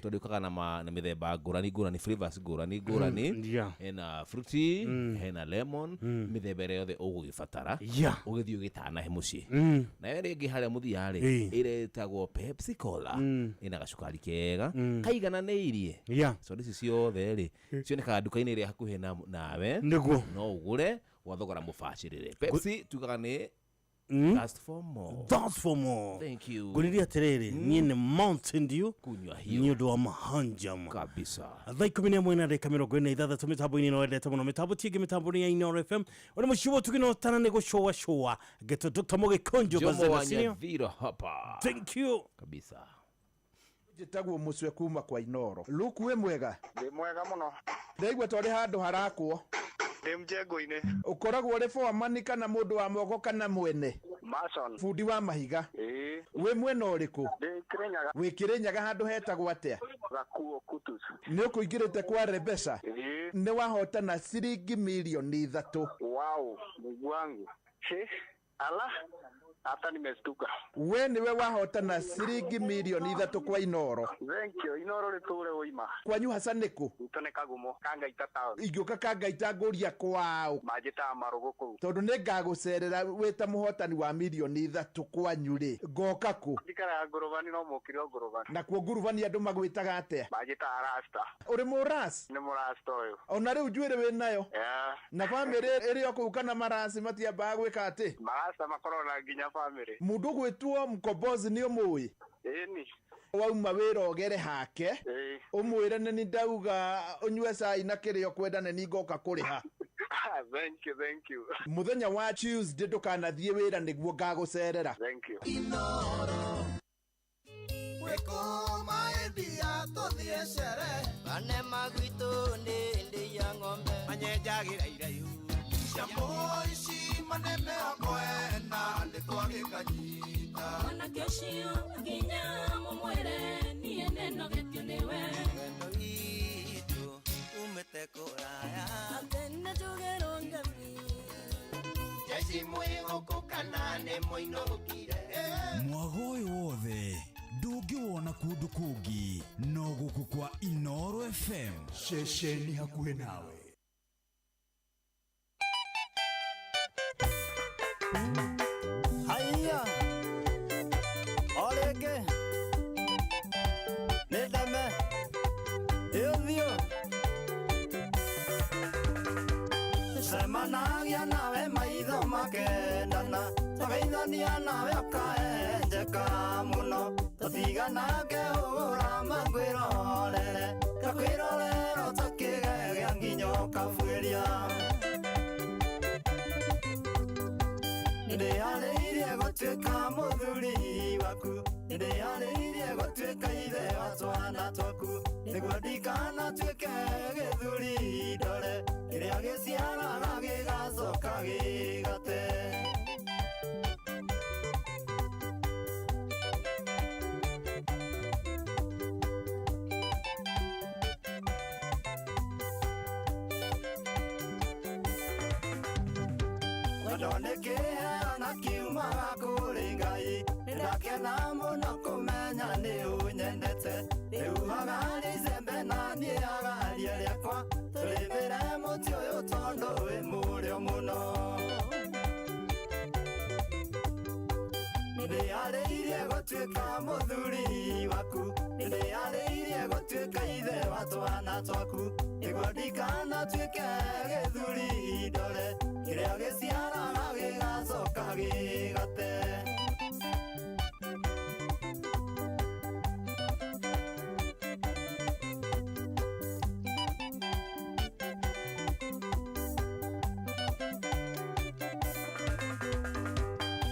tondũ ĩũkaga na mĩthemba ngũrani ngũrani, flavors ngũrani ngũrani. Hena fruity, hena lemon, mĩthemba ĩrĩa yothe ũgũgĩbatara. Ũgĩthiĩ ũgĩtanahe mũciĩ. Nayo ĩrĩa ĩngĩ harĩa mũthia rĩ, ĩrĩa ĩtagwo Pepsi Cola, ĩna gacukari kega kaigananĩirie. Soda ici ciothe rĩ, cionekaga nduka-inĩ ĩrĩa hakuhĩ nawe. Nĩguo. No ũgũre gwa thogora mũbacĩrĩre. Pepsi tugaga nĩ thirst for more. Thirst for more. Thank you. Ngũrĩria atĩrĩrĩ, niĩ nĩ Mountain Dew. Kunywa hiyo. Nĩ ũndũ wa mahanjama kabisa. Thaa 11:46 mĩtambo-inĩ ĩno wendete mũno, mĩtambo ti ĩngĩ, mĩtambo nĩ ya Inooro FM. Ũrĩ mũciĩ wa ũtugi na ũtana nĩ gũcũa cũa ngeto Dr. Mũgĩkũnjũ. Jomo Bazenga wa Senior. Nyathira hapa. Thank you. Kabisa. Njĩtagwo Mũcwe kuma kwa Inoro. Luku, wĩ mwega? Ndĩ mwega mũno. Ndaigua twarĩ handũ harakwo. Ndĩ mjengo-inĩ. Ũkoragwo ũrĩ foreman kana mũndũ wa moko kana mwene? Mason. Bundi wa mahiga? Ĩĩ. Wĩ mwena ũrĩkũ? Ndĩ Kĩrĩnyaga. Wĩ Kĩrĩnyaga handũ hetagwo atĩa? Gakuo Kutus. Nĩ ũkũingĩrĩte kwa Rebesha? Ĩĩ. Nĩ wahotana ciringi mirioni 3. Wow, Mungu wangu. He, ala, hata nimestuka. We nĩwe wahotana ciringi mirioni 3 kwa Inoro. Thank you. Inoro rĩtũre ũima. Kwanyu haca nĩkũ? Gwitũ nĩ Kagumo, Kangaita town. Ingĩũka Kangaita ngũria kwao? Manjĩtaga Marũgũ kũu. Tondũ nĩ ngagũcerera wĩ ta mũhotani wa mirioni 3 kwanyu rĩ, ngoka kũ? Njikaraga Ngũrũbani, no mũkire o Ngũrũbani. Nakuo Ngurubani andũ magwĩtaga atĩa? Manjĩtaga Rasta. Ũrĩ mũras? Nĩ mũrasta ũyũ. Ona rĩu njuĩrĩ wĩ nayo? Yeah. Na bamĩrĩ ĩrĩ o kũu kana marasi matiambaga gwĩka atĩ? Marasta makoragwo na nginya bamĩrĩ. Mũndũ ũgwĩtwo Mkombozi nĩ ũmũĩ? Ĩni. Wauma wĩra ũgere hake, Ĩĩ. ũmwĩre nĩ ni ndauga ũnyue cai na kĩrĩa ũkwenda, nĩ ni ngoka kũrĩha. Thank you, thank you. Mũthenya wa Tuesday ndũkanathiĩ wĩra nĩguo ngagũcerera. Thank you. Manyenjagĩra iraihu cia mũici manene ena nĩ twagĩkanyita. Mwanake ũcio nginya mũmwĩre niĩ nĩnogetio nĩwe. Wendo witũ umĩte kũraya. Atĩ njuge ngami. Jeci mwĩ gũkũ kana nĩ mũinũkire? Mwago ũyũ wothe ndũngĩwona kũndũ kũngĩ no gũkũ kwa Inooro FM. Ceceni hakuhĩ nawe. Haiya, o rĩngĩ nĩ ndeme ĩũthiũ cemanagia nawe maitho makendana, tũgeithania nawe ũkaenjeka mũno, tũtiganake ũgũra makwĩrorere gakwĩrorero ta kĩgegea nginya ũkabuĩria. Nĩndĩharĩirie gũtuĩka mũthuri waku, nĩndĩharĩirie gũtuĩka ithe wa twana twaku, nĩguo ndikanatuĩke gĩthuri ndore kĩrĩa gĩciaraga gĩgacoka gĩgate. Wendo nĩ kĩheo na kiumaga kũrĩ Ngai, nĩndakena mũno kũmenya nĩ nĩ ũnyendete rĩu hagaria icembe na niĩ hagaria rĩakwa tũrĩmĩre mũtĩ ũyũ tondũ wĩ mũrĩo mũno nĩndĩharĩirie gũtuĩka mũthuri waku nĩndĩharĩirie gũtuĩka ithe wa twana twaku nĩguo ndikanatuĩke gĩthuri ndore kĩrĩa gĩciaraga gĩgacoka gĩgate.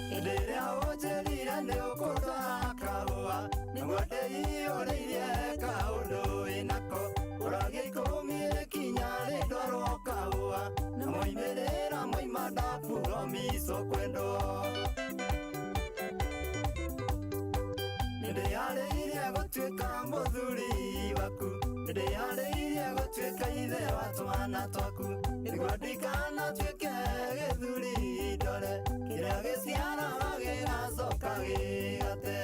Hĩndĩ ĩrĩa ũnjĩrire nĩ ũkũndwara kahũa nĩguo ndĩiyũrĩirie kaũndũ wĩnako ũragia ikũmi rĩkinya rĩndwarwo kahũa na moimĩrĩra moima ndaburomiso kwendwo. Nĩndĩharĩirie gũtuĩka mũthuri waku nĩndĩharĩirie gũtuĩka ithe wa twana twaku nĩguo ndikanatuĩke gĩthuri ndore kĩrĩa gĩciaraga gĩgacoka gĩgate.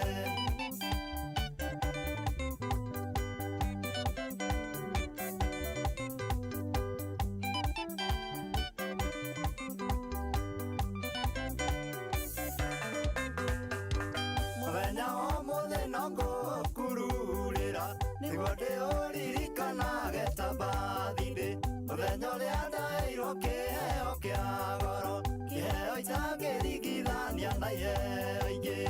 Mũthenya wa ũmũthĩ no ngũkururĩra nĩguo ndĩũririkanage ta birthday mũthenya ũrĩa ndaheirwo kĩheo kĩa goro kĩheo itangĩringithania na iheo ingĩ.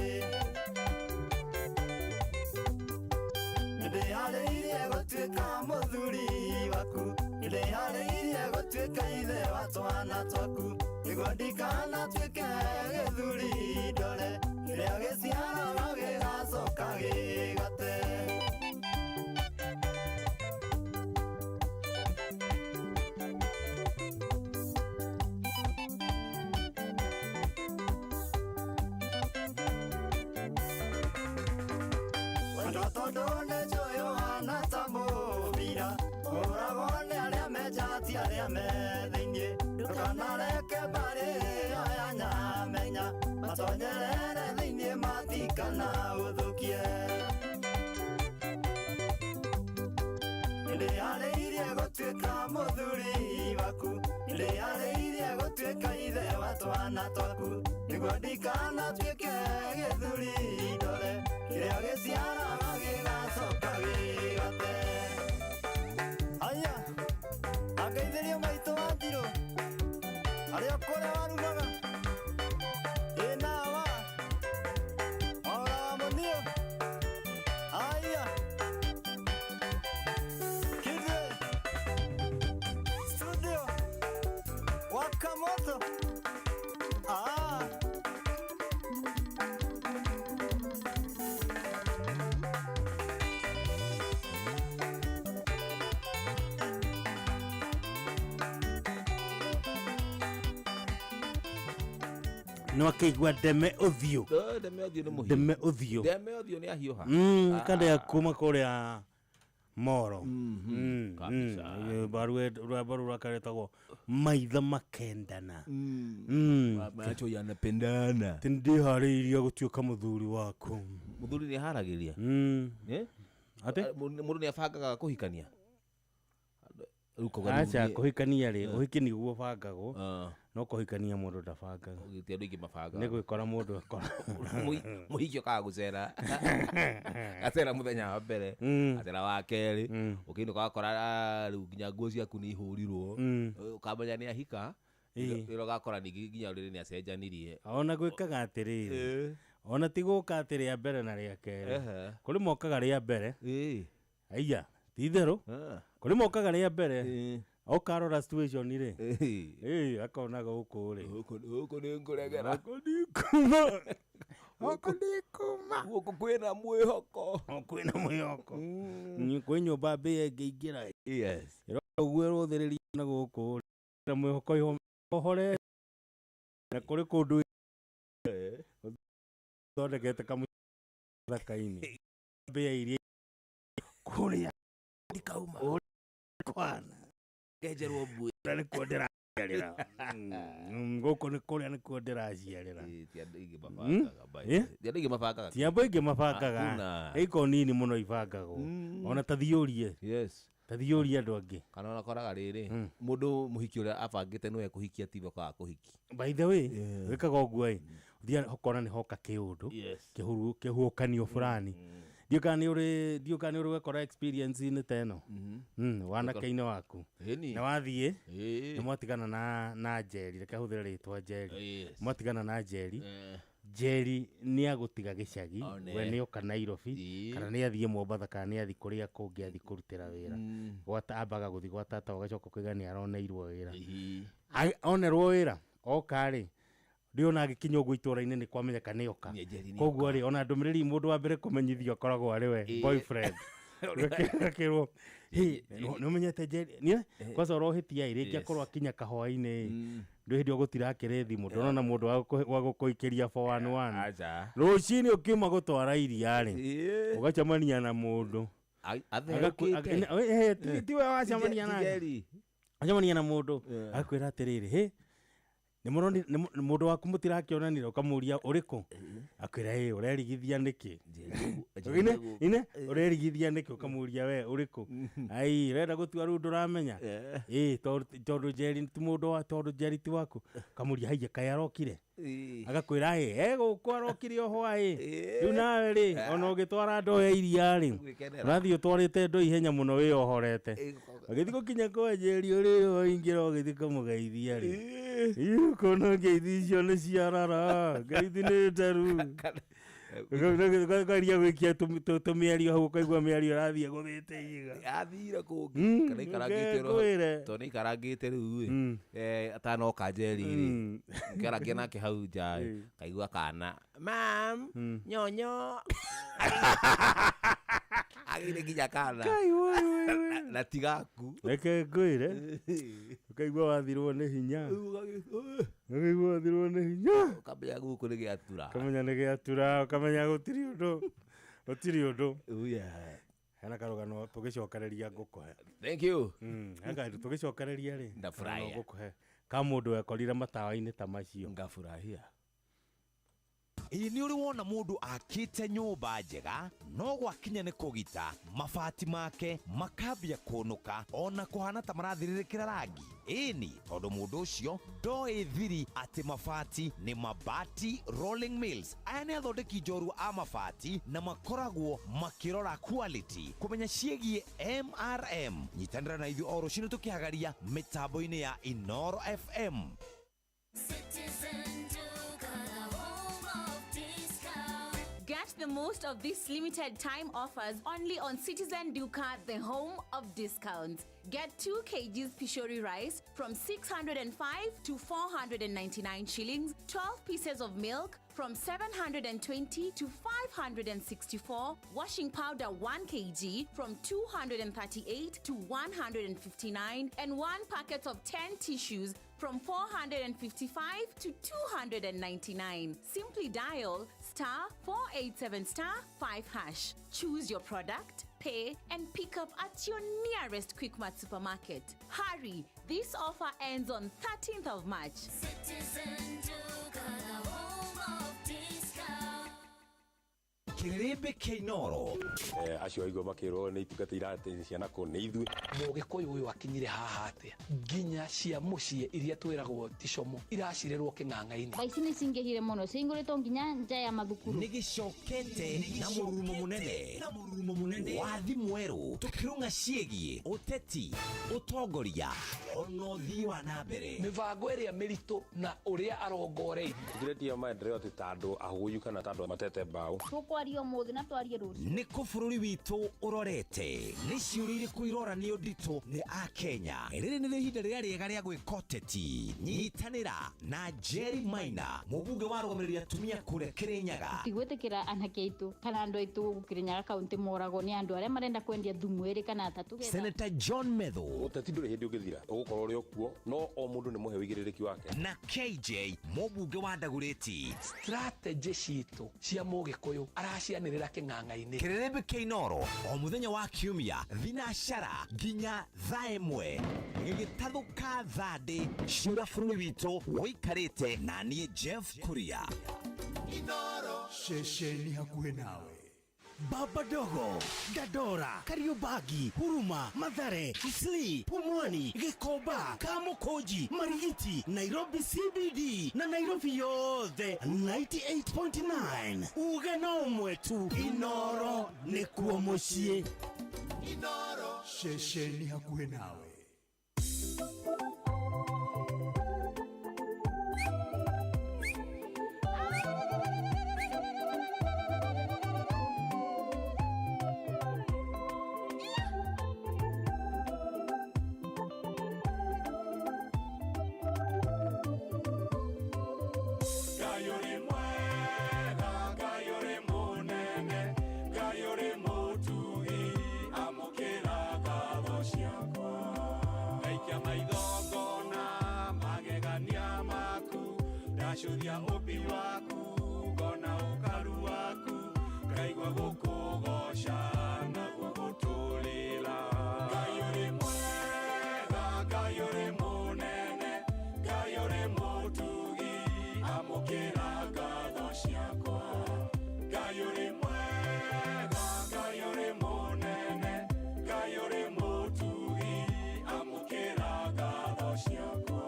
Nĩndĩharĩirie gũtuĩka mũthuri waku nĩndĩharĩirie gũtuĩka ithe wa twana twaku nĩguo ndikanatuĩke gĩthuri ndore kĩrĩa gĩciaraga gĩgacoka gĩgate. Wendo tondũ nĩ njũĩ ũhana ta mũbira ũhũragwo nĩ arĩa me nja ti arĩa me thĩiniĩ ndũkanareke mbarĩ ĩyo ya Nyamenya matonyerere thĩiniĩ matikana ũthũkie. Nĩndĩharĩirie gũtuĩka mũthuri waku nĩndĩharĩirie gũtuĩka ithe wa twana twaku nĩguo ndikanatuĩke gĩthuri ndore kĩrĩa gĩciaraga gĩgacoka gĩgate. Aya angeithĩrio maitũ wa Ndirũ arĩa kũrĩa warugaga ĩ nawa ora wa mũnio aya Kidwe studio waka moto ah. Nĩ wakĩigua ndeme ũthiũ. Ndeme ũthiũ nĩ mũhiũ. Ndeme ũthiũ. Ndeme ũthiũ nĩ ahiũha. Kanda ya kuma kũrĩa Moro. Kabisa. Rwĩmbo rũu rwake rwĩtagwo maitho makendana. Macho yanapendana. Ti ndĩharĩirie gũtuĩka mũthuri waku. Mũthuri nĩ aharagĩria. Atĩ? Mũndũ nĩ abangaga kũhikania. Aca kũhikania rĩ, ũhiki nĩguo ũbangagwo. No kũhikania mũndũ ndabangaga. Ti andũ aingĩ mabangaga. Nĩ gwĩkora mũndũ akora. Mũhiki okaga gũcera. Gacera mũthenya wa mbere, gacera wa kerĩ, ũkĩinũka ũgakora rĩu nginya nguo ciaku nĩ ihũrirwo. Ũkamenya nĩ ahika. Rĩrĩa ũgakora ningĩ nginya rĩrĩ nĩ acenjanirie. Ona gwĩkaga atĩrĩrĩ. Ona ti gũka atĩ rĩa mbere na rĩa kerĩ. Kũrĩ mokaga rĩa mbere. Aiya, ti itherũ. Kũrĩ mokaga rĩa mbere. Okarora situation rĩ. Akona gũkũ rĩ. Gũkũ nĩ ngũregera. Gũkũ nĩ kuma. Gũkũ nĩ kuma. Gũkũ kwĩna mwĩhoko. Kwĩna mwĩhoko. Kwĩ nyũmba mbĩa ĩngĩingĩra. Yes. Ũguo ĩrũthĩrĩria na gũkũ rĩ. Na mwĩhoko ũhore. Na kũrĩ kũndũ thondekete kamũthaka-inĩ. Mbĩa iria kũrĩa ndikauma. Kwana. Ngenjerwo mbuĩ. Na nĩkuo ndĩra Ndĩraciarĩra. Gũkũ nĩ kũrĩa nĩkuo ndĩraciarĩra. Ti andũ aingĩ mabangaga, by the way. Ti andũ aingĩ mabangaga. Ti andũ aingĩ mabangaga. Hakuna. Iko nini mũno ibangagwo. Ona ta thiĩ ũrie. Yes. Ta thiĩ ũrie andũ angĩ. Kana ũrakoraga rĩrĩ, mũndũ mũhiki ũrĩa abangĩte nĩwe kũhikia tiwe kwaga kũhiki. By the way, wĩkaga ũguo ĩ, ũthiaga ũkona nĩ hoka kĩũndũ, kĩhuũkanio fulani. Ndiũĩ kana nĩ ũrĩ, ndiũĩ kana nĩ ũrĩ wekora experience-inĩ ta ĩno. Wanake-inĩ waku. Ĩni. Na wathiĩ, Ĩĩ. nĩ mwatigana na Njeri, reke hũthĩre rĩtwa Njeri. Yes. Mwatigana na Njeri. Njeri nĩ agũtiga gĩcagi, One. we nĩ oka Nairobi, Ĩĩ. kana nĩ athiĩ Mombatha, kana nĩ athiĩ kũrĩa kũngĩ athiĩ kũrutĩra wĩra. Gwata ambaga gũthiĩ gwa tata ũgacoka ũkauga nĩ aroneirwo wĩra. Onerwo wĩra, oka rĩ, ndĩona agĩkinya ũguo itũũra-inĩ nĩ kwamenyeka nĩ oka. Njeri nĩ Koguo rĩ, ona ndũmĩrĩri mũndũ wa mbere kũmenyithio akoragwo arĩ we, Ĩĩ. boyfriend. Ũgakĩrwo, "Hĩ, nĩ ũmenyete Njeri?" Nĩ, kwanza ũrohĩtia ĩ, rĩngĩ Yes. akorwo akinya kahũa-inĩ ĩ, ndũĩ hĩndĩ ũgũtira akĩrĩ thimũ, ndũrona mũndũ wa gũkũikĩria 411. Aca. Rũcinĩ ũkiuma gũtwara iria rĩ, ũgacemania na mũndũ. Atherũkĩte. Tiwe wacemania Ti nake. Njeri. Acemania na mũndũ, agakwĩra atĩrĩrĩ, hĩ, nĩ mũndũ waku mũtirakĩonanire, ũkamũria ũrĩkũ, akwĩra ĩ ũrerigithia nĩkĩ, ine ine ũrerigithia nĩkĩ, ũkamũria we ũrĩkũ, ai ũrenda gũtua rĩu ndũramenya, ĩ tondũ Njeri ti mũndũ wa, tondũ Njeri ti waku, ũkamũria haiya kaĩ arokire, agakwĩra ĩ egũkũ arokire o hwaĩ, rĩu nawe rĩ ona ũgĩtwara ndoo ya iria rĩ, Gwĩkenera. ũrathiĩ ũtwarĩte ndoo ihenya mũno wĩyohorete, ũgĩthiĩ gũkinya kwa Njeri ũrĩ waingĩra ũgĩthiĩ kũmũgeithia rĩ, ũkona ngeithi icio nĩ ciarara, ngeithi nĩ nderu, ũkageria gwĩkia tũmĩario hau ũkaigua mĩario ĩrathiĩ ĩgũthĩte ihiga. Athire kũngĩ kana ikarangĩte roho ngwĩre. tondũ nĩ ikarangĩte rĩu ĩ, atanoka Njeri rĩ, ngĩarangia nake hau nja ĩ, kaigua kana mam nyonyo agĩire nginya kana Kai, woi, woi, woi. na ti gaku. Reke ngwĩre, ũkaigua wathirwo nĩ hinya, ũkaigua wathirwo nĩ hinya, ũkamenya gũkũ nĩ gĩatura, ũkamenya nĩ gĩatura, ũkamenya gũtirĩ ũndũ, gũtirĩ ũndũ. Hena karũgano tũgĩcokereria ngũkũhe. Thank you. Hena kaũndũ tũgĩcokereria rĩ, Ndafurahia. karũgano ngũkũhe ka mũndũ wekorire matawa-inĩ ta macio. Ngafurahia. Ĩ nĩ ũrĩ wona mũndũ akĩte nyũmba njega no gwakinya nĩ kũgita mabati make makambia kũnũka ona kũhana ta marathirĩrĩkĩra rangi, ĩni tondũ mũndũ ũcio ndoĩ thiri atĩ mabati nĩ Mabati Rolling Mills. Aya nĩ athondeki njorua a mabati na makoragwo makĩrora quality kũmenya ciĩgiĩ MRM. Nyitanĩra na ithuĩ o rũcinĩ tũkĩhagaria mĩtambo-inĩ ya Inoro FM. Citizen Duka, the home of discount. Get the most of these limited time offers only on Citizen Duka, the home of discounts. Get 2 kgs Pishori rice from 605 to 499 shillings, 12 pieces of milk from 720 to 564, washing powder 1 kg from 238 to 159, and 1 packet of 10 tissues from 455 to 299. Simply dial star 487 star 5 hash. Choose your product, pay, and pick up at your nearest Quickmart supermarket. Hurry, this offer ends on 13th of March. Citizen Duka, the home of discount. Kĩrĩmbĩ kĩa Inoro. Acio aigua makĩrwo nĩ itungata irateithia ciana kũ nĩ ithuĩ. Mũgĩkũyũ ũyũ akinyire haha atĩa nginya cia mũciĩ iria twĩragwo ti como iracirĩrwo kĩng'ang'a-inĩ. Thaa ici nĩ cingĩhire mũno, cihingũrĩtwo nginya nja ya mathukuru. Nĩ gĩcokete na mũrurumo mũnene, na mũrurumo mũnene wa thimũ tũkĩrũng'a ciĩgiĩ ũteti, ũtongoria ona ũthii wa na mbere. Mĩbango ĩrĩa mĩritũ na ũrĩa arongoreirie. Tũtiretia maendeleo atĩ ta andũ ahũyu kana ta andũ matete mbaũ. Tũkwaria ũmũthĩ na twarie rũciũ. Nĩ kũ bũrũri witũ ũrorete, nĩ ciũria irĩkũ iroranio nditũ nĩ akenya, rĩrĩ nĩrĩo ihinda rĩrĩa rĩega rĩa gwĩka ũteti. Nyitanĩra na Jerry Maina, mũbunge wa rũgamĩrĩri atumia kũrĩa Kĩrĩnyaga. Tigwĩtĩkĩra anake aitũ kana andũ aitũ gũkũ Kĩrĩnyaga kaũntĩ moragwo nĩ andũ arĩa marenda kwendia thumu ĩrĩ kana atatũ getha. Senator John Methu. Ũteti ndũrĩ hĩndĩ ũngĩthira, ũgũkorwo ũrĩ o kuo, no o mũndũ nĩ mũhe ũigĩrĩrĩki wake. Na KJ, mũbunge wa Ndagũrĩti. Strategy citũ cia mũgĩkũyũ Cianĩrĩra kĩng'ang'a-inĩ. Kĩrĩrĩmbĩ kĩa Inoro o mũthenya wa kiumia thinacara nginya thaa 1 gĩgĩtathũka thandĩ ciũra bũrũri witũ wĩikarĩte na niĩ Jeff Kuria. Inoro ceceni hakuhĩ nawe. Baba Dogo, Dandora, Kariobangi, Huruma, Mathare, Isli, Pumwani, Gikomba, Kamukunji, Marigiti, Nairobi CBD na Nairobi yothe 98.9. Uge no ũmwe tu, Inoro nĩkuo mũciĩ. Inoro ceceni hakuhĩ nawe. Ngai ũrĩ mwega, Ngai ũrĩ mũnene, Ngai ũrĩ mũtugi, amũkĩra ngatho ciakwa. Ndaikia maitho ngona magegania maku, ndacũthia ũmbi waku, ngona ũkaru waku, ngaigua gũkũgoca na gũgũtũrĩra. Ngai ũrĩ mwega, Ngai ũrĩ mũnene, Ngai ũrĩ mũtugi, amũkĩra ngatho ciakwa. Ngai ũrĩ mwega, Ngai ũrĩ mũnene, Ngai ũrĩ mũtugi, amũkĩra ngatho ciakwa.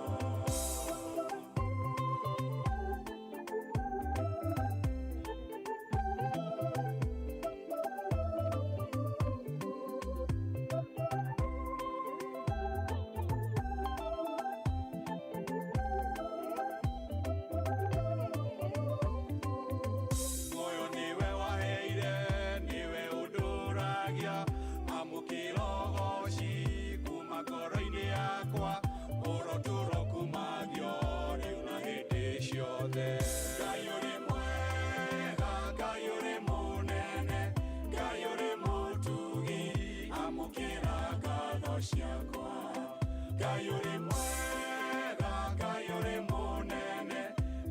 Muoyo nĩwe waheire, nĩwe ũndũragia, amũkĩra ũgoci kuma ngoro-inĩ yakwa, ũrotũro kumagio rĩu na hĩndĩ ciothe. Ngai ũrĩ mwega, Ngai ũrĩ mũnene, Ngai ũrĩ mũtugi, amũkĩra ngatho ciakwa. Ngai ũrĩ mwega, Ngai ũrĩ mũnene,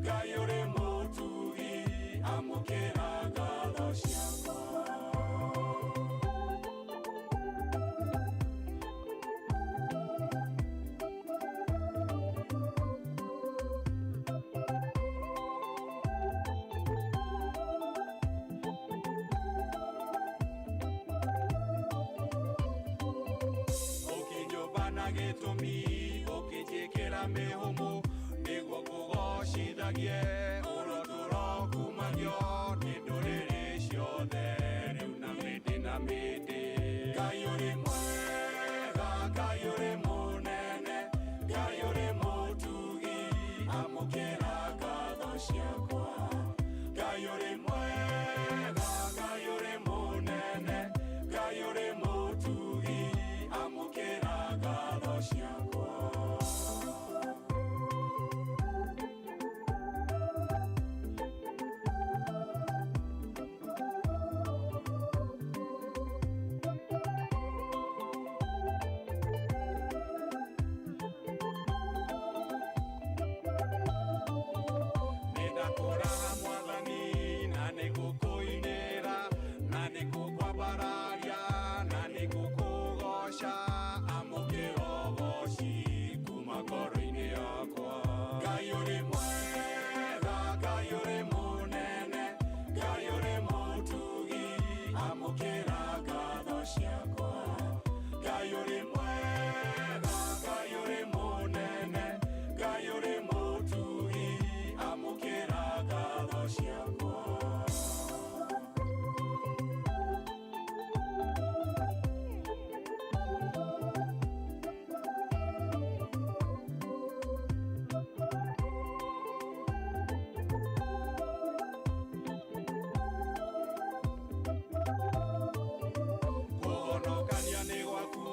Ngai ũrĩ mũtugi, amũkĩra ngatho ciakwa. Ũkĩnyũmba na gĩtũmi, ũkĩnjĩkĩra mĩhũmũ, nĩguo ngũgocithagie, ũrotũro kumagio nĩ ndũrĩrĩ ciothe, rĩu na mĩndĩ na mĩndĩ. Ngai ũrĩ mwega, Ngai ũrĩ mũnene, Ngai ũrĩ mũtugi, amũkĩra ngatho ciakwa. Ngai ũrĩ mwega, Ngai ũrĩ mũnene, Ngai ũrĩ mũtugi, amũkĩra ngatho ciakwa. Nĩndakũraga mwathani na nĩngũkũinĩra na nĩngũkwambararia na nĩngũkũgoca, amũkĩra ũgoci kuma ngoro-inĩ yakwa. Ngai ũrĩ mwega, Ngai ũrĩ mũnene, Ngai ũrĩ mũtugi, amũkĩra ngatho ciakwa. Ngai ũrĩ mwega, Ngai ũrĩ mũnene, Ngai ũrĩ mũtugi, amũkĩra ngatho ciakwa. Kũhonokania nĩ gwaku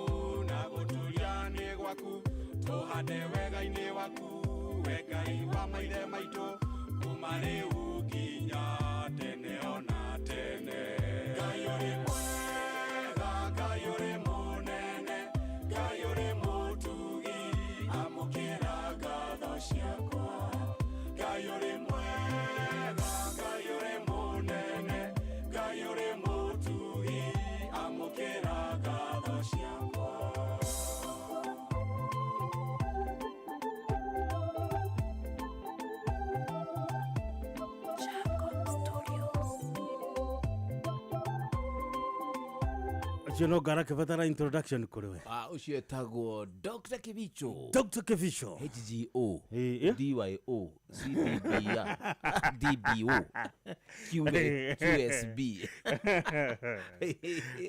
na gũtũria nĩ gwaku, tũhande wega-inĩ waku, we Ngai wa maithe maitũ, kuma rĩu nginya tene ona tene. Ngai ũrĩ mwega, Ngai ũrĩ mũnene, Ngai ũrĩ mũtugi, amũkĩra ngatho ciakwa. Ngai ũrĩ mwega, Ngai ũrĩ mũnene, Ngai Ũcio no ngarakĩbatara introduction kũrĩ we. Ah, ũcio etagwo Dr. Kibicho. Dr. Kibicho. HGO DYO CDB DBO Q QSB.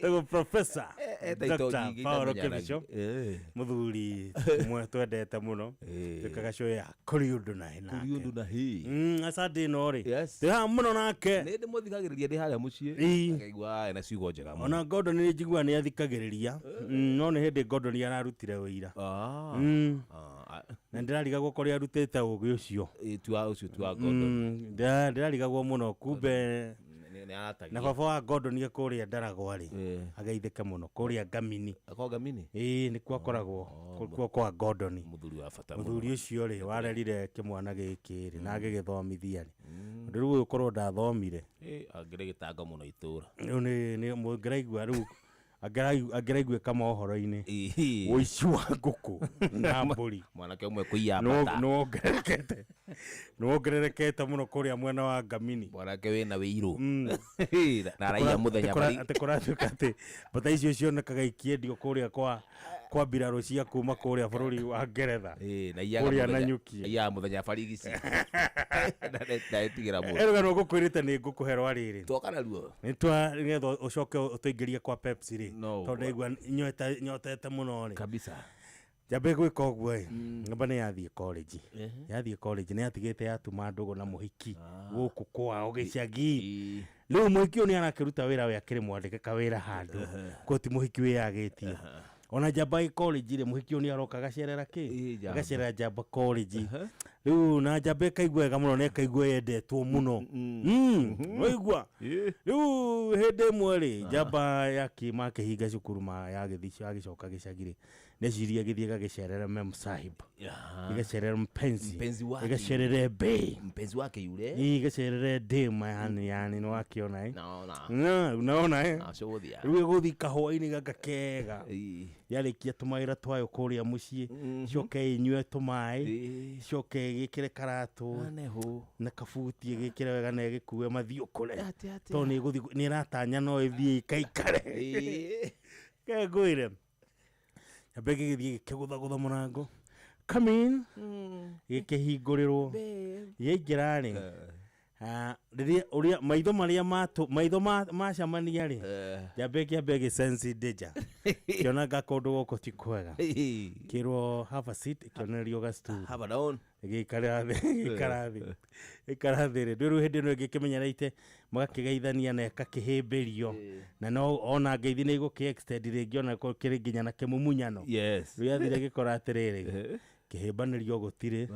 Tagwo Professor Eh, taito Dr. nyingĩ Paul itamenyanagia. Kibicho. Eh. Mũthuri ũmwe twendete mũno. Twĩkaga show ya kũrĩ ũndũ na hĩ nake. Kũrĩ ũndũ na hĩ. Asante ĩno rĩ. Twĩ haha mũno nake. Nĩ ndĩmũthikagĩrĩria ndĩ harĩa mũciĩ. Ĩĩ. Ngaigua ena ciugo njega mũno. Ona Gordon nĩ njiguaga nĩ athikagĩrĩria. No nĩ hĩndĩ Gordon ararutire wĩira. Na ndĩrarigagwo kũrĩa arutĩte ũgĩ ũcio. Ĩĩ, tua ũcio tua Gordon. Ndĩrarigagwo mũno kumbe Nĩ aratagia. na baba wa Gordon e kũrĩa Ndaragwa rĩ, ageithĩke mũno kũrĩa Ngamini. Ako Ngamini? Ĩĩ, nĩkuo akoragwo kuo kwa Gordon. Mũthuri wa bata mũno. Mũthuri ũcio rĩ, warerire kĩmwana gĩkĩ rĩ, na agĩgĩthomithia rĩ. Tondũ rĩu ũyũ korwo ndathomire. Ĩĩ, angĩrĩ gĩtango mũno itũra. Rĩu nĩ mũngĩraigua rĩu angĩraiguĩka mohoro-inĩ ũici wa ngũkũ na mbũri. Mwanake ũmwe kũiya mbata. Nĩwongererekete nĩwongererekete mũno kũrĩa mwena wa Ngamini. Mwanake wĩna wĩirũ. Na araiya mũthenya bari. Atĩ kũratuĩka atĩ mbata icio cionekaga ikĩendio kũrĩa kwa mbirarũ cia kuma kũrĩa bũrũri wa Ngeretha. Na aiyaga Kũrĩa mũthenya- Nanyuki. Aiyaga mũthenya barigici. Na etigĩra mũndũ. He rũgano ngũkwĩrĩte nĩ ngũkũhe rwa rĩrĩ. Twoka naruo. Nĩ twa nĩgetha ũcoke ũtũingĩrie kwa Pepsi rĩ. No. Tondũ ndaigua nyotete mũno rĩ. Kabisa. Njambe gwĩka ũguo ĩ, nyamba nĩ yathiĩ college. Yathiĩ college nĩ yatigĩte yatuma ndũgũ na mũhiki gũkũ kwao gĩcagi. Rĩu mũhiki ũyũ nĩ arakĩruta wĩra we akĩrĩ mwandĩke kawĩra handũ. Koguo ti mũhiki wĩyagĩtie. Ona njamba ĩ college rĩ, mũhiki ũyũ nĩ aroka agacerera kĩ? Njamba. Agacerera njamba college. Rĩu na njamba ĩkaigua wega mũno na ĩkaigua yendetwo mũno. Waigua? Rĩu hĩndĩ ĩmwe rĩ, njamba makĩhinga cukuru yagĩcoka gĩcagi rĩ, neciria gĩthiĩ gagĩcerere Mem Sahib. Gĩgacerere mpenzi. Mpenzi wake. Gĩgacerere Bei. Mpenzi wake yule. Ĩĩ, gĩgacerere Dema yani yani nĩ wakĩona ĩ. Naona. Na, unaona eh? Nacũthia. Rĩu ĩgũthiĩ kahũa-inĩ gaka kega. Yarĩkia tũmawĩra twayo kũrĩa mũciĩ, coke ĩnyue tũmaĩ, coke ĩgĩkĩre karatũ na kabuti ĩgĩkĩre wega na ĩgĩkue mathiĩ ũkũre. Tondũ nĩ ĩgũthiĩ nĩ ĩratanya no ĩthiĩ ĩkaikare. Ke ngwĩre. Nyambe gĩgĩthiĩ gĩkĩgũthagũtha mũrango. Come in. Gĩkĩhingũrĩrwo. Yaingĩra rĩ, rĩrĩa ũrĩa maitho marĩa matũ maitho macamania rĩ, njambe kĩambe gĩ sense danger. Kĩonaga kũndũ gũkũ ti kwega. Kĩrwo have a seat, ĩkĩonererio ga stool. Have a down. Gĩikara thĩ, gĩikara thĩ. Gĩikara thĩ rĩ, rĩu hĩndĩ ĩno ĩngĩ kĩmenyereite magakĩgeithania na ĩgakĩhĩmbĩrio. Na no ona ngeithi nĩ igũkĩ extend rĩngĩ ona kĩrĩ nginya na kĩmumunyano. Yes. Rĩu yathire gĩkora atĩrĩrĩ, kĩhĩmbanĩrio gũtirĩ.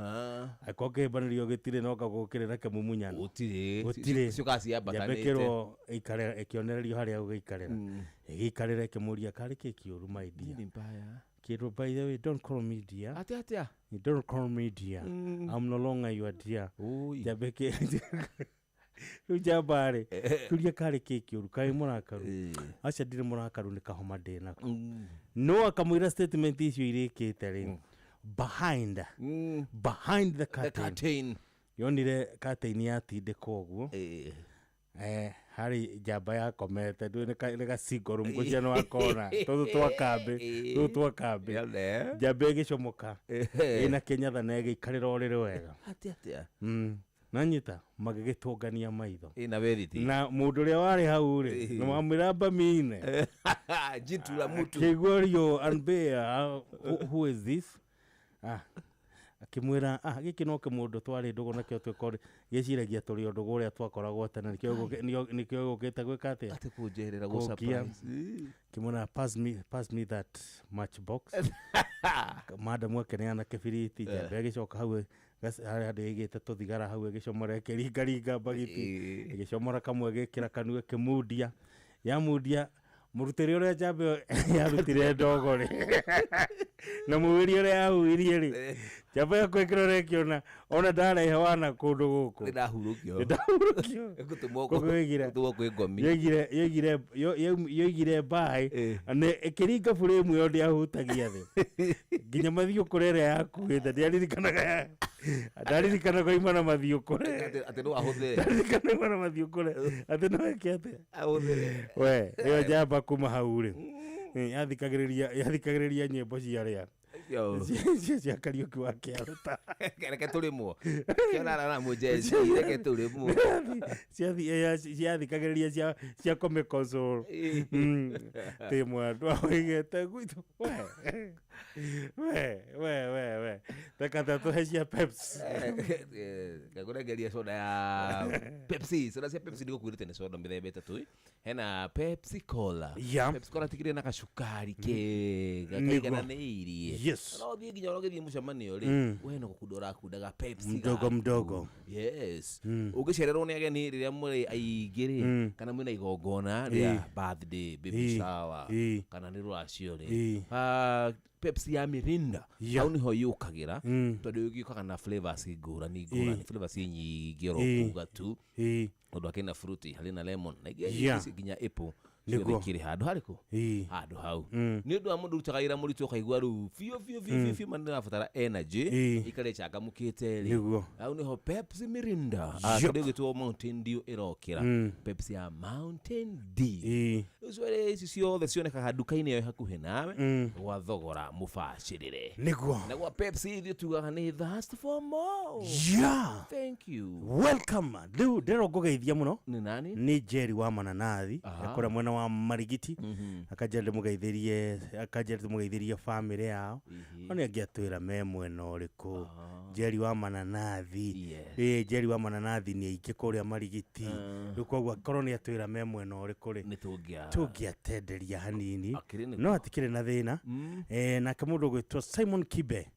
Angĩkorwo kĩhĩmbanĩrio gĩtirĩ no gũkĩrĩ na kĩmumunyano. Gũtirĩ. Gũtirĩ. Ciũkaga ciambatanĩte. Njambe ĩkĩrwo ĩikare ĩkĩonererio harĩa gũgĩikarĩra. Ĩgĩikarĩra ĩkĩmũria karĩ kĩ kĩũru my dear. Nini mbaya. Kĩrwo by the way don't call me dear. Atĩa atĩa? You don't call me dear. I'm no longer your dear. Njambe rĩu njamba rĩ, kĩũria karĩ kĩ kĩũru, karĩ mũrakaru. Aca ndirĩ mũrakaru nĩ kahoma ndĩ nako. No akamwĩra statement icio irĩkĩte rĩ, behind, behind the curtain. Curtain. Yonire curtain yatindĩkwo ũguo. Harĩ njamba yakomete, ndũĩ nĩ ga single room ngwĩciria nĩ wakona, tũtũ twa kambĩ, tũtũ twa kambĩ. Njamba ĩgĩcomoka, ĩna kĩnyatha na ĩgĩikarĩra ũrĩrĩ wega. Atĩa atĩa? Nanyita magĩgĩtũngania maitho. Ĩna weriti. Na mũndũ ũrĩa warĩ hau rĩ, nĩ wamwĩra mbamine. Jitu la mutu. Akĩigua rio anbea, who is this? Akĩmwĩra, gĩkĩ no kĩmũndũ twarĩ ndũgũ nakĩo twĩko gĩciragia tũrĩ o ndũgũ ũrĩa twakoragwo tene, nĩkĩo gũkĩte gwĩka atĩa? Atĩ kũnjerera gũ Kũngia. surprise. Kĩmwĩra, pass me that matchbox. Madam akĩneana kĩbiriti, njambe agĩcoka hau harĩa handũ ĩigĩte tũthigara hau ĩgĩcomora ĩkĩringaringa mbagiti, ĩgĩcomora kamwe ĩgĩkĩra kanua ĩkĩmundia. Yamundia, mũrutĩre ũrĩa njambe ĩyo yarutire ndogo rĩ, na mũwĩri ũrĩa yahuirie rĩ, njamba ĩyo kwĩkĩra ĩkĩona ona ndarehe wana kũndũ gũkũ. Nĩndahurũkio. Nĩndahurũkio. Ĩgũtũmwo Koguo gũtũmwo kwĩ ngomi. Yoigire mbaĩ, na ĩkĩringa buremu ĩyo ndĩahutagia thĩ. Nginya mathiũkũra ĩrĩa yakuĩte ndĩaririkanaga. Ndaririkana koima na mathiũ kũre. Atĩ no ahũthĩre. Ndaririkana koima na mathiũ kũre. Atĩ no eke atĩa? Ahũthĩre. We, ĩyo njamba kuma hau rĩ. Yathikagĩrĩria nyĩmbo cia rĩa. Cia Kariũki wa Kĩarũta. Reke tũrĩmwo. Kĩonana na mũjeci, reke tũrĩmwo. Ciathikagĩrĩria cia Comic Soul. Tĩ mwendwa ũigĩte gwitũ. We. We, we, we, we. Reka ta tũhe cia Pepsi. Ngakũrengeria soda ya Pepsi. Soda cia Pepsi nĩgũkwĩrĩte nĩ soda mĩthemba ĩtatũ. Hena Pepsi Cola. Pepsi Cola tigire na gacukari kega kaigananĩirie. Yes. No ũthiĩ nginya ũgĩthiĩ mũcemanio rĩ, we no gũkunda ũrakundaga Pepsi Mdogo gaku. mdogo. Yes. Ũngĩcererwo nĩ ageni rĩrĩa mũrĩ aingĩ rĩ, kana mwĩna igongona rĩa birthday, baby shower, kana nĩ rũracio rĩ, Pepsi ya Mirinda hau niho yũkagĩra, tondũ yũkaga na flavors ngũrani ngũrani, flavors nyingĩ oro kuga tu, tondũ hakĩrĩ na fruity, harĩ na lemon, na ingĩ nginya apple. Nĩguo. Ciothe ikĩrĩ handũ harĩkũ? Handũ hau. Nĩ ũndũ wa mũndũ ũrutaga wĩra mũritũ ũkaigua rĩu biũ biũ biũ biũ biũ ma nĩrabatara energy, ĩikare ĩcangamũkĩte rĩ. Nĩguo. Hau nĩho Pepsi Mirinda, kĩndũ gĩgwĩtwo Mountain Dew ĩrokĩra. Pepsi ya Mountain Dew. Rĩu cwerĩ ici ciothe cionekaga nduka-inĩ ĩyo hakuhĩ nawe, gwa thogora mũbacĩrĩre. Nĩguo. Na gwa Pepsi ithuĩ tugaga nĩ thirst for more. Thank you. Welcome. Rĩu ndĩrona ngũgeithia mũno. Nĩ nani? Nĩ Jerry wa Mananathi, kũrĩa mwena wa Marigiti. Akanjĩra ndĩmũgeithĩrie, akanjĩra ndĩmũgeithĩrie bamĩrĩ yao. No nĩ angĩatwĩra me mwena ũrĩkũ. Jerry wa Mananathi. Jerry wa Mananathi nĩ aingĩ kũrĩa Marigiti. Rĩu koguo akorwo nĩ atwĩra me mwena ũrĩkũ rĩ, tũngĩatenderia hanini. No hatikĩrĩ na thĩna. Nake mũndũ ũgwĩtwo Simon Kibe,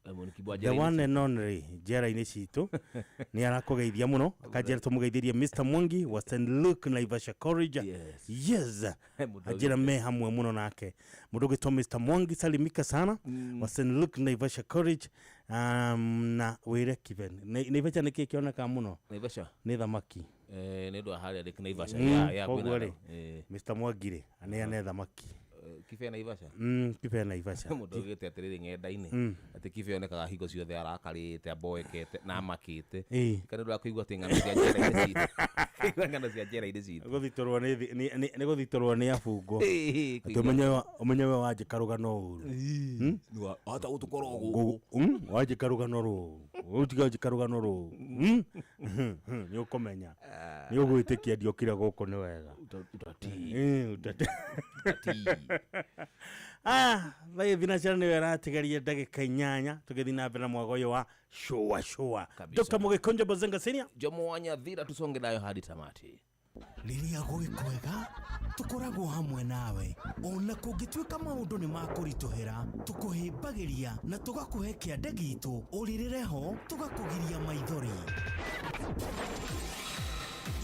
the one and only njera-inĩ citũ, nĩ arakũgeithia mũno. Akanjĩra tũmũgeithĩrie Mr. Mwangi wa St. Luke Naivasha College. Yes. Anjĩra me hamwe mũno nake. Mũndũ ũgwĩtwo Mr. Mwangi salimika sana wa St. Luke Naivasha College. Na wĩre Kibe. Naivasha nĩ kĩĩ kĩonekaga mũno? Naivasha? Nĩ thamaki. Nĩ ũndũ wa harĩa Lake Naivasha. Koguo rĩ, Mr. Mwangi rĩ, aneane thamaki. Kibe Naivasha? Kibe Naivasha. Mũndũ augĩte atĩrĩrĩ ng'enda-inĩ, atĩ Kibe onekaga hingo ciothe arakarĩte, amboekete na amakĩte. Kana nĩ ũndũ wa kũigua atĩ ng'ano cia njera-inĩ citũ. Kũigua ng'ano cia njera-inĩ citũ. Gũthitũrwo nĩ gũthitũrwo nĩ abungwo. Atĩ ũmenye we wanjĩka rũgano ũru. Hata gũtũkorwo gũkũ. Wanjĩka rũgano rũu. Ũtiga wanjĩka rũgano rũu. Nĩ ũkũmenya. Nĩ ũgwĩtĩkia ndiokire gũkũ nĩ wega. Utati. Thaa thinacara nĩwe ĩratigaria ndagĩka 8 tũgĩthiĩ na mbere na mwago ũyũ wa shua shua. Dr. Mũgĩkũnjo Bazenga Senior. Jomo wa Nyathira tusonge nayo hadi tamati. Rĩrĩa gwĩ kwega tũkoragwo hamwe nawe, ona kũngĩtuĩka maũndũ nĩ makũritũhĩra, tũkũhĩmbagĩria na tũgakũhe kĩande gitũ, ũrĩrĩre ho tũgakũgiria maithori.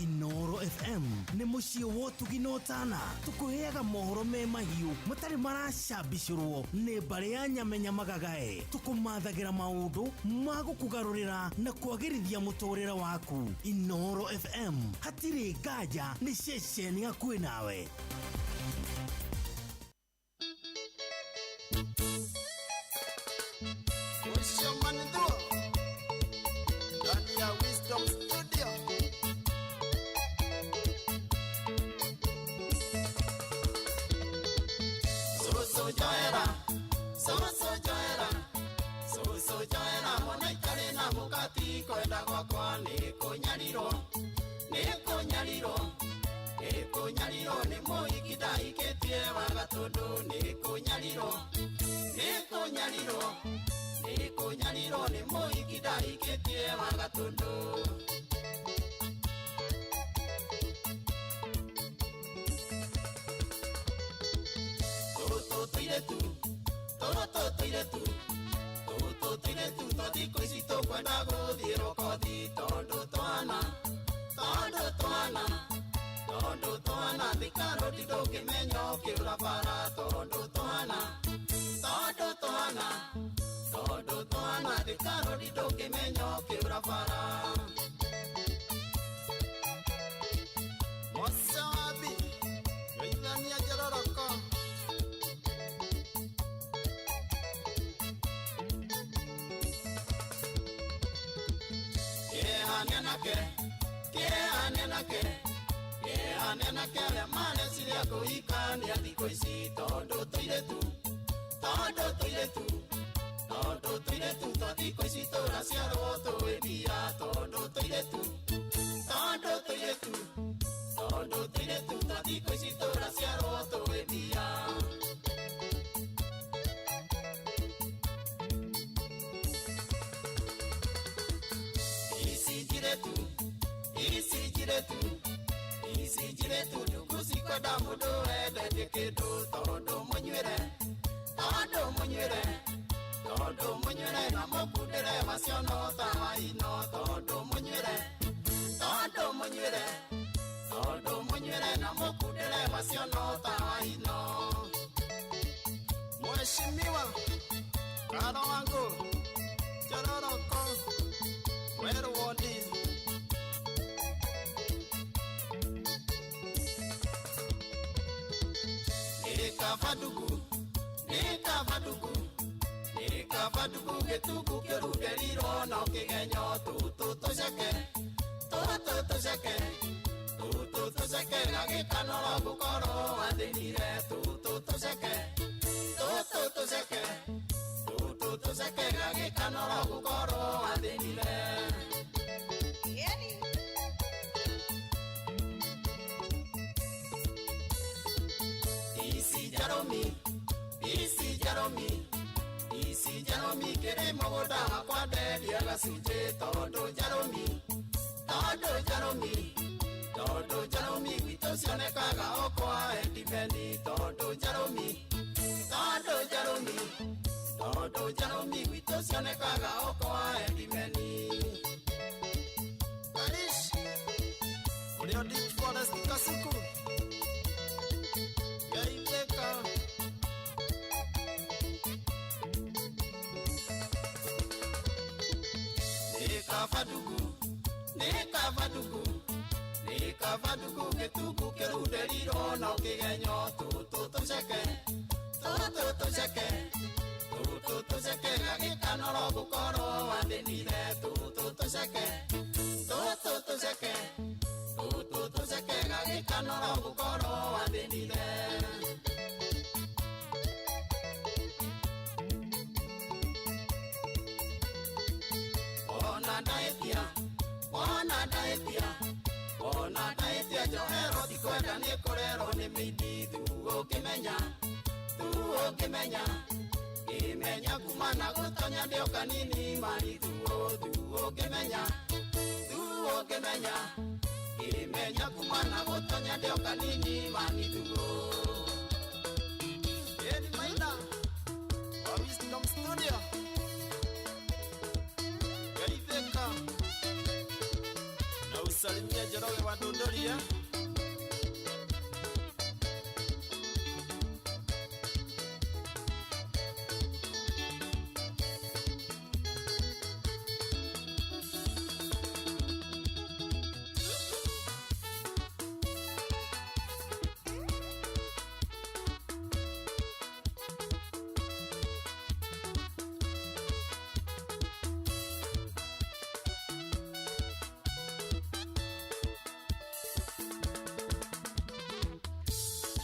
Inooro FM nĩ mũciĩ wa ũtugi na ũtana, tũkũheaga mohoro me mahiũ matarĩ maracambicũrwo nĩ mbarĩ ya nyamenya magagae, tũkũmathagĩra maũndũ ma gũkũgarũrĩra na kwagĩrithia mũtũrĩre waku. Inooro FM, hatirĩ nganja, nĩ ceceni hakuhĩ nawe. nĩ anake, kĩeha nĩ anake, kĩeha nĩ anake arĩa mareciria kũhikania thikũ ici tondũ tũirĩtu, tondũ tũirĩtu, tondũ tũirĩtu twa thikũ ici tũraciarwo tũĩ mbia, tondũ tũirĩtu, tondũ tũirĩtu, tondũ tũirĩtu twa thikũ ici tũraciarwo tũĩ mbia. Ici njiretu, ici njiretu, ici njiretu ndugu cikwenda mũndũ wendetie kĩndũ tondũ mũnywĩre, tondũ mũnywĩre, tondũ mũnywĩre na mũkundĩre waciono ta waino, tondũ mũnywĩre, tondũ mũnywĩre, tondũ mũnywĩre na mũkundĩre waciono ta waino. Mheshimiwa Karo wangu Chororoko Weru Wondi. Nĩ kaba ndugu, nĩ kaba ndugu, nĩ kaba ndugu gĩtungu kĩrunderirwo no kĩgenyo tũtũ tũceke, tũtũ tũceke, tũtũ tũceke gagĩkanoro gũkorwo wathĩnire, tũtũ tũceke, tũtũ tũceke, tũtũ tũceke gagĩkanoro gũkorwo wathĩnire. Ici njarũmi, ici njarũmi, ici njarũmi kĩrĩ mũgũnda wakwa ndendia gacunjĩ tondũ njarũmi, tondũ njarũmi, tondũ njarũmi gwitũ cionekaga o kwa endimeni, tondũ njarũmi, tondũ njarũmi, tondũ njarũmi gwitũ cionekaga o kwa endimeni. Parish, ũrĩa Deep Forest Kasuku. Geithĩka. Nĩ kaba ndugu, nĩ kaba ndugu, nĩ kaba ndugu gĩtungu kĩrunderirwo no kĩgenyo tũtũ tũceke, tũtũ tũceke, tũtũ tũceke gagĩkanoro gũkorwo wathĩnire, tũtũ tũceke, tũtũ tũceke, tũtũ tũceke gagĩkanoro gũkorwo wathĩnire. Ona ndaĩtia, ona ndaĩtia, ona ndaĩtia njoherwo tikwenda nĩ kũrerwo nĩ mĩindi, thu ũngĩmenya, thu ũngĩmenya, ngĩmenya kuma na gũtonya ndĩ o kanini mari, thu thu ũngĩmenya, thu ũngĩmenya, ngĩmenya kuma na gũtonya ndĩ o kanini mani, thu. Eni Maina wa Wisdom Studio. Geithĩka na usalimie Njoroge wa Ndunduria.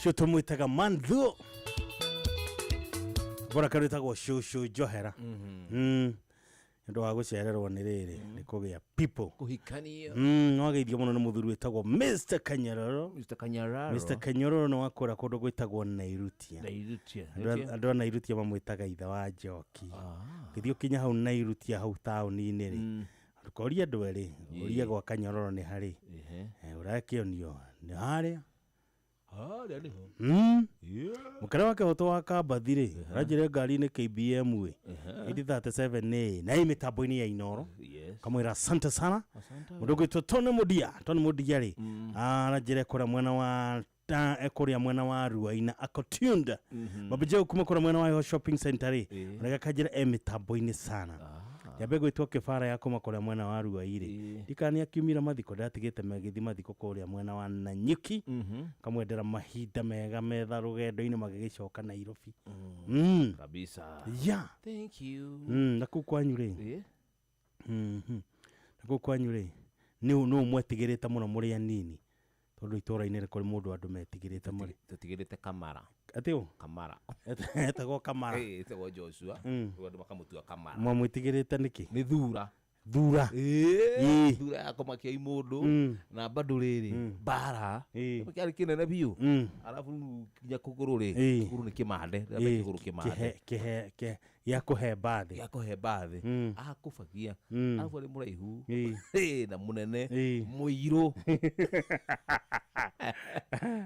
Ũcio tũmwĩtaga Manthuo bora karwĩtagwo Cũcũ Njohera. Nĩ ũndũ wa gũcererwo nĩ rĩrĩ nĩ kũgĩa people kũhikania. Nĩwageithio mũno nĩ mũthuri wĩtagwo Mr Kanyaroro. Mr Kanyararo. Mr Kanyaroro nĩ wakũra kũndũ gwĩtagwo Nairutia. Nairutia. Andũ a Nairutia mamwĩtaga ithe wa Njoki. Ũgĩthiĩ ũkinya hau Nairutia hau taũni-inĩ rĩ, ũkoria andũ erĩ, ũrie gwa Kanyaroro nĩ harĩ. Ũrakĩonio nĩ harĩa. Harĩa nĩho. Mũkere wa kĩhoto wa Kambathi rĩ, aranjĩra ngari-inĩ KBM ĩ 837 ĩ na ĩ mĩtambo-inĩ ya Inoro. Yes. Kamwĩra asante sana. Asante. Mũndũ ũgwĩtwo Tony Mudia, Tony Mudia rĩ, aranjĩra kũrĩa mwena wa ta kũrĩa mwena wa Ruaina akotunda. Mabijau kuma kũrĩa mwena wa Heho Shopping Center rĩ, onake akanjĩra e mĩtambo-inĩ sana. Nyambe gwĩtwo kĩbara ya kuma kũrĩa mwena wa Ruai rĩ, ndikana akiumire mathiko, ndatigĩte magĩthiĩ mathiko kũrĩa mwena wa Nanyuki. Kamwendera mahinda mega metha rũgendo-inĩ magĩgĩcoka Nairobi. Kabisa. Yeah. Thank you. Na kũu kwanyu rĩ? Na kũu kwanyu rĩ? Nĩ nũ mwetigĩrĩte mũno mũrĩ anini? Tondũ itũra-inĩ nĩ kũrĩ mũndũ andũ metigĩrĩte mũrĩ. Tũtigĩrĩte Kamara. Atĩ ũ? Kamara. Etagwo Kamara. Ĩĩ, etagwo Joshua. Rĩu andũ makamũtua Kamara. Mwamwĩtigĩrĩte nĩkĩ? Nĩ thura. Thura. Ĩĩ, thura ya kũmakia imũndũ na bado rĩrĩ mbara kĩarĩ kĩnene biũ, arabu rĩu nginya kũgũrũ rĩ, kũgũrũ nĩ kĩmande, rĩrĩa kĩgũrũ kĩmande. Kĩhe gĩa kũhemba thĩ. Gĩa kũhemba thĩ. Akũbagia. Arabu arĩ mũraihu. Ĩĩ, na mũnene mũirũ.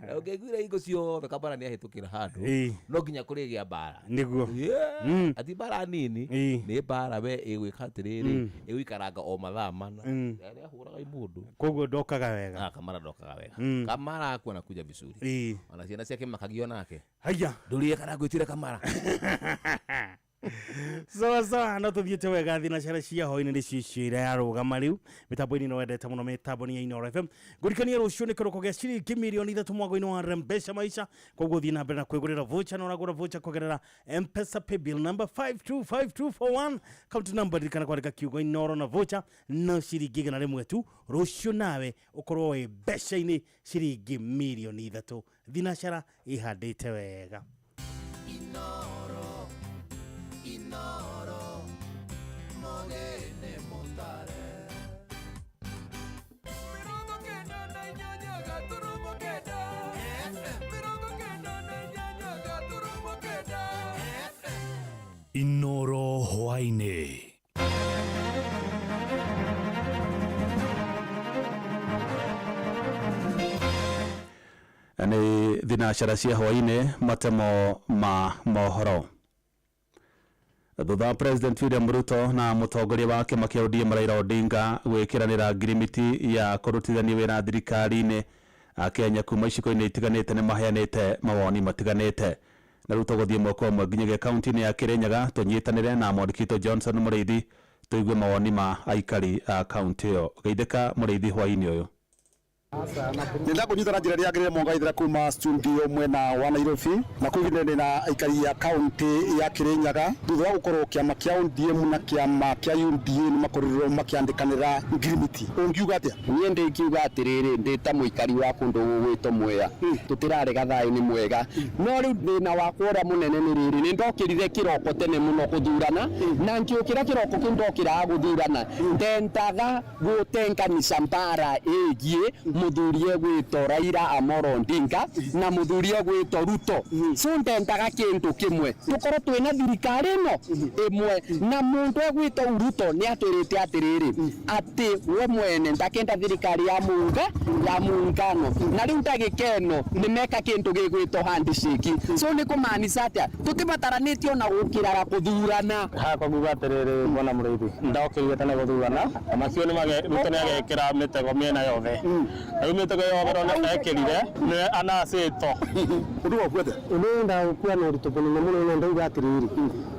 Na ũngĩaiguire hingo ciothe Kamara nĩ ahĩtũkĩra handũ, no nginya kũrĩgĩa mbara. Nĩguo. Yeah. Ati mbara nini, nĩ mbara we ĩgwĩka atĩrĩrĩ, ĩgũikaranga o mathaa mana. Nĩ ahũraga imũndũ. Koguo ndokaga wega. Ah, Kamara ndokaga wega. Kamara akuwa anakuja vizuri. Ona ciana ciake makagio nake. Haya. Ndũrĩe kana ngwĩtire Kamara. Sawa sawa, no tuthiĩte wega thinacara cia hwaĩ-inĩ nĩcio icio iria yarũgama rĩu mĩtambo-inĩ ĩno wendete mũno, mĩtambo nĩ ya Inooro FM. Ngũrikania rũciũ nĩ kĩroko gĩa ciringi 3,000,000 mwago-inĩ wa Rembesha Maisha. Koguo thiĩ na mbere na kwĩgũrĩra voucher, na ũragũra voucher kũgerera M-Pesa paybill number 525241, account number ririkana kwandĩka kiugo Inooro na voucher no ciringi 100 tu. Rũciũ nawe ũkorwo wĩ mbeca-inĩ ciringi 3,000,000. Thinacara ihandĩte wega. Inoro, Inoro, mogene motare. 98.9 FM. 99.9 FM. Inoro hwaĩ-inĩ. Nĩ thinacara cia hwaĩ-inĩ, matemo ma mohoro. Thutha wa President William Ruto na mũtongoria wa kĩama kĩa ODM Raila Odinga gwĩkĩranĩra ngirimiti ya kũrutithania wĩra thirikari-inĩ, Akenya kuma icigo-inĩ itiganĩte nĩ maheanĩte mawoni matiganĩte. Na rĩu tũgũthiĩ ĩmwe kwa ĩmwe nginyagia kaunti-inĩ ya Kĩrĩnyaga, tũnyitanĩre na mwandĩki witũ Johnson Mũrĩithi tũigue mawoni ma aikari a kaunti ĩyo. Geithĩka Mũrĩithi hwaĩ-inĩ ũyũ. Nĩ ndakũnyita na njĩra ĩrĩa yagĩrĩire Mwangaithĩra kuma studio mwena wa Nairobi, na kũu ihinda-inĩ na aikari a kaunti ya Kĩrĩnyaga thutha wa gũkorwo kĩama kĩa ODM na kĩama kĩa UDA nĩ makorirwo makĩandĩkanĩra ngirimiti. Ũngiuga atĩa? Niĩ ndĩngiuga atĩrĩrĩ, ndĩ ta mũikari wa kũndũ gũgwĩtwo Mwea, tũtĩrarega thayũ nĩ mwega, no rĩu thĩna wakwa ũrĩa mũnene nĩ rĩrĩ, nĩ ndokĩrire kĩroko tene mũno gũthurana, na ngĩũkĩra kĩroko kĩu ndokĩraga gũthurana, ndendaga gũtenganisha mbara ĩgiĩ mũthuri egwĩtwo Raila Amolo Odinga na mũthuri egwĩtwo Ruto. So ndendaga kĩndũ kĩmwe, tũkorwo twĩna thirikari ĩno ĩmwe, na mũndũ egwĩtwo Ruto nĩ atwĩrĩte atĩrĩrĩ, atĩ we mwene ndakenda thirikari ya muunga ya muungano, na rĩu ndagĩka ĩno nĩ meka kĩndũ gĩgwĩtwo handshake. So nĩ kũmaanisha atĩa? Tũtibataranĩtio na gũkĩraga kũthurana. Hakwa nguga atĩrĩrĩ, bwana Mũrĩithi, ndokĩrire tene gũthurana, na macio nĩ Ruto nĩ agekĩra mĩtego mĩena yothe. Rĩu mĩtego yothe ĩrona ekĩrire nĩ anacĩtwo. Ũndũ waku atĩa? Ũndũ ũyũ ndagũkua na ũritũ mũnene mũno, na ndauga atĩrĩrĩ,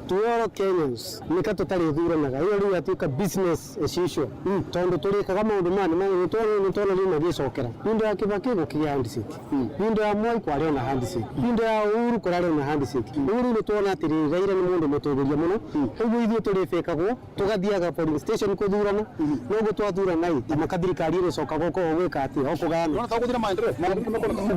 to all Kenyans nĩka tũtarĩthuranaga, ĩyo rĩu yatuĩka business as usual, tondũ tũrĩkaga maũndũ maya nĩ twana rĩu magĩcokera. Hingo ya Kibaki gũkĩgĩa handshake, hingo ya Moi kwarĩ ona handshake, hingo ya Uhuru kũrarĩ ona handshake. Rĩu rĩu nĩ tuona atĩrĩrĩ, Raila nĩ mũndũ mũtũgĩria mũno, ũguo ithuĩ tũrĩbĩkagwo tũgathiaga polling station kũthurana, noguo twathurana ĩ ta thirikari ĩgũcoka gũkorwo gwĩka atĩa o kũgayana. Ũrona ta gũgũthiĩ na maendeleo?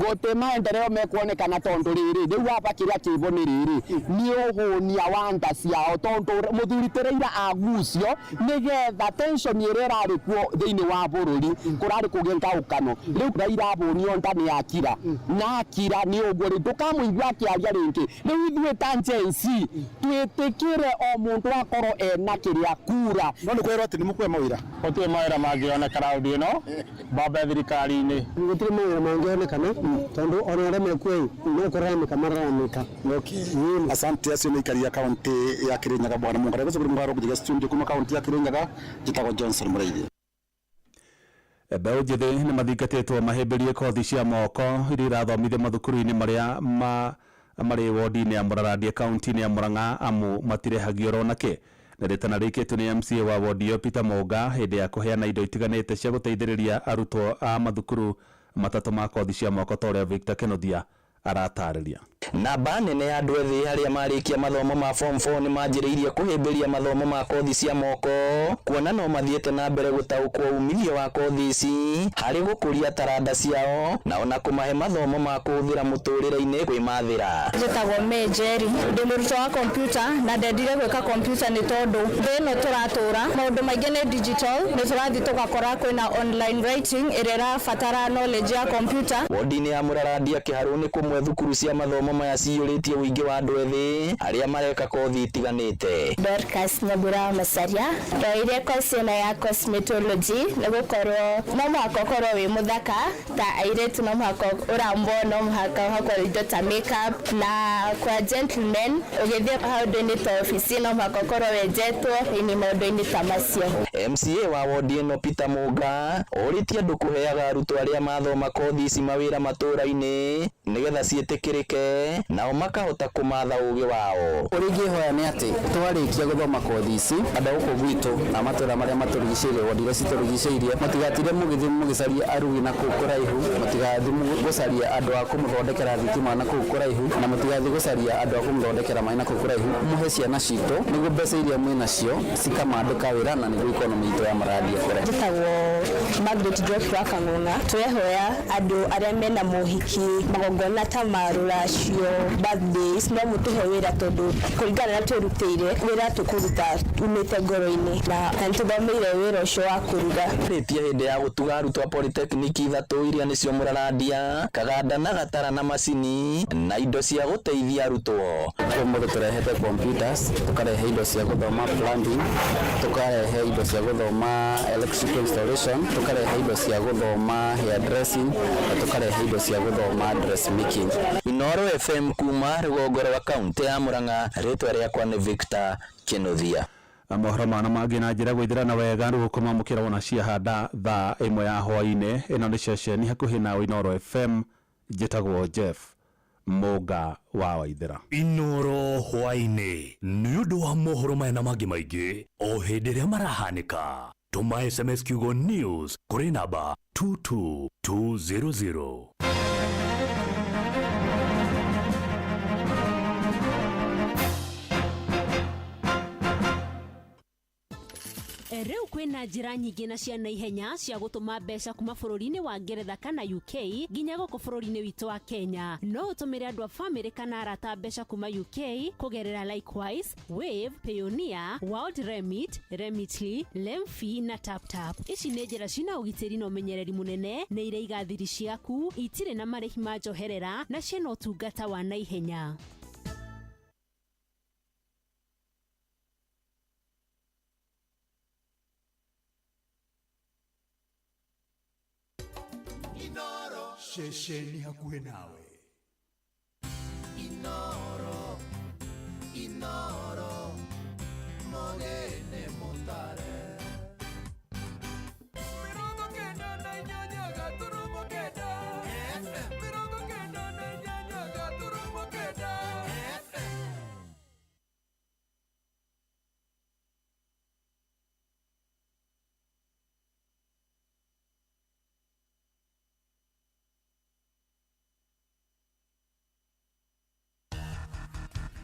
Gũtĩ maendeleo mekuonekana tondũ rĩrĩ, rĩu aba kĩrĩa kĩbo nĩ rĩrĩ, nĩ ũhũnia wa nda ciao, tondũ mũthuri ti Raila agucio nĩgetha tension ĩrĩa ĩrarĩ kuo thĩinĩ wa bũrũri kũrarĩ kũgĩe ngaũkano. Rĩu Raila abũnio nda nĩ akira, na akira nĩ ũguo rĩu ndũkamũigua akĩaria rĩngĩ. Rĩu ithuĩ ta Gen Z twĩtĩkĩre o mũndũ akorwo ena kĩrĩa kura. No nĩ kwĩrwo atĩ nĩ mũkũhe mawĩra. Gũtirĩ mawĩra mangĩoneka raundi ĩno mbambe thirikari-inĩ. Gũtirĩ mawĩra mangĩonekana tondũ ona arĩa mekuo ĩ no kũraramĩka mararamĩka. Okay. Asante, acio nĩ aikari a kaunti ya Kĩrĩnyaga bwana Mũngare gũcukuru mũgaro kũnjiga studio kuma kaunti ya Kĩrĩnyaga, njĩtagwo Johnson Mũrĩithi. Mbeũ njĩthĩ nĩ mathingatĩtwo mahĩmbĩrie kothi cia moko iria irathomithio mathukuru-inĩ marĩa marĩ wodi-inĩ ya Mũrarandia kaunti-inĩ ya Murang'a, amu matirehagio oro nakĩ. Na rĩtana rĩikĩtio nĩ MCA wa wodi ĩyo Peter Mũnga hĩndĩ ya kũheana indo itiganĩte cia gũteithĩrĩria arutwo a mathukuru matatũ ma kothi cia moko ta ũrĩa Victor Kenothia Aratarĩria. Namba nene ya andũ ethĩ arĩa marĩkia mathomo ma form 4 nĩ manjĩrĩirie kũhĩmbĩria mathomo ma kothi cia moko kuona no mathiĩte na mbere gũtaũkwo umithio wa kothi ici harĩ gũkũria taranda ciao na ona kũmahe mathomo ma kũhũthĩra mũtũrĩre-inĩ kwĩmathĩra. Njĩtagwo May Njeri, ndĩ mũrutwo wa kompiuta na ndendire gwĩka kompiuta nĩ tondũ thĩ ĩno tũratũra maũndũ maingĩ nĩ digital, nĩ tũrathiĩ tũgakora kwĩna online writing ĩrĩa ĩrabatara knowledge ya kompiuta. Wodi-inĩ ya Mũrarandia Kĩharũ nĩ kũmwe thukuru cia mathomo maya ciyũrĩtie ũingĩ wa andũ ethĩ arĩa mareka kothi itiganĩte. Dorcas Nyambura Macharia ndoire course ĩno ya cosmetology nĩ gũkorwo no mũhaka ũkorwo wĩ mũthaka ta airĩtu, no mũhaka ũrambwo, no mũhaka ũhakwo indo ta makeup, na kwa gentlemen ũgĩthiĩ maũndũ-inĩ ta obici no mũhaka ũkorwo wenjetwo ĩni maũndũ-inĩ ta macio. MCA wa wodi ĩno Peter Mũnga orĩtie andũ kũheaga arutwo arĩa mathoma kothi ici mawĩra matũra-inĩ nĩgetha ciĩtĩkĩrĩke nao makahota kũmatha ũgĩ wao. Ũrĩa ingĩhoya nĩ atĩ twarĩkia gũthoma kothi ici andũ a gũkũ gwitũ na matũra marĩa matũrigicĩirie, wodi iria citũrigicĩirie, mũtigatinde mũgĩthiĩ mũgĩcaria arugi na kũu kũraihu, mũtigathiĩ gũcaria andũ a kũmũthondekera thitima na kũu kũraihu, na mũtigathiĩ gũcaria andũ a kũmũthondekera maĩ na kũu kũraihu. Mũhe ciana citũ nĩguo mbeca iria mwĩ nacio cikamandĩka wĩra na nĩguo ikonomi itũ ya Maradi ĩkũre. Njĩtagwo Margaret Njoki wa Kang'ung'a. Tũrehoya andũ arĩa mena mohiki, magongona ta ma rũracio, birthdays, no mũtũhe wĩra tondũ kũringana na twĩrutĩire wĩra tũkũruta umĩte ngoro-inĩ na nĩtũthomeire wĩra ũcio wa kũruga. Rĩtie hĩndĩ ya gũtuga arutwo a polytechnic ithatũ iria nĩcio Mũrarandia, Kaganda na Gatara na macini na indo cia gũteithia arutwo. Ũmũthĩ tũrehete computers, tũkarehe indo cia gũthoma plumbing, tũkarehe indo cia gũthoma electrical installation, tũkarehe indo cia gũthoma hair dressing, na tũkarehe indo cia gũthoma dressmaking. Inooro FM kuma rũgongo rwa kaunti ya Murang'a, rĩtwa rĩakwa nĩ Victor Kinuthia. Mohoro mana mangĩ na njĩra gwĩthĩrana wega rĩu ũkũmamũkĩra wona ciahanda thaa 1 ya hwaĩ-inĩ. Ĩno nĩ ceceni hakuhĩ na Inooro FM, njĩtagwo Jeff Mũnga wa Waithera. Inooro hwaĩ-inĩ nĩ ũndũ wa mohoro maya na mangĩ maingĩ o hĩndĩ ĩrĩa marahanĩka. Tũma SMS kiugo news kũrĩ namba 22200. Rĩu kwĩna njĩra nyingĩ na cia naihenya cia gũtũma mbeca kuma bũrũri-inĩ wa Ngeretha kana UK nginya gũkũ bũrũri-inĩ witũ wa Kenya. No ũtũmĩre andũ a bamĩrĩ kana arata mbeca kuma UK kũgerera Likewise, Wave, Payoneer, World Remit, Remitly, Lemfi na TapTap. Ici nĩ njĩra cina ũgitĩri na ũmenyereri mũnene, nĩ iraiga thiri ciaku, itirĩ na marĩhi ma njoherera na ciĩna ũtungata wa naihenya. Ceceni hakuhĩ nawe. Inooro, Inooro, mũgĩne mũtare. 98.9 FM, 98.9 FM.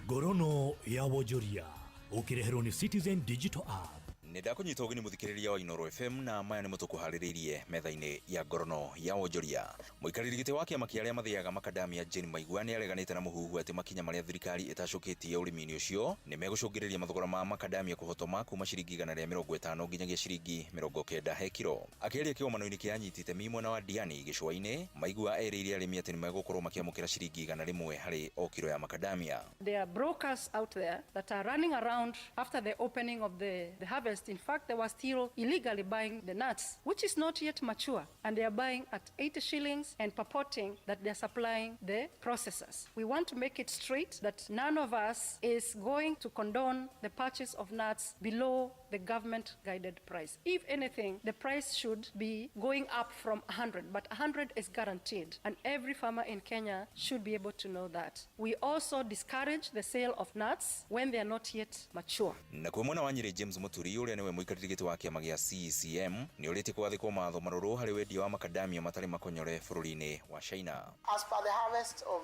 Ngorono ya wonjoria ũkĩreherwo nĩ Citizen Digital App. Nĩ ndakũnyita ũgeni mũthikĩrĩria wa Inooro FM na maya nĩmo tũkũharĩrĩirie metha-inĩ ya ngorono ya wonjoria. Mũikarĩri gĩtĩ wa kĩama kĩa arĩa mathiaga makadamia Jane Maigua nĩ areganĩte na mũhuhu atĩ makinya marĩa thirikari ĩtacũkĩtie ũrĩmi-inĩ ũcio nĩ megũcũngĩrĩria mathogora ma makadamia kũhotoma kuma ciringi 150 nginyagia ciringi 90 he kiro. Akĩaria kĩgomano-inĩ kĩa anyiti itemi mwena wa Diani gĩcũa-inĩ, Maigua erĩire arĩmi atĩ nĩ megũkorwo makĩamũkĩra ciringi 100 harĩ o kiro ya makadamia. There are brokers out there that are running around after the opening of the harvest. In fact, they were still illegally buying the nuts, which is not yet mature, and they are buying at 80 shillings and purporting that they are supplying the processors. We want to make it straight that none of us is going to condone the purchase of nuts below the government-guided price. If anything, the price should be going up from 100, but 100 is guaranteed, and every farmer in Kenya should be able to know that. We also discourage the sale of nuts when they are not yet mature. Nakuo mwena wa Nyeri James Muturi ũrĩa nĩwe mũikarĩri gĩtĩ wa kĩama gĩa CCM nĩ ũrĩtie kũgathĩkwo mawatho marũrũ harĩ wendia wa makadamia matarĩ makonyore bũrũri-inĩ wa China. As per the harvest of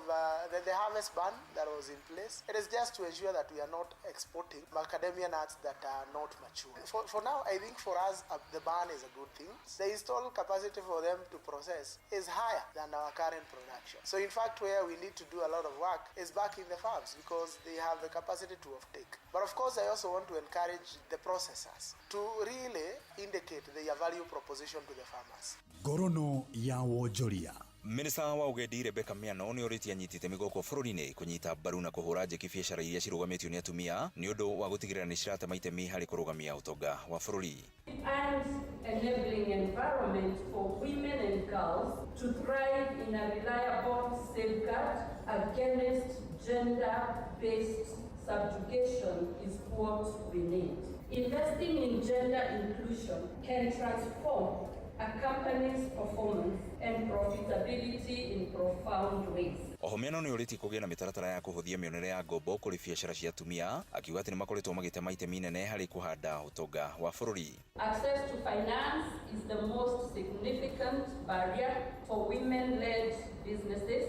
the harvest ban that was in place, it is just to ensure that we are not exporting macadamia nuts that are not mature. For now, I think for us, the ban is a good thing. The installed capacity for them to process is higher than our current production. So in fact, where we need to do a lot of work is back in the farms because they have the capacity to offtake. But of course, I also want to encourage the processors to really indicate their value proposition to the farmers. Ngorono ya wonjoria. Minista wa ugendi Rebecca Miano nĩ orĩtie anyitĩte mĩgoko bũrũri-inĩ kũnyita mbaru na kũhũra njeki biacara iria cirũgamĩtio nĩ atumia nĩ ũndũ wa gũtigĩrĩra nĩ ciratema itemi harĩ kũrũgamia ũtonga wa bũrũri. And enabling environment for women and girls to thrive in a reliable safeguard against gender-based subjugation is what we need. Investing in gender inclusion can transform a company's performance and profitability in profound ways. Oho Miano nĩ ũrĩtie kũgĩa na mĩtaratara ya kũhũthia mĩonere ya ngombo kũrĩ biacara cia atumia, akiuga atĩ nĩ makoretwo magĩtema itemi inene harĩ kũhanda ũtonga wa bũrũri. Access to finance is the most significant barrier for women-led businesses.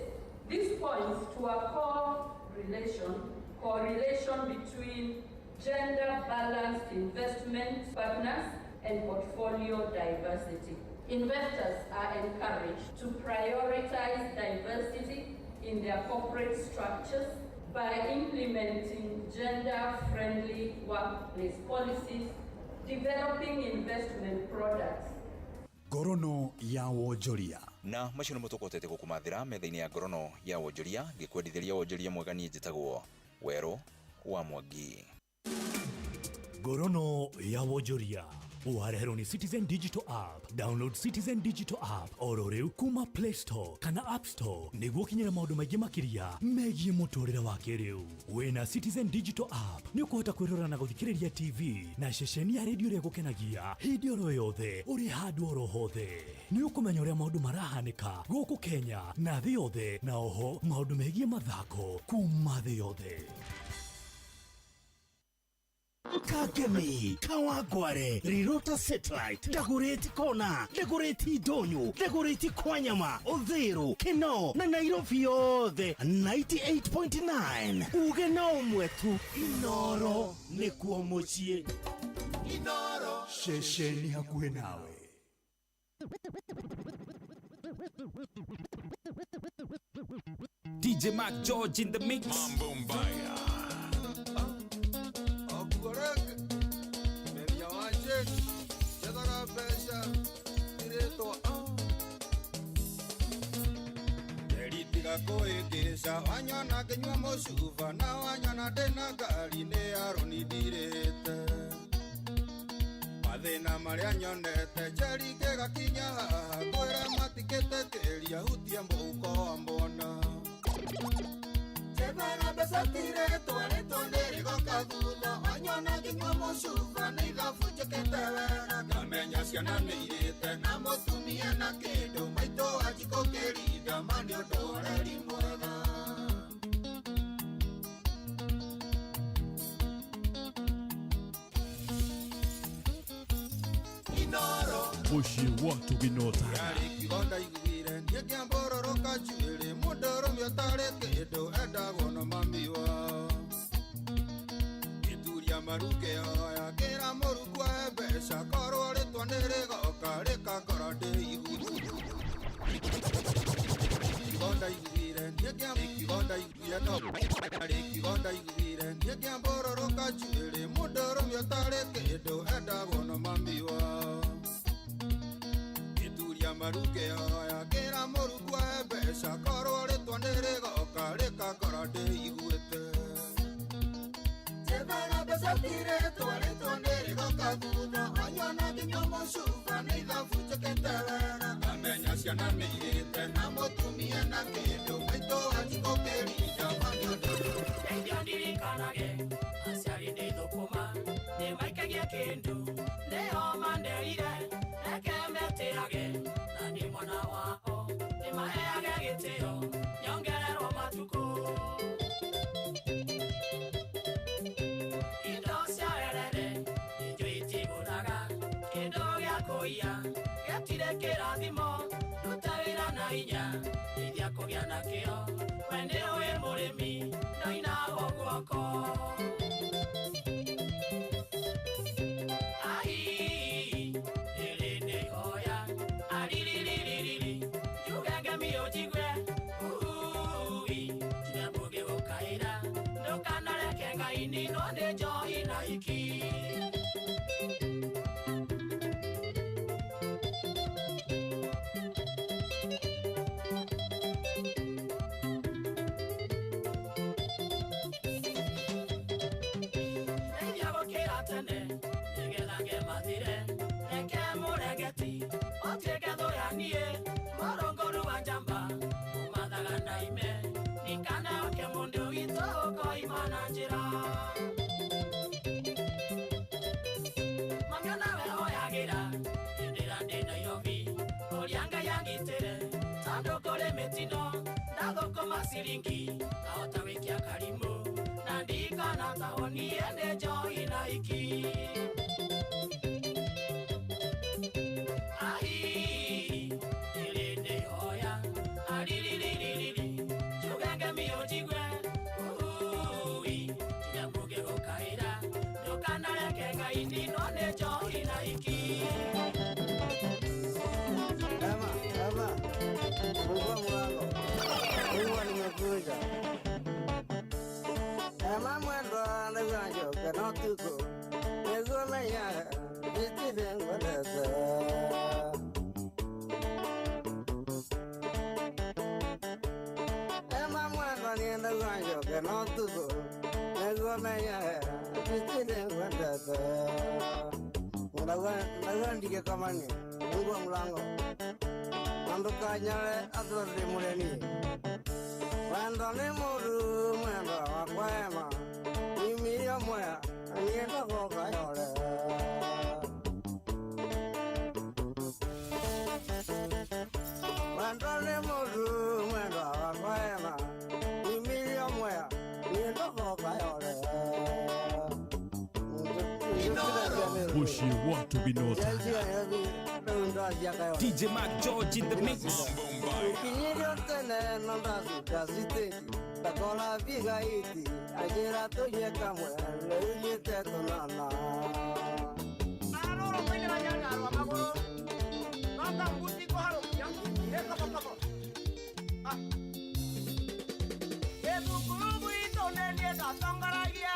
This points to a correlation between gender-balanced investment partners and portfolio diversity. Investors are encouraged to prioritize diversity in their corporate structures by implementing gender-friendly workplace policies, developing investment products. Ngorono ya wonjoria. Na macio nĩmo tũkũhotete gũkũmathĩra metha-inĩ ya ngorono ya wonjoria. Ngĩkwendithĩria wonjoria mwega, niĩ njĩtagwo Werũ wa Mwangi. Ngorono ya wonjoria wareherwo nĩ Citizen Digital App. Download Citizen Digital App oro rĩu kuma Play Store kana App Store nĩguo ũkinyĩre maũndũ maingĩ makĩria megiĩ mũtũrĩre wa kĩrĩu. Wĩna Citizen Digital App nĩ ũkũhota kwĩrora na gũthikĩrĩria TV na ceceni ya redio ĩrĩa ĩgũkenagia hĩndĩ oro yothe ũrĩ handũ oro hothe. Nĩ ũkũmenya ũrĩa maũndũ marahanĩka gũkũ Kenya na thĩ yothe, na oho maũndũ megiĩ mathako kuma thĩ yothe. Kangemi, Kawangware, Rirota Satellite, Dagoretti Kona, Dagoretti Ndonyo, Dagoretti Kwanyama, Uthiru, Kinoo na Nairobi yothe 98.9. Uge na ũmwe tu, Inoro nĩkuo mũciĩ. Inoro ceceni hakuhĩ nawe. DJ Mark George in the mix. Mambo mbaya. Kwĩngĩca wanyona ngĩnyua mũcuba na wanyona ndĩna ngari nĩ aroni ndirĩte mathĩna marĩa nyonete njeri ngĩgakinya haha ngwĩra matikĩtĩkĩria hutia mũhuko wa mbona njethara mbeca tirĩtwo rĩtwo nĩrĩgoka thutha wanyona ngĩnyua mũcuba nĩ ithabu njĩkĩte wega ngamenya ciana nĩ irĩte na mũtumia na kĩndũ maitũ wanjikũ kĩrinda ma nĩ ũndũ ũreri mwega. Mũciĩ wa Tũgĩnota. Yarĩ kiugo ndaiguire niĩ ngĩambũrũrũka njuĩrĩ mũndũrũme ũtarĩ kĩndũ endagwo no mami wao gĩturia maru ngĩhoya ngĩra mũrukũ ahe mbeca korwo rĩtwa nĩ rĩgoka rĩkangora ndĩiguire kiugo ndaiguire niĩ kiugo ndaiguire no kiugo ndaiguire niĩ ngĩambũrũrũka njuĩrĩ mũndũrũme ũtarĩ kĩndũ endagwo no mami wao gĩturia maru ngĩhoya ngĩra mũrukũ ahe mbeca korwo rĩtwa nĩ rĩgoka rĩkangora ndĩiguĩte njethara mbeca tirĩtwo rĩtwa nĩ rĩgoka thutha wanyona ngĩnyua mũcuba nĩ ithabu njĩkĩte wega ngamenya ciana nĩ irĩte na mũtumia na kĩndũ maitũ wanjikũ kĩrinda ma nĩ ũndũ Ndeithio ndirikanage aciari nĩ thũkũma nĩ maikagia kĩndũ nĩo manderire reke metĩage na niĩ mwana wao nĩ maheage gĩtĩo nyongererwo matukũ indo cia erere indo Gũtirĩ kĩrathimo ruta wĩra na hinya ithia kũgĩa nakĩo we nĩ ũĩ mũrĩmi ndoinagwo guoko. Ai, ĩrĩ nĩ ihoya aririririri njuge ngemi ũnjigue uui njuge mbũgĩ gũkaĩra ndũkanareke Ngai ninwo nĩ njohi na hiki. Ndeithia gũkĩra tene nĩgetha ngemathire reke mũrengeti ũtuĩke thũ ya niĩ mũrũngũru wa njamba ũmathaga na ime ndikanaoke mũndũ witũ ũkoima na njĩra. Mami onawe hoyagĩra hĩndĩ ĩrĩa ndĩ Nairobi ũrĩa Ngai angitĩre tondũ kũrĩ mĩtino ndathũkũma ciringi ngahota gwĩkia karimũ na ndikana taũni ene njohi na hiki. Ai, ĩrĩ nĩ ihoya aririririri njuge ngemi ũnjigue uui njuge mbũgĩ gũkaĩra ndũkanareke Ngai ninwo nĩ njohi na hiki. Ema, Ema, fungua mlango. Mungu nimekuja. Ema mwendo nĩguo no tuko. Nĩguo menya gĩtirĩ ngwendete. Ema mwendo nĩguo njoke no tuko. Nĩguo menya gĩtirĩ ngwendete. Ndauga ndigĩkomanie. Fungua mlango. Na ndũkanyare atĩ ndĩ mũreni. Wendo nĩ mũru mwendo wakwa ema. Mimi mwea niĩ ndagoka yore. Wendo nĩ mũru mwendo wakwa ema. Mimi mwea niĩ ndagoka yore. Mũciĩ watu binota. DJ Mark George in the mix. Ukinyirio tene na ndacuka citĩti ndakora bigaiti anjĩra tũnyue kamwe rĩu nyuĩte tũnana. Aroro mwene wa nyandarua magũrũ no kambuti kũharũkia nĩ kobokobo. Ĩ thukuru gwitũ nĩ niĩ ndatongoragia.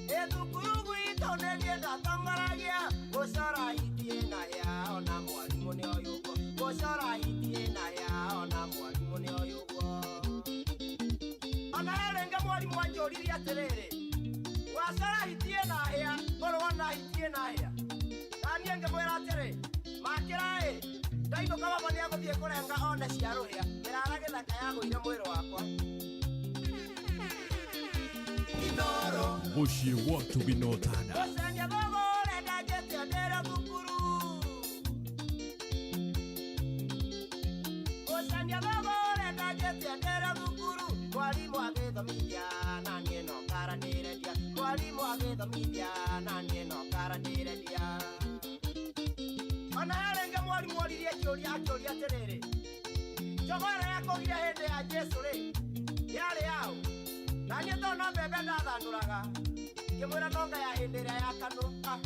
Ĩ thukuru gwitũ nĩ niĩ ndatongoragia gũcora hiti na hĩa ona mwarimũ nĩ oĩ ũguo gũcora hiti na hĩa ona mwarimũ nĩ oĩ ũguo. Ona he rĩngĩ mwarimũ anjũririe atĩrĩrĩ wacora hiti na hĩa korwo na hiti na hĩa na niĩ ngĩmwĩra atĩrĩ makĩra ĩ ndainũka baba nĩegũthiĩ kũrenga one cia rũhĩa mĩrara gĩthaka yagũire mwĩrĩ wakwa. Mũciĩ watu binotana. Gũcania thũgũrĩ ndanjĩtie ndĩrĩ thukuru. Gũcania thũgũrĩ ndanjĩtie ndĩrĩ thukuru. Mwarimũ agĩthomithia na niĩ no ngaranĩrĩria. Mwarimũ agĩthomithia na niĩ no ngaranĩrĩria. Ona he rĩngĩ mwarimũ oririe kĩũria akĩũria atĩrĩrĩ njogo ĩrĩa yakũgire hĩndĩ ya Jesũ rĩ yarĩ yaũ? Na niĩ tondũ no mbembe ndathandũraga ngĩmwĩra nonga ya hĩndĩ ĩrĩa ya kanũ. Ah.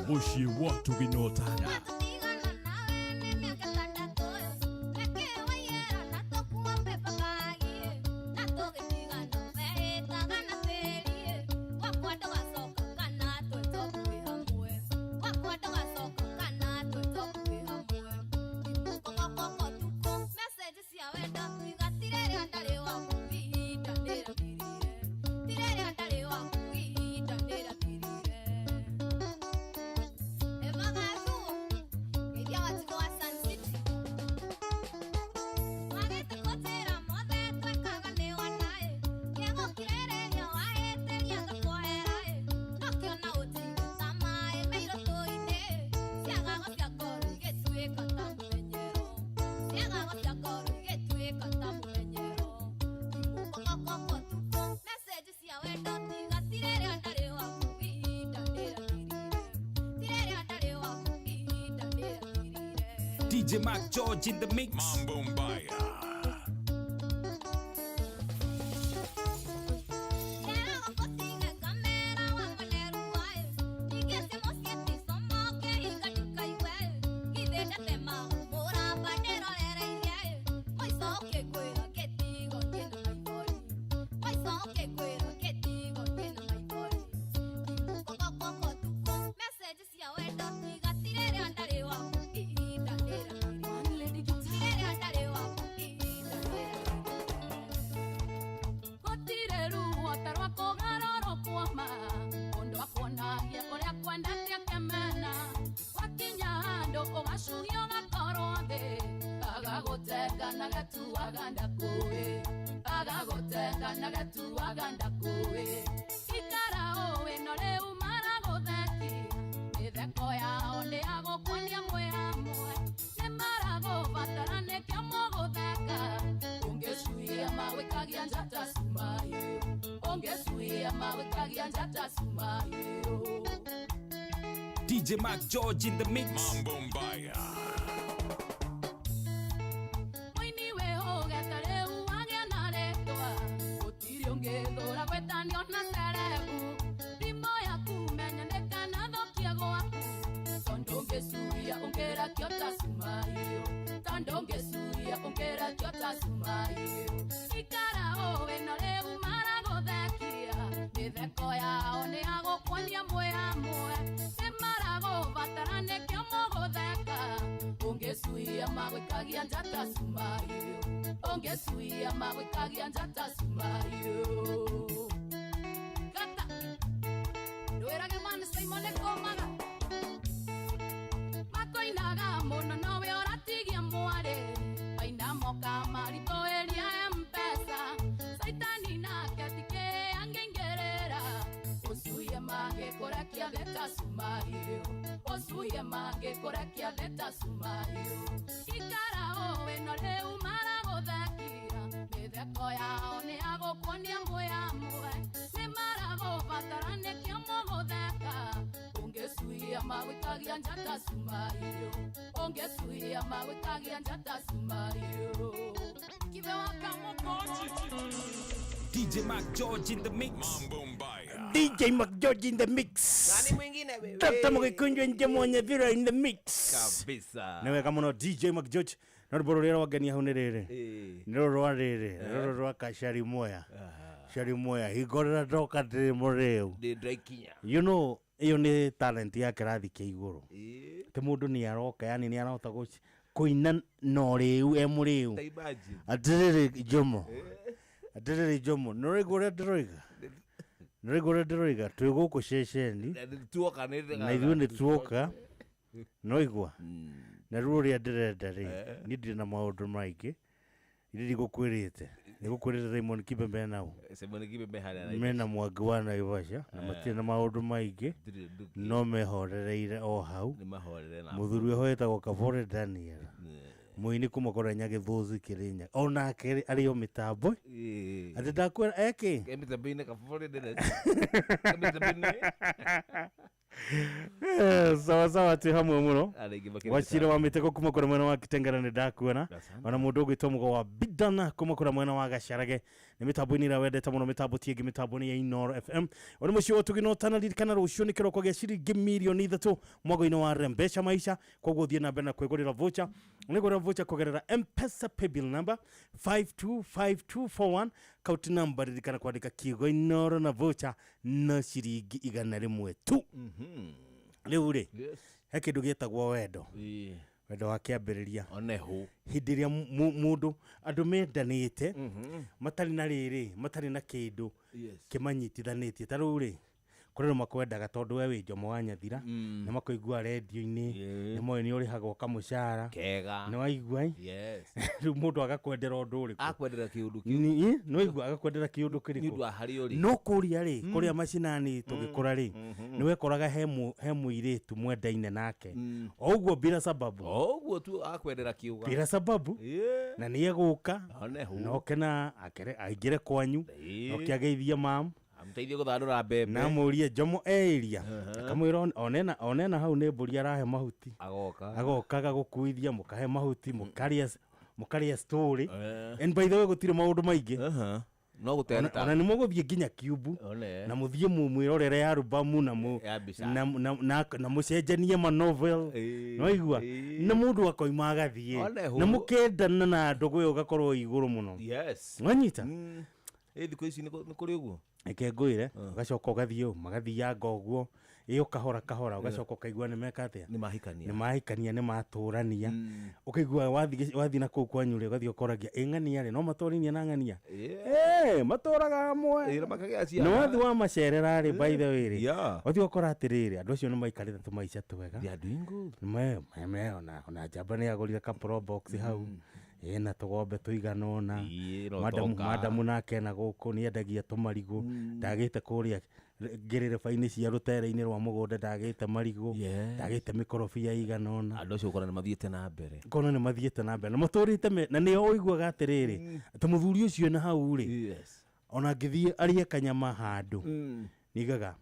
Mũciĩ watu binotana. Eva Gazu. DJ Mark George in the mix. Mambo Mbaya. DJ Mark George in the mix. Mambo Mbaya. DJ Mark George in the mix. Mambo Mbaya. DJ Mark George in the mix. Nani mwingine wewe? Dr. Mugikunjo Njemo Nyavira in the mix. Kabisa. Nawe kama no DJ Mark George no rwĩmbo rũrĩa rwangenia hau nĩ rĩrĩ. Nĩ rũrũ rwa rĩrĩ, rũrũ rwa Kacari Moya. Cari Moya, hingo rĩrĩa ndoka ndĩ mũrĩu. Ndĩ ndaikinya. You know, ĩyo nĩ talent ya kĩrathi kĩa igũrũ. Atĩ mũndũ nĩ aroka, yani nĩ arahota kũina na ũrĩu e mũrĩu. Ta imagine. Atĩrĩrĩ Jomo. Atĩrĩrĩ Jomo, nĩ ũraigua ũrĩa ndĩroiga? Nĩ ũraigua ũrĩa ndĩroiga? Twĩ gũkũ ceceni Tuoka nĩ na ithuĩ nĩ tuoka noigua na rĩu ũrĩa ndĩrenda rĩ niĩ ndirĩ na maũndũ maingĩ ithe ndigũkwĩrĩte nĩgũkwĩrĩte Raymond Kibe menao Simon Kibe me harĩa Naivasha. mena Mwangi wa Naivasha na matirĩ na maũndũ maingĩ Ndirĩ nduki. no mehorereire o hau Nĩ mahorere na mũthuri ũyũ wĩtagwo Kabore Daniel mũini kuma kũrĩa Nyagĩthũzi Kĩrĩnyaga onake rĩ arĩ o mĩtambo atĩ ndakwĩra eki Ke mĩtambo-inĩ Kabore Daniel. Ke mĩtambo-inĩ. Sawa sawa twĩ hamwe mũno Arĩa aingĩ makĩrĩ wacira mĩtambo. wa mĩtego kuma kũrĩa mwena wa Kitengela nĩ ndakuona ona mũndũ ũgwĩtwo mũgo wa Bidana kuma kũrĩa mwena wa Gacarage nĩ mĩtambo-inĩ ĩrĩa wendete mũno mĩtambo ti ĩngĩ mĩtambo nĩ ya Inooro FM ũrĩ mũciĩ wa ũtugi na ũtana ririkana rũciũ nĩ kĩroko gĩa ciringi mirioni 3 mwaka-inĩ wa Rembesha Maisha koguo thiĩ na mbere na kwĩgũrĩra voucher ũnĩgũrĩra voucher kũgerera M-Pesa paybill number 525241 kaunti number ririkana kwandĩka kiugo Inooro na voucher no ciringi 100 tu rĩu rĩ Yes. he kĩndũ gĩtagwo wendo Ĩĩ. wendo wa kĩambĩrĩria Oneho. hĩndĩ ĩrĩa mũndũ andũ mendanĩte matarĩ na rĩrĩ matarĩ na kĩndũ Yes. kĩmanyitithanĩtie ta rĩu rĩ kũrĩ andũ makwendaga tondũ we wĩ Njomo wa Nyathira nĩ makũigua rendio-inĩ nĩ moĩ nĩ ũrĩhagwo kamũcara Kega. nĩ waigua ĩ? Yes. Rĩu mũndũ agakwendera ũndũ ũrĩkũ Akwendera kĩũndũ kĩu. Nĩ waigua agakwendera kĩũndũ kĩrĩkũ Nĩ ũndũ wa harĩa ũrĩ. no kũrĩa rĩ kũrĩa macinani tũgĩkũra rĩ nĩ wekoraga he mũirĩtu mwendaine nake o ũguo bila sababu O ũguo tu akwendera kĩũga. bila sababu Ĩĩ. na nĩ egũka Oneho. noke na akere aingĩre kwanyu Ĩĩ. noke ageithie mam Mũteithie gũthandũra mbembe. Na amũrie Jomo e area, akamwĩra onena onena hau nĩ mbũri arahe mahuti. Agoka. Agokaga gũkuithia, mũkahe mahuti, mũkarĩa mũkarĩa story. And by the way, gũtirĩ maũndũ maingĩ. No gũtereta. Ona nĩ mũgũthiĩ nginya kiumbu One. na mũthiĩ mwĩrorere albamu na mũ Ya mbica. na mũcenjanie manovel, nwaigua, na mũndũ akoima agathiĩ One na mũkendana na ndũgũ ĩyo ũgakorwo igũrũ mũno. Nwanyita? Ĩ thikũ ici nĩ kũrĩ ũguo. Reke ngwĩre, ũgacoka ũgathiĩ ũũ, magathianga ũguo, ĩ ũkahora kahora, ũgacoka ũkaigua nĩ meka atĩa. Nĩ mahikania. Nĩ mahikania, nĩ matũrania. Ũkaigua wathiĩ na kũu kwanyu rĩ, ũgathiĩ ũkoragia, ĩ ng'ania rĩ, no matũrainie na ng'ania? Ĩ matũraga hamwe. Ĩ, na makagĩa ciana. Na wathiĩ wamacerera rĩ, by the way rĩ, wathiĩ ũkora atĩrĩrĩ, andũ acio nĩ maikarĩte tũmaica twega. They are doing good. Me ona njamba nĩ agũrire ka Probox hau, ĩna tũgombe tũigana ũna. No Madamu toka. Madamu nake na gũkũ nĩ endagia tũmarigũ, ndagĩte kũrĩa ngĩrĩrĩba-inĩ cia rũtere-inĩ rwa mũgũnda, ndagĩte marigũ, ndagĩte mĩkorobia igana ũna. Andũ acio ũkora nĩ mathiĩte na mbere. Ngona nĩ mathiĩte na mbere na matũrĩte na nĩo ũiguaga atĩrĩrĩ, atĩ mũthuri ũcio na hau rĩ, ona angĩthiĩ arĩe kanyama handũ, nigaga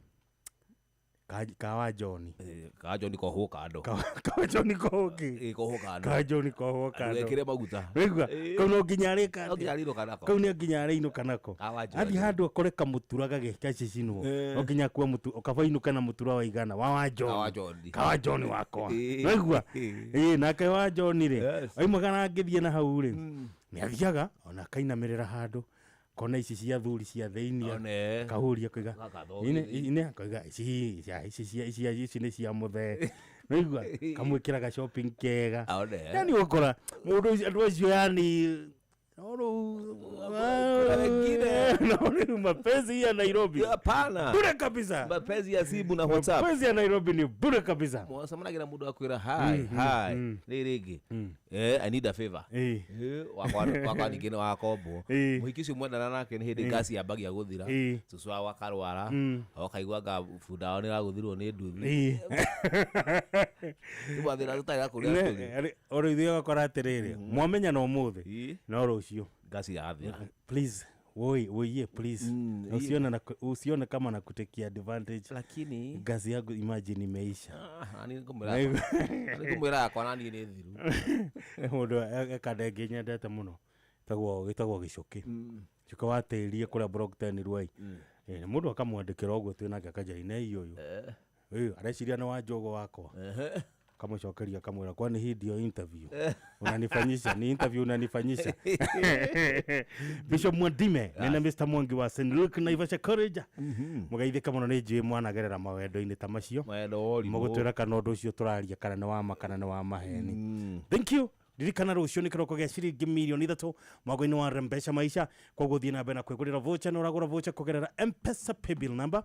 kawa John. Kawa John kohwo kando. Kawa John kohwo kĩ? Ĩ, kohwo kando. Kawa John kohwo kando. Ndũgekĩre maguta. Waigua? Kau no nginya arĩka No nginya arĩinũka nako. Kau nĩ nginya arĩinũka nako. Kawa John. Athiĩ handũ akore kamũtura gagĩcacicinwo, no nginya akue mũtu ũkaba inũka na mũtura wa igana wa John. Kawa John. Kawa John wakwa. Waigua? Ĩ nake wa John rĩ, oimaga na angĩthiĩ na hau rĩ, nĩ athiaga ona akainamĩrĩra handũ kona ici cia thuri cia thĩiniĩ, One. akahuria akauga Gakathomithia. ine akauga ici ici ici ici nĩ cia mũthee, waigua, kamwĩkĩra ga shopping kega. One. Yani ũkora mũndũ ũcio, andũ acio, yani no rĩu, no rĩu mapenzi ya Nairobi Hapana. Bure kabisa. Mapenzi ya simu na WhatsApp. Mapenzi ya Nairobi ni bure kabisa. Mwacemanagia na mũndũ akwĩra hi, hi, rĩ rĩngĩ, I need a favor. Wakwa ningĩ nĩ wakombwo. Mũhiki ũcio mwendana nake nĩ hĩndĩ ngasi yambagia gũthira, cũcũ wao akarwara, ũkaigua anga bunda wao nĩ ĩragũthirwo nĩ nduthi. Nĩ mathĩna tũtarĩ na kũrĩa tũrĩ. O rĩu ithuĩ ũgakora atĩrĩrĩ, mwamenyana ũmũthĩ, no rũciũ ngasi yathira. Please, woi woiye, please, na usione na usione kama nakutekia advantage, lakini ngazi yangu imagine imeisha. Ah, nĩ ngũmwĩra yakwa na niĩ nĩ thiru. Mũndũ ekanda ĩngĩ nyendete mũno gĩtagwo gĩcũkĩ, gĩcũkĩ wa tĩri kũrĩa block 10 Ruai. Mũndũ akamwandĩkĩra ũguo twĩ nake akanja inei ũyũ. Areciria nĩ wa njũgũ wakwa, kamũcokeria akamwĩra, kwani hii ndio interview unanifanyisha? Ni interview unanifanyisha? Bishop Mwandime nena Mr Mwangi wa St Luke Naivasha College, mũgeithĩka mũno, nĩ njũĩ mwanagerera mawendo-inĩ ta macio. Wendo wa ũrimũ. Mũgũtwĩra kana ũndũ ũcio tũraria kana nĩ wa ma kana nĩ wa maheni. Thank you. Ririkana rũciũ nĩ kĩroko gĩa ciringi mirioni 3 mwaka-inĩ wa Rembesha Maisha. Koguo thiĩ na mbere na kwĩgũrĩra voucher, na ũragũra voucher kũgerera M-Pesa paybill number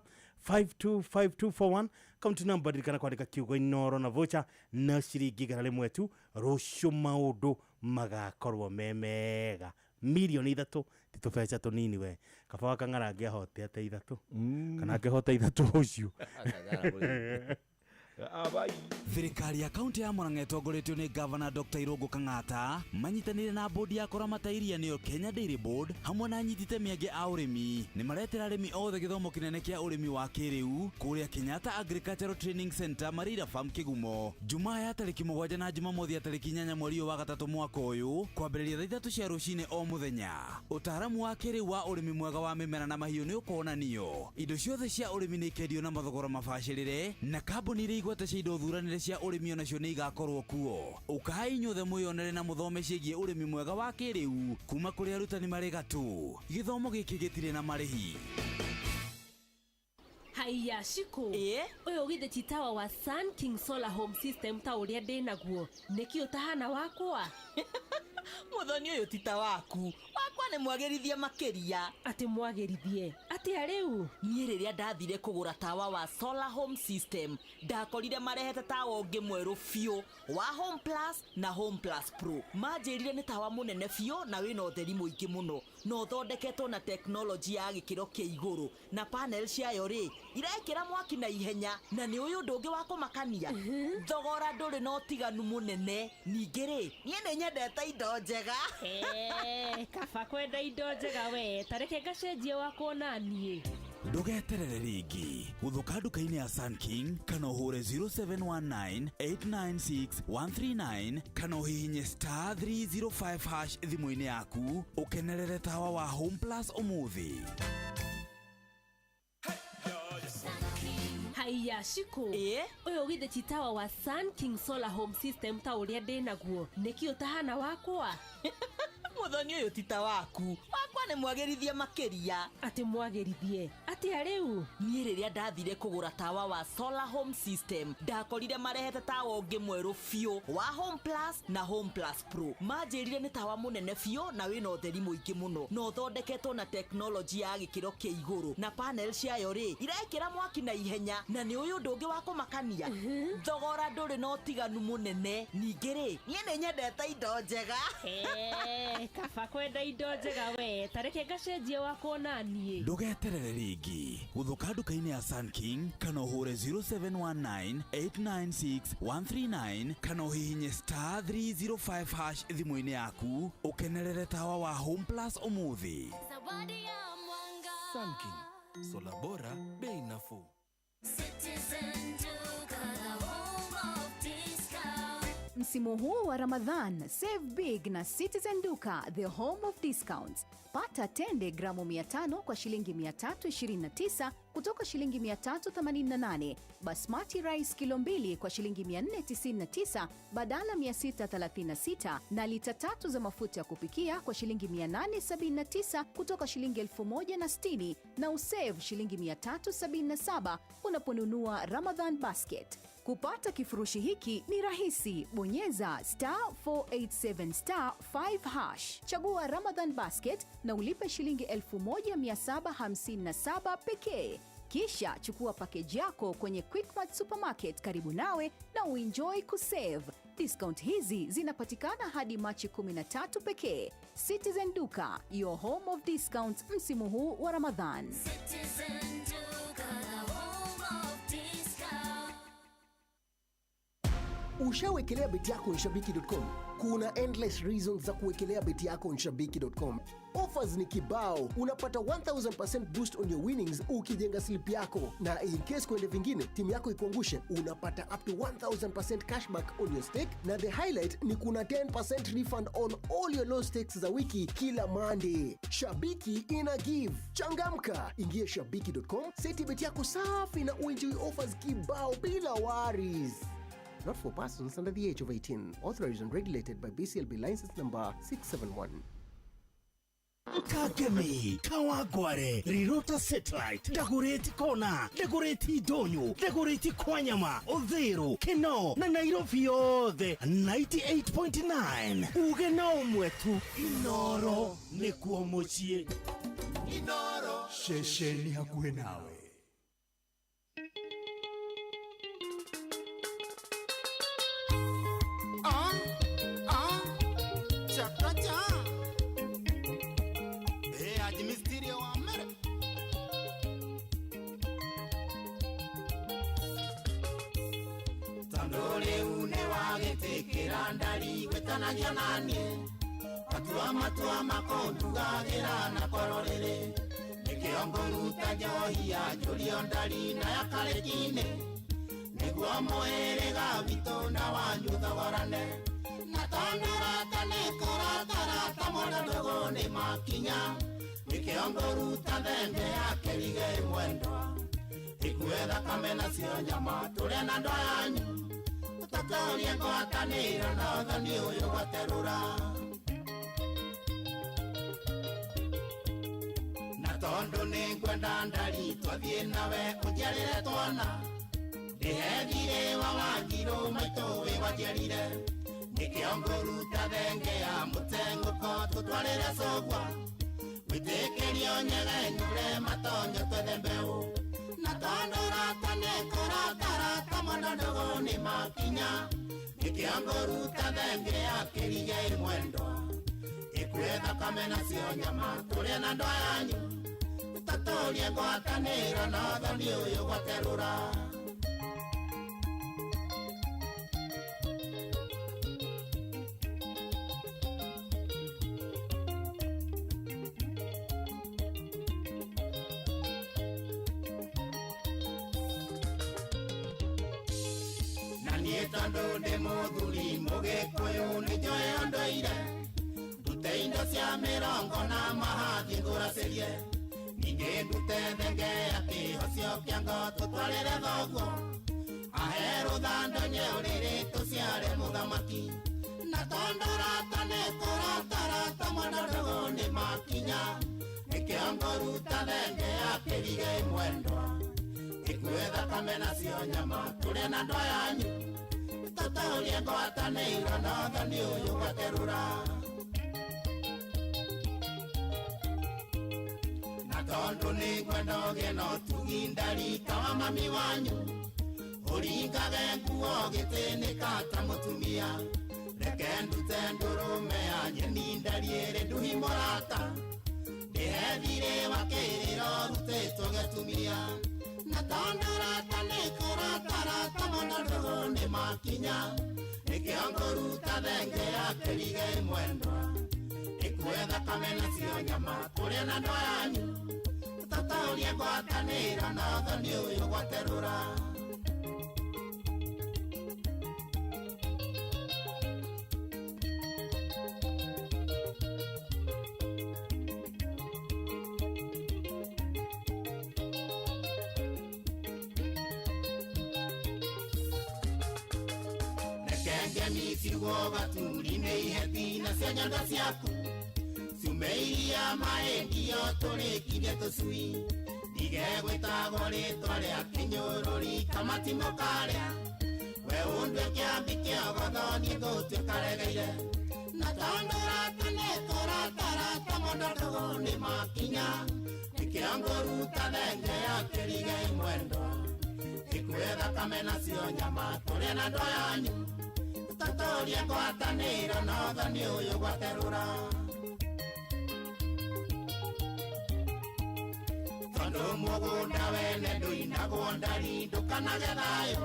525241, account number ririkana kwandĩka kiugo Inoro na voucher na ciringi 100 tu. Rũciũ maũndũ magakorwo me mega. Mirioni 3 ti tũbeca tũnini we. Kaba wa kang'ara angĩahote ate ithatũ, kana angĩhota ithatũ rũciũ. Thirikari ya kaunti ya Murang'a ĩtongoretio nĩ Gavana Dr. Irũngũ Kang'ata manyitanĩire na bodi ya kũramata iria nĩyo Kenya Dairy Board hamwe na anyiti itemi angĩ a ũrĩmi nĩ maretera arĩmi othe gĩthomo kĩnene kĩa ũrĩmi wa kĩrĩu kũrĩa Kenyatta Agricultural Training Center, Marira Farm, Kĩgumo, Jumaa ya tarĩki 7 na Jumamothi ya tarĩki 8 mweri ũyũ wa gatatũ mwaka ũyũ, kwambĩrĩria thaa 3 cia rũcinĩ o mũthenya. Ũtaaramu wa kĩrĩu wa ũrĩmi mwega wa mĩmera na mahiũ nĩ ũkonanio. Indo ciothe cia ũrĩmi nĩ ikendio na mathogora mabacĩrĩre, na kambuni iria igwete cia indo thuranĩre cia ũrĩmi onacio nĩ igakorwo kuo. Ũkai inyuothe mwĩyonere na mũthome ciĩgiĩ ũrĩmi mwega wa kĩrĩu kuma kũrĩ arutani marĩ gatũ. Gĩthomo gĩkĩ gĩtirĩ na marĩhi. Haiya Shiko, ũyũ githĩ ti tawa wa Sun King Solar Home System ta ũrĩa ndĩ naguo? Nĩkĩ ũtahana wakwa? Mũthoni ũyũ ti ta waku, wakwa nĩ mwagĩrithie makĩria. Atĩ mwagĩrithie atĩa rĩu? Niĩ rĩrĩa ndathire kũgũra tawa wa Solar Home System, ndakorire marehete tawa ũngĩ mwerũ biũ wa Home Plus na Home Plus Pro. Manjĩrire nĩ tawa mũnene biũ na wĩna ũtheri mũingĩ mũno, na ũthondeketwo na tekinoronjĩ ya gĩkĩro kĩa igũrũ, na panel ciayo rĩ irekĩra mwaki na ihenya. Na nĩ ũyũ ũndũ ũngĩ wa kũmakania, thogora ndũrĩ na ũtiganu mũnene. Ningĩ rĩ, niĩ nĩ nyendete indo njega. Kaba kwenda indo njega we, tareke ngacenjie wakwa onaniĩ. Ndũgeterere rĩngĩ, gũthũka nduka-inĩ ya Sun King kana ũhũre 0719 896 139 kana ũhihinye star 305 hash thimũ-inĩ yaku ũkenerere tawa wa Home Plus ũmũthĩ. Haiya, Shiko, ũyũ githĩ ti tawa wa Sun King Solar Home System ta ũrĩa ndĩ naguo? Nĩkĩ ũtahana wakwa? Mũthoni, ũyũ ti ta waku. Wakwa nĩ mwagĩrithie makĩria. Atĩ mwagĩrithie atĩa rĩu? Niĩ rĩrĩa ndathire kũgũra tawa wa Solar Home System, ndakorire marehete tawa ũngĩ mwerũ biũ wa Home Plus na Home Plus Pro. Manjĩrire nĩ tawa mũnene biũ na wĩna ũtheri mũingĩ mũno na ũthondeketwo na tekinoronjĩ ya gĩkĩro kĩa igũrũ, na panel ciayo rĩ, irekĩra mwaki na ihenya. Na nĩ ũyũ ũndũ ũngĩ wa kũmakania, thogora ndũrĩ na ũtiganu mũnene. Ningĩ rĩ, niĩ nĩ nyendete indo njega. Eh, kaba kwenda indo njega we. Tareke ngacenjie wakwa naniĩ. Ndũgeterere rĩngĩ, gũthũka nduka-inĩ ya Sun King kana ũhũre 0719 896 139 kana ũhihinye star 305 hash thimũ-inĩ yaku ũkenerere tawa wa Home Plus ũmũthĩ. Sun King, sola bora, bei nafuu. Msimu huu wa Ramadhan, save big na Citizen Duka, the home of discounts. Pata tende gramu 500 kwa shilingi 329 kutoka shilingi 388, basmati rice kilo 2 kwa shilingi 499 badala 636, na lita 3 za mafuta ya kupikia kwa shilingi 879 kutoka shilingi 1060, na usave shilingi 377 unaponunua Ramadhan basket. Kupata kifurushi hiki ni rahisi. Bonyeza star 487 star 5 hash, chagua Ramadhan basket na ulipe shilingi 1757 pekee. Kisha chukua pakeji yako kwenye Quickmart supermarket karibu nawe na uenjoy kusave. Discount hizi zinapatikana hadi Machi 13 pekee. Citizen Duka, your home of discounts msimu huu wa Ramadhan. Ushawekelea beti yako nshabiki.com? Kuna endless reasons za kuwekelea beti yako nshabiki.com. Offers ni kibao, unapata 1000% boost on your winnings ukijenga slip yako, na in case kuende vingine timu yako ikuangushe, unapata up to 1000% cashback on your stake, na the highlight ni kuna 10% refund on all your low stakes za wiki kila Monday. Shabiki ina give. Changamka, ingia shabiki.com, seti beti yako safi na uenjoy offers kibao bila worries. Not for persons under the age of 18. Authorized and regulated by BCLB license number 671. Kangemi, Kawangware, Rirota Satellite, Dagoretti Kona, Dagoretti Ndonyo, Dagoretti Kwanyama, Uthiru, Kinoo na Nairobi yothe 98.9. Uge na ũmwe tu, Inoro nĩkuo mũciĩ. Inoro. Ceceni hakuhĩ nawe. Ah, ah, chakacha. Eh, aji mistirio wa mere. Tondũ rĩu nĩwagĩtĩkĩra ndari gwĩtanagio naniĩ, matua matua makũndugagĩra na kwarorĩrĩ, nĩkĩo ngũruta njohi ya njũrio ndari na ya karenjinĩ, nĩguo mũhĩrĩga witũ na wanyu thogorane, na tondũ rata nĩ kũratarata mũno ndũgũ nĩ makinya, nĩkĩo ngũruta thenge ya kĩrige mwendwa, ĩkue thakame nacio nyama tũrĩe na andũ anyu, tũtatorie ngwatanĩro na ũthoni ũyũ gwaterũra. Na tondũ nĩ ngwenda ndari twathiĩ nawe ũnjiarĩre twana, ndĩhe thirĩ wa Wanjirũ maitũ wĩ wanjiarire, nĩkĩo ngũruta thenge ya mũtengũko tũtwarĩre cũgwa, wĩtĩkĩrio nyegenyũre matonyo twethe mbeũ, na tondũ rata nĩ kũratarata mũno ndũgũ nĩ makinya, nĩkĩo ngũruta thenge ya kĩrige mwendwa, ĩkue thakame nacio nyama tũrĩe na andũ anyu, tũtatũrie ngwatanĩro na ũthoni ũyũ gwaterũra. tondũ ndĩ mũthuri mũgĩkũyũ nĩ njoe ũndũire ndute indo cia mĩrongo na mahathi ngũracĩrie ningĩ ndute thenge ya kĩhocio kĩa ngo tũtwarĩre thoguo ahe rũthando nyeũrĩrĩ tũciare mũthamaki na tondũ rata nĩ kũratarata mwana ndũgũ nĩ makinya nĩkĩo ngũruta thenge ya kĩrige mwendwa ĩkue thakame nacio nyama tũrĩe na andũ aya anyu tũtũrie ngwatanĩiro na ũthoni ũyũ gwaterũra na tondũ nĩ ngwenda ũgĩe na ũtugi ndarika wa mami wanyu ũringage nguo gĩtĩnĩka ta mũtumia reke ndute ndũrũme ya nyeni ndariĩrĩ nduhi mũrata ndĩhe thirĩ wa kĩrĩro rutĩtwo gĩtumia na tondũ rata nĩ kũratarata mũno ndũgũ nĩ makinya nĩkĩo ngũruta thenge ya kĩrige mwendwa ĩkue thakame nacio nyama tũrĩe na andũ aya anyu tũtũrie ngwatanĩro na ũthoni ũyũ gwaterũra. Ciugo gaturi-inĩ iheti nacio nyondo ciaku ciume iria maendio tũrĩkirie tũcui ndige gwĩtagwo rĩtwa rĩa kĩnyũrũri kamatimũ karĩa we ũndue kĩambi kĩogotho niĩ ngũtuĩka regeire na tondũ rata nĩ kũratarata mũno ndũgũ nĩ makinya nĩkĩo ngũruta thenge ya kĩrige mwendwa ĩkue thakame nacio nyama tũrĩe na andũ aya anyu tũtũrie ngwatanĩro na ũthoni ũyũ gwaterũra tondũ mũgũnda wene ndũinagwo ndari ndũkanage thayũ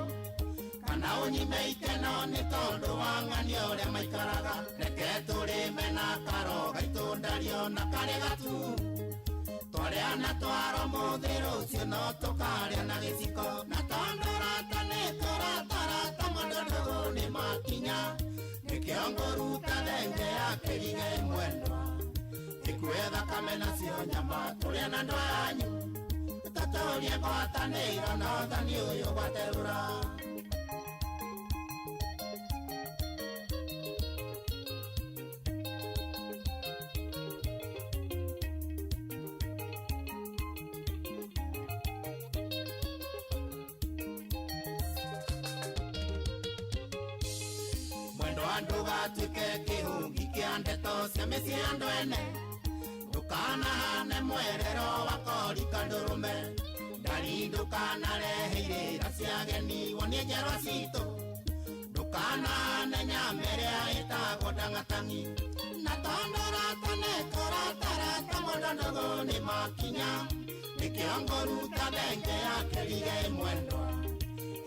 kana ũnyime ikeno nĩ tondũ wa ng'ania ũrĩa maikaraga reke tũrĩme na karo gaitũ ndario na karĩ gatu twarĩa na twaro mũthĩ rũciũ no tũkarĩa na gĩciko na tondũ rata nĩ kũratarata mũno ndũgũ nĩ makinya nĩkĩo ngũruta thenge ya kĩrige mwendwa ĩkue thakame nacio nyama tũrĩe na andũ aya anyu tũtũrie ngwatanĩro na ũthoni ũyũ gwaterũra. Ndũgatuĩke kĩhũngi kĩa ndeto cia mĩciĩ ya andũ ene ndũkanahane mwerero wa korika ndũrũme ndari ndũkanarehe irĩra cia ageni wonie njiarwa citũ ndũkanahane nyama ĩrĩa ĩtagwo ndang'atang'i na tondũ rata nĩ kũratarata mũno ndũgũ nĩ makinya nĩkĩo ngũruta thenge ya kĩrige mwendwa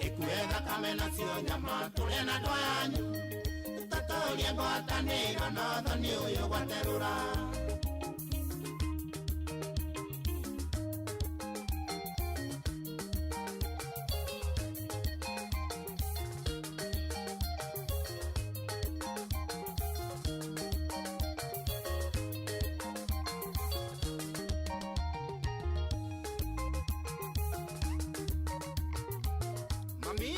ĩkue thakame nacio nyama tũrĩe na andũ aya anyu tũtũrie ngwatanĩro na ũthoni ũyũ gwaterũra. Mami,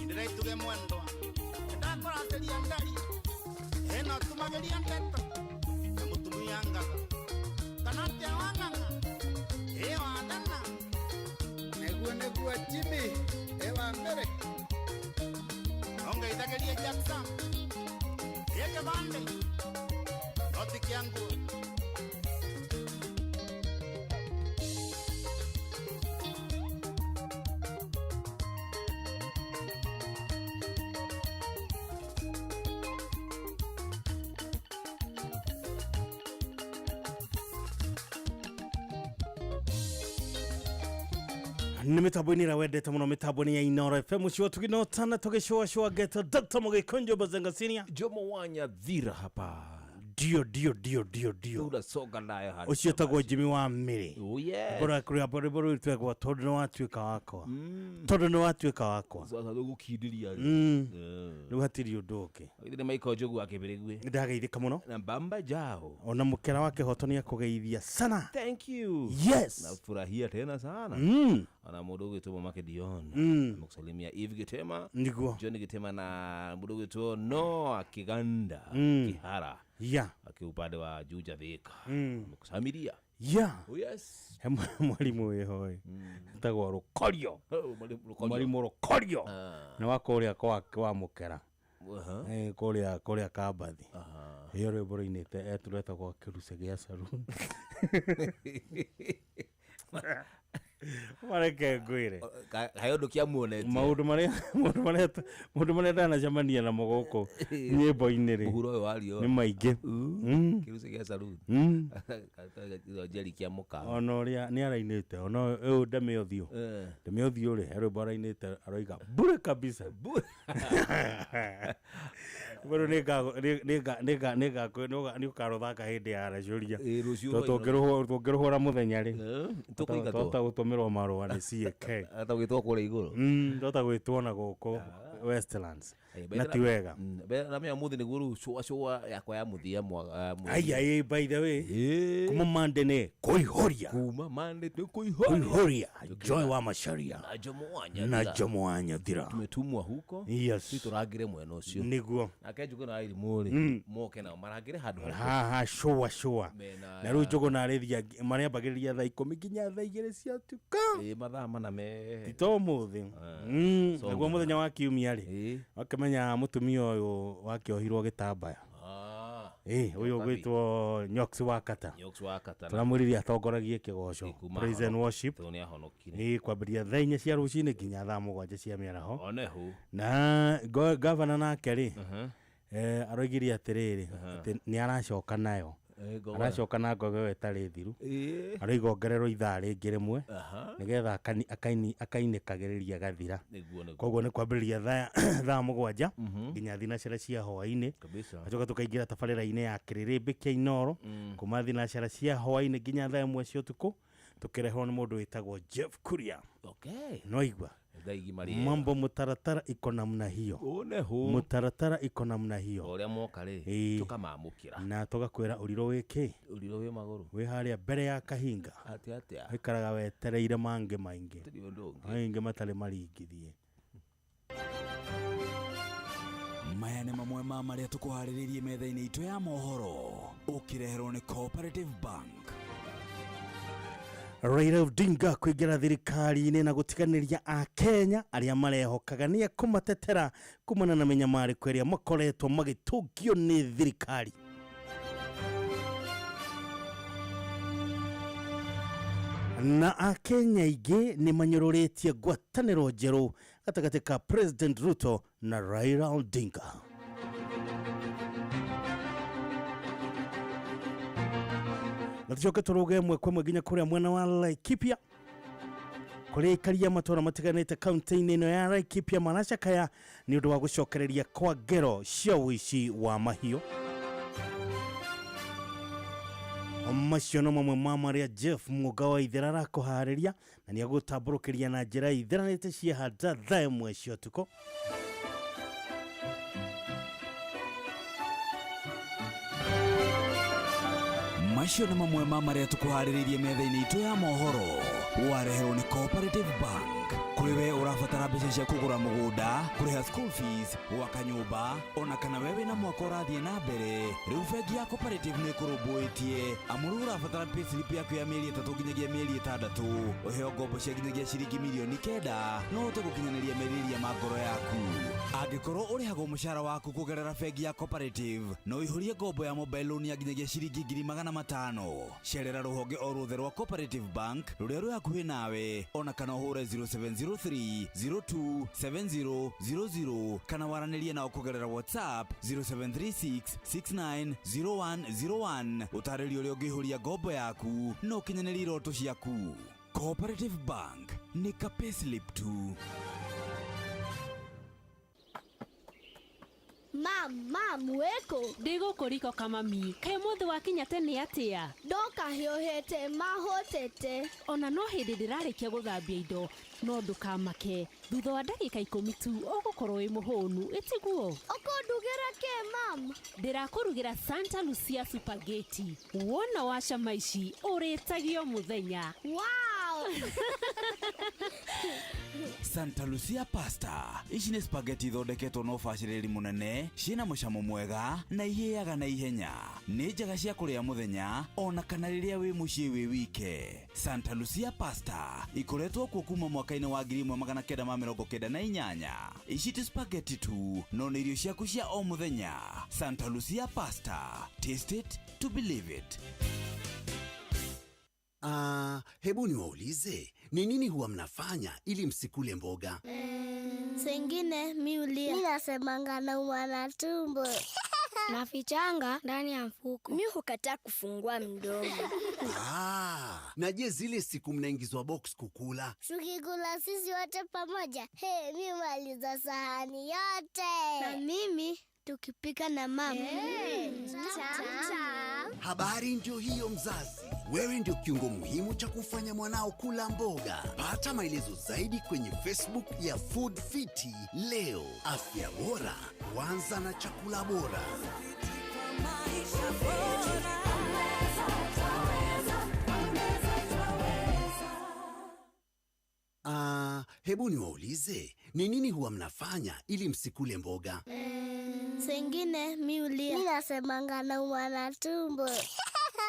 ndĩraituge mwendwa ndakoraceria ndari ĩno tumageria ndeto na mũtumia ngatha kana atĩa wang'ang'a ĩ wathana nĩguo nĩguo Jimmy ĩ wa mbere ongeithagĩrie Jackson ĩ kĩbandĩ no ti kĩa nguo. Nĩ mĩtambo-inĩ ĩrĩa wendete mũno mĩtambo-inĩ ya Inoro FM ũcio tũgĩnotana tũgĩcũacũa geto Dr. Mũgĩkũnjo Bazenga Senior Jomo Wanya Dhira hapa. Ndio ndio ndio ndio ndio. Tunasonga nayo hadi Ũcio tagwo Jimmy wa Mĩrĩ. Oh, yes. Bora kũrĩa rwĩmbo rũu twegwa tondũ nĩ watuĩka wakwa. Tondũ nĩ watuĩka wakwa. Sasa gũkindĩria rĩ. Rĩu hatirĩ ũndũ ũngĩ. Ithe nĩ Michael Njogu wa Kĩbĩrĩgwe. Ndageithĩka mũno. Na Bamba Jao. Ona mũkera wa kĩhoto nĩ akũgeithia sana. Thank you. Yes. Nafurahia tena sana. Ona mũndũ ũgwĩtwo Mama Kedion. Amekusalimia Eve Gitema. Niguo. John Gitema na mũndũ ũgwĩtwo Noah Kiganda Kihara. Yeah. Akiwa upande wa Juja Thika. Amekusamiria. Yeah. Oh yes. He mwarimũ wĩho ĩ etagwo Rũkorio. Oh, mwalimu Rũkorio. Mwarimũ Rũkorio. Ah. Nĩ wa kũrĩa kwa Mũkera. Aha. Eh, kũrĩa Kambathi. Aha. Ĩyo rwĩmbo rũinĩte etũretagwo kĩruce gĩa saruni. Mareke ngwĩre. Kaĩ ũndũ kĩamuonetie. Maũndũ marĩa maũndũ marĩa maũndũ marĩa ndanacemania namo gũkũ nyĩmbo-inĩ rĩ Mũhuro ũyũ wa riũa. nĩ maingĩ. Kĩruce gĩa saruni. Njeri kĩa mũkawa. Ona ũrĩa nĩ arainĩte ona ũyũ Ndeme Ũthiũ. Eh. Ndeme Ũthiũ rĩ he rwĩmbo arainĩte aroiga bure kabisa. Rwĩmbo rũu nĩ ũkarũthaka hĩndĩ ya aracũria. Ĩ, rũciũ Tondũ tũngĩrũhũra mũthenya rĩ tũkũingatwo. twahota gũtũmĩrwo marũa nĩ CAK. Ata gwĩtwo kũrĩa igũrũ. Twahota gwĩtwo na gũkũ Westlands. Na ti wega. Ramenya mũthĩ nĩguo rĩu cũa cũa yakwa ya mũthia mwaka. Aya ĩ by the way. Kuma Monday nĩ kũihũria. Kuma Monday nĩ kũihũria. Kũihũria. Joy wa Macharia. Na Jomo wa Nyathira. Na Jomo wa Nyathira. Tumetumwa huko. Yes. Si tũrangĩre mwena ũcio. Nĩguo. Nake Njũgũ na Irimũ rĩ moke nao marangĩre handũ harĩkũ? Haha cũa cũa. Mena Na rĩu Njũgũ na arĩthia marĩambagĩrĩria thaa 10 nginya thaa 2 cia ũtukũ. Ĩ mathaa mana me. Ti ta ũmũthĩ. Songa. Naguo mũthenya wa kiumia rĩ wakĩmenya mũtumia ũyũ wakĩohirwo gĩtambaya. Ah. Ĩ ũyũ ũgwĩtwo Nyox wa Kata. Nyox wa Kata. Tũramwĩrire atongoragie kĩgoco. Kuma Praise and worship. Tondũ nĩahonokire. Ĩ kwambĩrĩria thaa 4 cia rũcinĩ nginya thaa 7 cia mĩaraho. Onehu. Na gavana nake rĩ aroigire atĩrĩrĩ atĩ nĩ aracoka nayo. Eh, ngogoyo. Aracoka na ngogoyo ĩyo ĩtarĩ thiru. Ĩ. Aroiga ongererwo ithaa rĩngĩ rĩmwe Aha. nĩgetha akainĩkagĩrĩria gathira. Nĩguo nĩguo. Koguo nĩ kwambĩrĩria thaa 7 nginya thinacara cia hwaĩ-inĩ. Kabisa. Gacoka tũkaingĩra tabarĩra-inĩ ya kĩrĩrĩmbĩ kĩa Inooro kuma thinacara cia hwaĩ-inĩ nginya thaa 1 cia ũtukũ tũkĩrehwo nĩ mũndũ wĩtagwo Jeff Kuria. Okay. No igua. Thaa igima rĩega. Mambo mutaratara iko namna hiyo. Onehu. Mutaratara iko namna hiyo. Ũrĩa moka rĩ Ĩ. tũkamamũkĩra. Na tũgakwĩra ũrirũ wĩ kĩ? Ũrirũ wĩ magũrũ. Wĩ harĩa mbere ya kahinga. Atĩa atĩa. Wĩikaraga wetereire mangĩ maingĩ. Hatirĩ ũndũ ũngĩ. Maingĩ matarĩ maringithie. Maya nĩ mamwe ma marĩa tũkũharĩrĩirie metha-inĩ itũ ya mohoro ũkĩreherwo nĩ Cooperative Bank. Raila Odinga kũingĩra thirikari-inĩ na gũtiganĩria Akenya arĩa marehokaga nĩ ekũmatetera kumana na mĩnyamarĩko ĩrĩa makoretwo magĩtũngio nĩ thirikari. Na Akenya aingĩ nĩ manyũrũrĩtie ngwatanĩro njerũ gatagatĩ ka President Ruto na Raila Odinga. Na tucoke tũrũge ĩmwe kwa ĩmwe nginya kũrĩa mwena wa Laikipia kũrĩa aikaria matũra matiganĩte kaunti-inĩ ĩno ya Laikipia maracakaya nĩ ũndũ wa gũcokereria kwa ngero cia ũici wa mahiũ. Macio no mamwe ma marĩa Jeff Mũga wa Ithera arakũharĩria na nĩ egũtambũrũkĩria na njĩra itheranĩte ciehanda thaa 1 cia ũtukũ. Macio nĩ mamwe ma marĩa tũkũharĩrĩirie metha-inĩ itũ ya mohoro wareherwo nĩ Cooperative Bank. Kũrĩ we ũrabatara mbeca cia kũgũra mũgũnda, kũrĩha school fees, gwaka nyũmba, ona kana we wĩna mwaka ũrathiĩ na mbere, rĩu bengi ya Cooperative nĩ ĩkũrũmbũĩtie. Amu rĩu ũrabatara payslip yaku ya mĩeri 3 nginyagia mĩeri 6, ũheo ngombo cia nginyagia ciringi mirioni 9, no ũhote gũkinyanĩria merirĩria ma ngoro yaku. Angĩkorwo ũrĩhagwo mũcara waku kũgerera bengi ya Cooperative, no ũihũrie ngombo ya mobile loan ya nginyagia ciringi 500,000. Cerera rũhonge o ruothe rwa Cooperative Bank rũrĩa rwĩ hakuhĩ nawe, ona kana ũhũre 0703 02 7000 kana waranĩrie nao kũgerera WhatsApp 0736 690101. Ũtarĩrio ũrĩa ũngĩihũria ngombo yaku na ũkinyanĩrie iroto ciaku. Cooperative Bank nĩ ka payslip tu. Mam, mam, wĩkũ? Ndĩ gũkũ riko kamami. Kaĩ mũthĩ wakinya tene atĩa? Ndoka hiũhĩte mahũtĩte. Ona no hĩndĩ ndĩrarĩkia gũthambia indo, no ndũkamake. Thutha wa ndagĩka 10 tu ũgũkorwo wĩ mũhũnu, ĩtiguo? Ũkũndugĩra kĩ mam? Ndĩrakũrugĩra Santa Lucia Spaghetti. Wona wacama ici, ũrĩtagio mũthenya. Wow! Santa Lucia pasta ici nĩ spaghetti ithondeketwo na ũbacĩrĩri mũnene, ciĩna mũcamo mwega na ihĩaga na ihenya. Nĩ njega cia kũrĩa mũthenya ona kana rĩrĩa wĩ mũciĩ wĩ wike. Santa Lucia pasta ikoretwo kuo kuma mwaka-inĩ wa 1998. Ici ti spaghetti tu, no nĩ irio ciaku cia o mũthenya. Santa Lucia pasta, taste it to believe it. Ah, hebu niwaulize, ni nini huwa mnafanya ili msikule mboga? Sengine mi ulia. Mi nasemanga naumwa na tumbo. Nafichanga ndani ya mfuko. Mi hukataa kufungua mdomo. Ah, na je, zile siku mnaingizwa box kukula? Tukikula sisi wote pamoja, hey, mi maliza sahani yote. Na mimi tukipika na mama. Hey, tam. Habari ndio hiyo mzazi. Wewe ndio kiungo muhimu cha kufanya mwanao kula mboga. Pata maelezo zaidi kwenye Facebook ya Food Fiti leo. Afya bora huanza na chakula bora. Ah, hebu niwaulize, ni nini huwa mnafanya ili msikule mboga? Sengine mi ulia. Mi nasemanga naumwa na tumbo.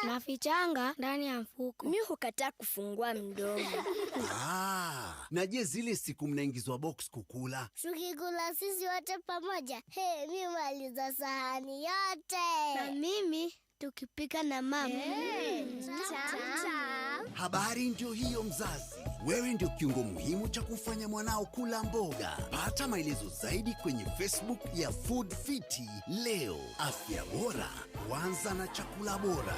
Nafichanga ndani ya mfuko. Mi hukataa kufungua mdomo. Ah, na je, zile siku mnaingizwa box kukula? Tukikula sisi wote pamoja, hey, mi maliza sahani yote. Na mimi tukipika na mama. Hey, tam. Habari ndio hiyo mzazi. Wewe ndio kiungo muhimu cha kufanya mwanao kula mboga. Pata maelezo zaidi kwenye Facebook ya Food Fiti leo. Afya bora huanza na chakula bora.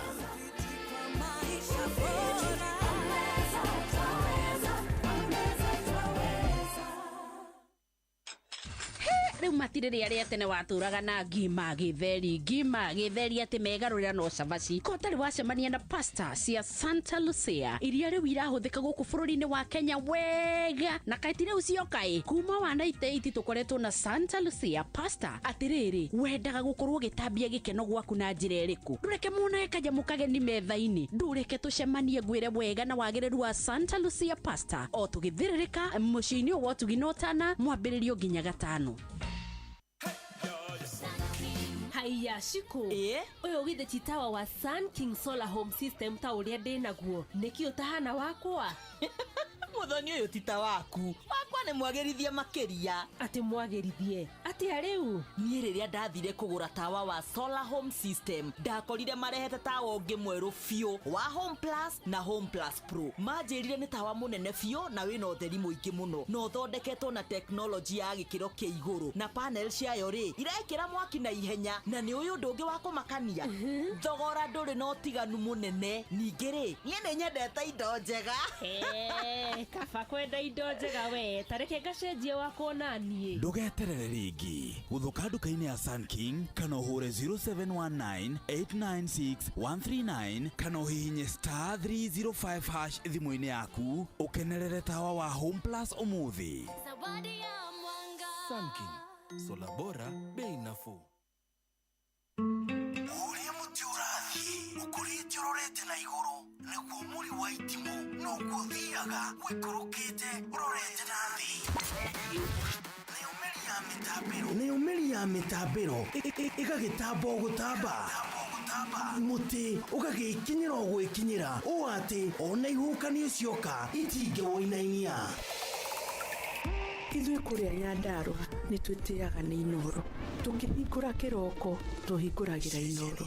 Rĩu matirĩ rĩa tene watũraga na ngima gĩtheri, ngima gĩtheri atĩ megarũrĩra no cabaci. Ko ũtarĩ wacemania na pasta cia Santa Lucia iria rĩu irahũthĩka gũkũ bũrũri-inĩ wa Kenya wega, na kaĩ ti rĩu cioka ĩ. Kuma wa 98 tũkoretwo na Santa Lucia pasta. Atĩrĩrĩ, wendaga gũkorwo ũgĩtambia gĩkeno gwaku na njĩra ĩrĩkũ? Ndũreke monage kanyamũ kageni metha-inĩ, ndũreke tũcemanie ngwĩre wega na wagĩrĩru wa Santa Lucia pasta o tũgĩthĩrĩrĩka mũciĩ-inĩ wa ũtugi na ũtana mwambĩrĩrio nginya gatano. Haiya Shiko, ũyũ githĩ ti tawa wa Sun King Solar Home System ta ũrĩa ndĩ naguo, nĩkĩ ũtahana wakwa? Mũthoni ũyũ ti ta waku, wakwa nĩ mwagĩrithie makĩria. Atĩ mwagĩrithie atĩa rĩu? Niĩ rĩrĩa ndathire kũgũra tawa wa Solar Home System, ndakorire marehete tawa ũngĩ mwerũ biũ wa Home Plus na Home Plus Pro. Manjĩrire nĩ tawa mũnene biũ na wĩna ũtheri mũingĩ mũno, na ũthondeketwo na teknolojĩ ya gĩkĩro kĩa igũrũ, na panel ciayo rĩ irekĩra mwaki na ihenya, na nĩ ũyũ ũndũ ũngĩ wa kũmakania, thogora ndũrĩ na ũtiganu mũnene. Ningĩ rĩ, niĩ nĩ nyendete indo njega. Kaba kwenda indo njega we, tareke ngacenjie wakwa na niĩ. Ndũgeterere rĩngĩ, gũthũka nduka-inĩ ya Sun King kana ũhũre 0719 896 139 kana ũhihinye star 305 hash thimũ-inĩ yaku ũkenerere tawa wa Home Plus ũmũthĩ. Sun King, sola bora, bei nafuu. Ũrĩa mũtĩ ũrathiĩ ũkũrĩte ũrorete na igũrũ, nĩguo mũri wa itimũ noguo ũthiaga ũikũrũkĩte ũrorete na thĩ. Nayo mĩri ya mĩtambĩro ĩgagĩtamba o gũtamba, mũtĩ ũgagĩkinyĩra o gwĩkinyĩra, ũũ atĩ ona ihuhũkanio cioka itingĩwũinainia. Ithuĩ kũrĩa Nyandarũa nĩ twĩtĩaga nĩ Inooro. Tũkĩhingũra kĩroko tũhingũragĩra Inooro.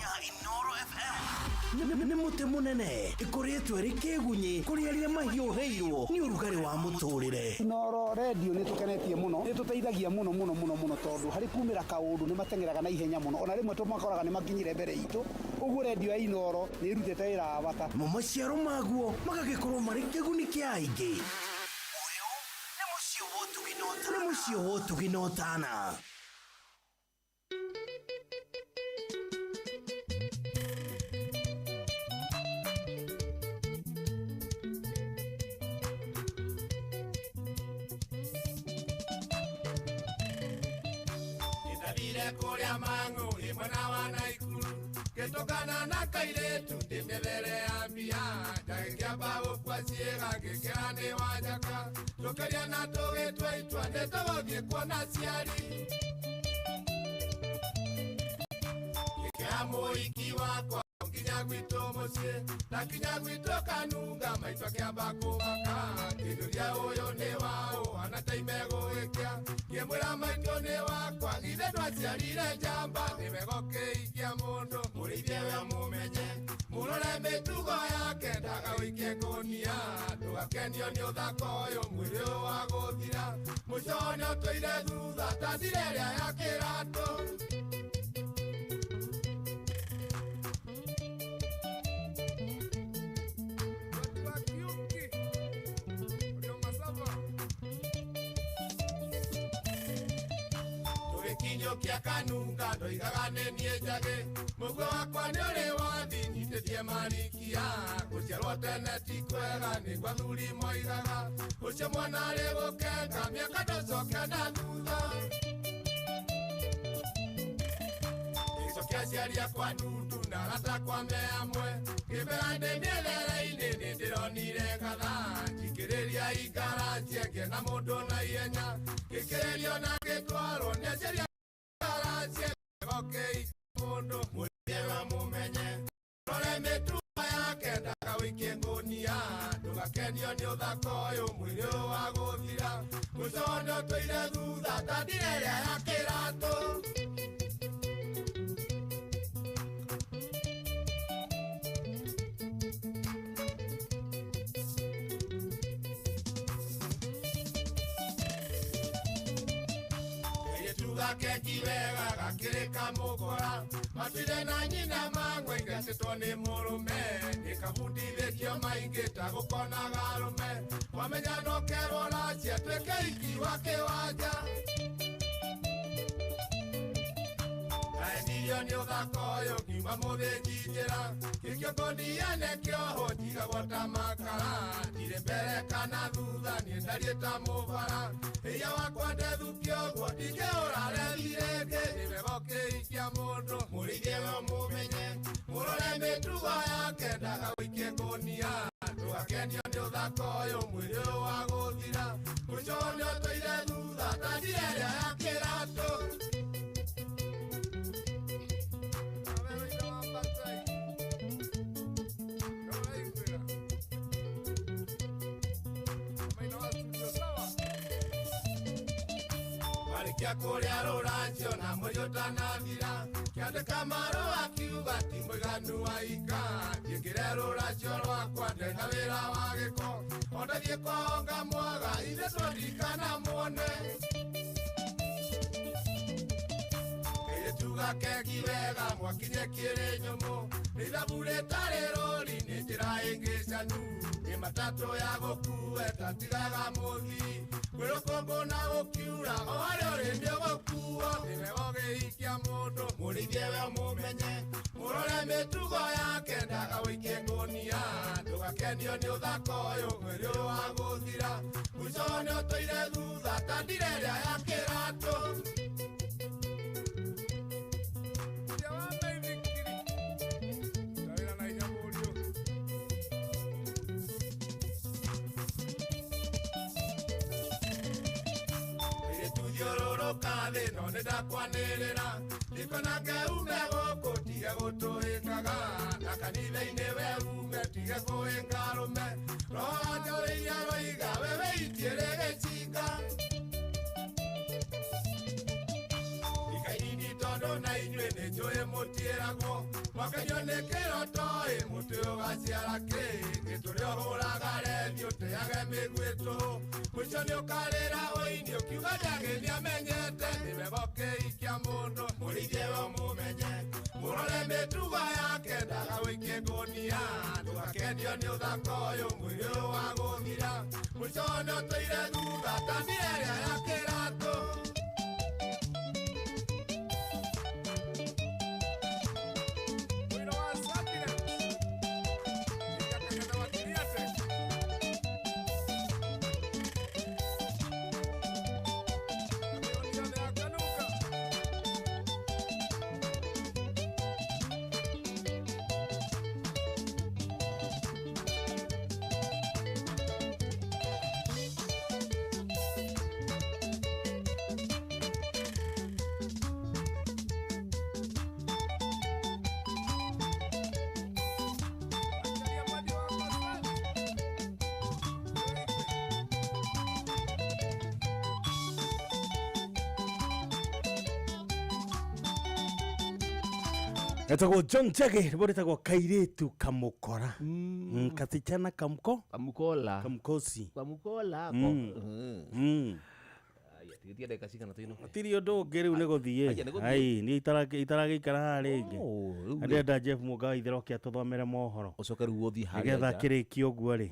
Nĩ mũtĩ mũnene ĩkũrĩtwo ĩrĩ kĩgunyĩ kũrĩ arĩa mahiũhĩirwo nĩ ũrugarĩ wa mũtũrĩre. Inooro redio nĩ tũkenetie mũno, nĩ tũteithagia mũno mũno mũno mũno, tondũ harĩ kumĩra kaũndũ nĩ mateng'eraga na ihenya mũno, ona rĩmwe tũmakoraga nĩ makinyire mbere itũ. Ũguo redio ya Inooro nĩ ĩrutĩte wĩra wa bata. Mo maciaro maguo magagĩkorwo marĩ kĩguni kĩa aingĩ. Nĩ mũciĩ wa ũtugi na ũtana. Ndathire kũrĩa mang'ũ ĩ mwena wa Naikuru ngĩtũngana na kairĩtu ndĩmĩethere ya mbia ndagĩkĩamba gũkua ciĩga ngĩkĩra nĩ wanjaka tũkĩria na tũgĩtua itua nĩ tũgũthiĩ kuona aciari ngĩkĩra mũhiki wakwa nginya gwitũ mũciĩ ndakinya gwitũ kanunga maitũ akĩamba kũmaka kĩnduria ũyũ nĩ waũ hana ta imegũgĩkĩa ngĩmwĩra maitũ nĩ wakwa githĩ ndwaciarire njamba nĩ wega ũkĩhikia mũndũ mũrĩithie we mũmenye mũrore mĩtugo yake ndagagũikie ngũnia ndũgakenio nĩ ũthaka ũyũ mwĩrĩ ũyũ wa gũthira mũico nĩ ũtũire thutha ta thira ĩrĩa ya kĩratũ. Tũgĩkinyũkia kanunga ndoigaga nĩ niĩ njagĩ mũguo wakwa nĩ ũrĩ wathi nyitĩtie marikia gũciarwo tene ti kwega nĩguo athuri moigaga ũcio mwana arĩ gũkenga mĩaka ndũcoke na thutha ngĩcokia aciari akwa ndundu na arata akwa me amwe ngĩmera ndĩ mĩethere-inĩ nĩ ndĩronire ngatha njikĩrĩria ikara njienge na mũndũ na ihenya ngĩkĩrĩrio na ngĩtwarwo nĩ aciari akwa ngĩkĩhikia mũndũ mũrĩithie we mũmenye rore mĩtugo yake ndagagũikie ngũnia ndũgakenio nĩ ũthaka ũyũ mwĩrĩ ũyũ wa gũthira mũico nĩ ũtũire thutha ta ndira ĩrĩa ya kĩratũ. Gakeki wega gakĩrĩ kamũkora matwire na nyina mang'we ngatĩtwo nĩ mũrũme nĩkabundithĩtio maingĩ ta gũkonaga arũme wamenya no kerwo racia tuĩke iki wa kĩwanja ndaendirio nĩ ũthaka ũyũ ngiuma mũthĩnji njĩra gĩkĩo ngũnia kĩohwo njigagwo ta makara ndirĩ mbere kana thutha niĩ ndariĩ ta mũbara ĩia wakwa ndethukio ũguo ndingĩũra rethi rĩngĩ nĩ wega ũkĩhikia mũndũ mũrĩithie we mũmenye mũrore mĩtugo yake ndagagũikie ngũnia ndũgakenio nĩ ũthaka ũyũ mwĩrĩ ũyũ wa gũthira mũico nĩ ũtũire thutha ta njĩra ĩrĩa ya kĩratũ. Marĩkia kũrĩa rũracio na mweri ũtanathira kĩandĩka marũa kiuga ti mũiganu wa ika njĩkĩre rũracio rwakwa ndĩna wĩra wa gĩko ondathiĩ kwao ngamwaga ithe twandirikana muone kairĩtu gakeki wega mwakinye kĩrĩ nyũmũ nĩ ithabu rĩtarĩ rũri nĩ njĩra ĩngĩ canu nĩ matatũ ya gũkue tatigaga mũthii kwĩ rũkũngũ na gũkiura o harĩa ũrĩ nĩ ũgũkuo nĩ wega ũgĩhikia mũndũ mũrĩithie we mũmenye mũrore mĩtugo yake ndagagũikie ngũnia ndũgakenio nĩ ũthaka ũyũ mwĩrĩ ũyũ wa gũthira mũico nĩ ũtũire thutha ta ndira ĩrĩa ya kĩratũ. Thiũrũrũka thĩ no nĩ ndakwanĩrĩra ndikona ngeume gũkũ tige gũtũhĩngaga na kanitha-inĩ we ume tige kũhĩnga arũme roho anjũrĩire roiga we wĩitiĩrĩ gĩcinga ikainini tondũ na inyuĩ nĩ njũĩ mũtiĩragwo mwakenio nĩ kĩroto-ĩ mũtĩ ũgaciara kĩ gĩtũrĩa ũhũraga rethi ũteage mĩguĩ tũhũ mũico nĩ ũkarĩra ũini ũkiuga njagĩ nĩamenyete nĩ wega ũkĩhikia mũndũ mũrĩithie we mũmenye mũrore mĩtugo yake ndagagũikie ngũnia ndũgakenio nĩ ũthaka ũyũ mwĩrĩ ũyũ wa gũthira mũico nĩ ũtũire thutha ta ndira ĩrĩa ya kĩratũ. Etagwo John Njagi, rwĩmbo rwĩtagwo kairĩtu kamũkora. Kasichana kamko Kamukola. Kamkosi. Kamukola. Aya, tigĩtie ndagĩka cigana tũinũke? Tiri ũndũ ũngĩ rĩu nĩ gũthiĩ. Aya, nĩ gũthiĩ. Ai, niĩ itaragĩikara haha rĩngĩ. Oh, rĩu Na ndĩrenda Jeff Mũnga wa Itherũ oke atũthomere mohoro. Ũcoke rĩu ũthiĩ harĩa Nĩgetha nja. kĩrĩkie ũguo rĩ.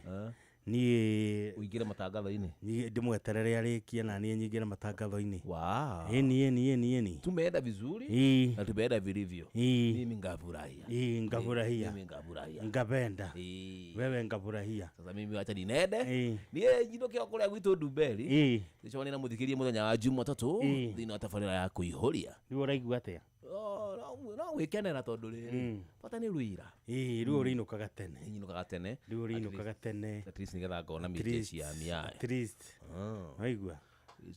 Niĩ ũingĩre matangatho-inĩ. Niĩ ndĩmweterere arĩkie na niĩ nyingĩre matangatho-inĩ. Wow. Ĩni ĩni ĩni ĩni. Tumeenda vizuri Ii. na tumeenda vilivyo. Ii. Mimi ngafurahia. Ii, ngafurahia. Mimi ngafurahia. Ngapenda. Ii. Wewe ngafurahia. Sasa mimi wacha ninende. Niĩ njinũke o kũrĩa gwitũ Ndumberi. Ii. Tũcemanie na mũthikĩria mũthenya wa Jumatatũ Ii. thĩinĩ wa tabarĩra ya kũihũria. Rĩu ũraigua atĩa? No gwĩkenera tondũ rĩrĩ bata nĩ rwĩra. Ii, rĩu ũrĩinũkaga tene. Nyinũkaga tene. Rĩu ũrĩinũkaga tene. At least nĩgetha ngona At mĩtĩ least- cia miayo. At least. Waigua?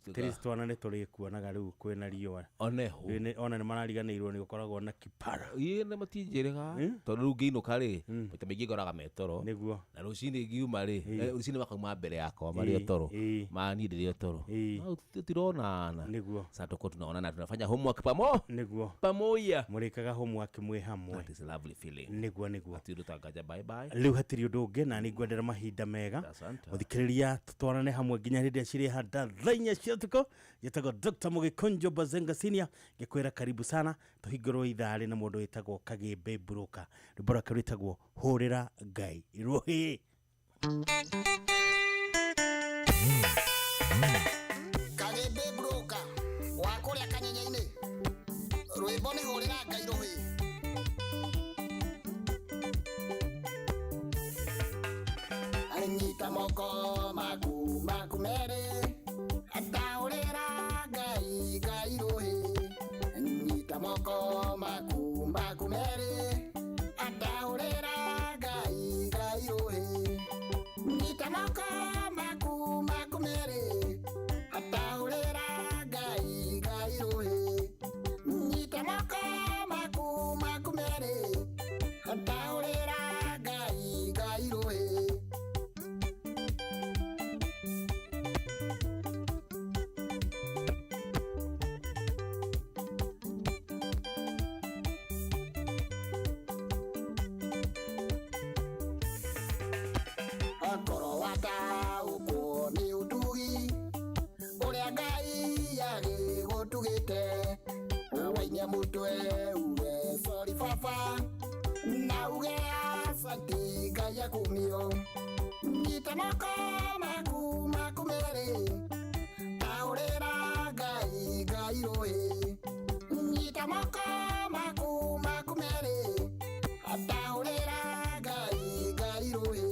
At least twana nĩ tũrĩkuonaga rĩu kwĩna riũa. Oneho. Rĩu ona nĩ marariganĩirwo nĩ ũkoragwo na kipara. Ĩ nĩ matinjĩrĩga tondũ rĩu ngĩinũka rĩ maita maingĩ ngoraga me toro. Nĩguo. Na rũcinĩ ngiuma rĩ rũcinĩ makauma mbere yakwa marĩ o toro. Ma niĩ ndĩrĩ o toro. Ii. Tũtironana. Nĩguo. Sasa tuko tunaonana tunafanya homework pamo. Nĩguo. Pamoja. Mũrĩkaga homework mwĩ hamwe. That is a lovely feeling. Nĩguo nĩguo. Hatirĩ ũtangaja bye bye. Rĩu hatirĩ ũndũ ũngĩ na nĩ ngwendera mahinda mega. Asante. Mũthikĩrĩria tũtwarane hamwe nginya hĩndĩ ĩrĩa cirĩhanda thaa 4 cia ũtukũ. Njĩtagwo Dr. Mũgĩkũnjo Bazenga Senior, ngĩkwĩra karibu sana tũhingũrwo ithaa rĩ na mũndũ wĩtagwo Kagĩmbĩ Broker. Rwĩmbo rwake rwĩtagwo Hũrĩra Ngai Rũhĩ. Kagĩmbĩ broker wa kũrĩa kanyenya-inĩ, rwĩmbo nĩ hũrĩra Ngai rũhĩ. Nyita moko maku maku merĩ, atahũrĩra Ngai Ngai rũhĩ. Nyita moko maku maku merĩ, atahũrĩra Ngai Ngai rũhĩ. Nyita moko maku maku merĩ, atahũrĩra Ngai Ngai rũhĩ. Nyita moko maku maku merĩ, atahũrĩra Ngai Ngai rũhĩ. Akorwo wataũkwo nĩ ũtugi ũrĩa Ngai agĩgũtugĩte, wainia mũtwe uge sorry baba, na uge asanti Ngai akumio. Nyita moko maku maku merĩ, taũrĩra Ngai Ngai rũhĩ. Nyita moko maku maku merĩ, taũrĩra Ngai Ngai rũhĩ.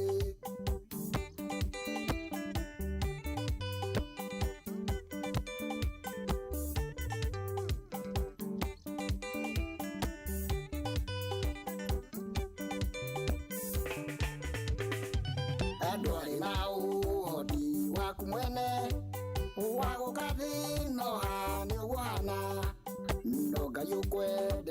Ndwarĩ na ũhoti waku mwene wa gũka thĩ no ha nĩ ũguo hana, no Ngai ũkwendete.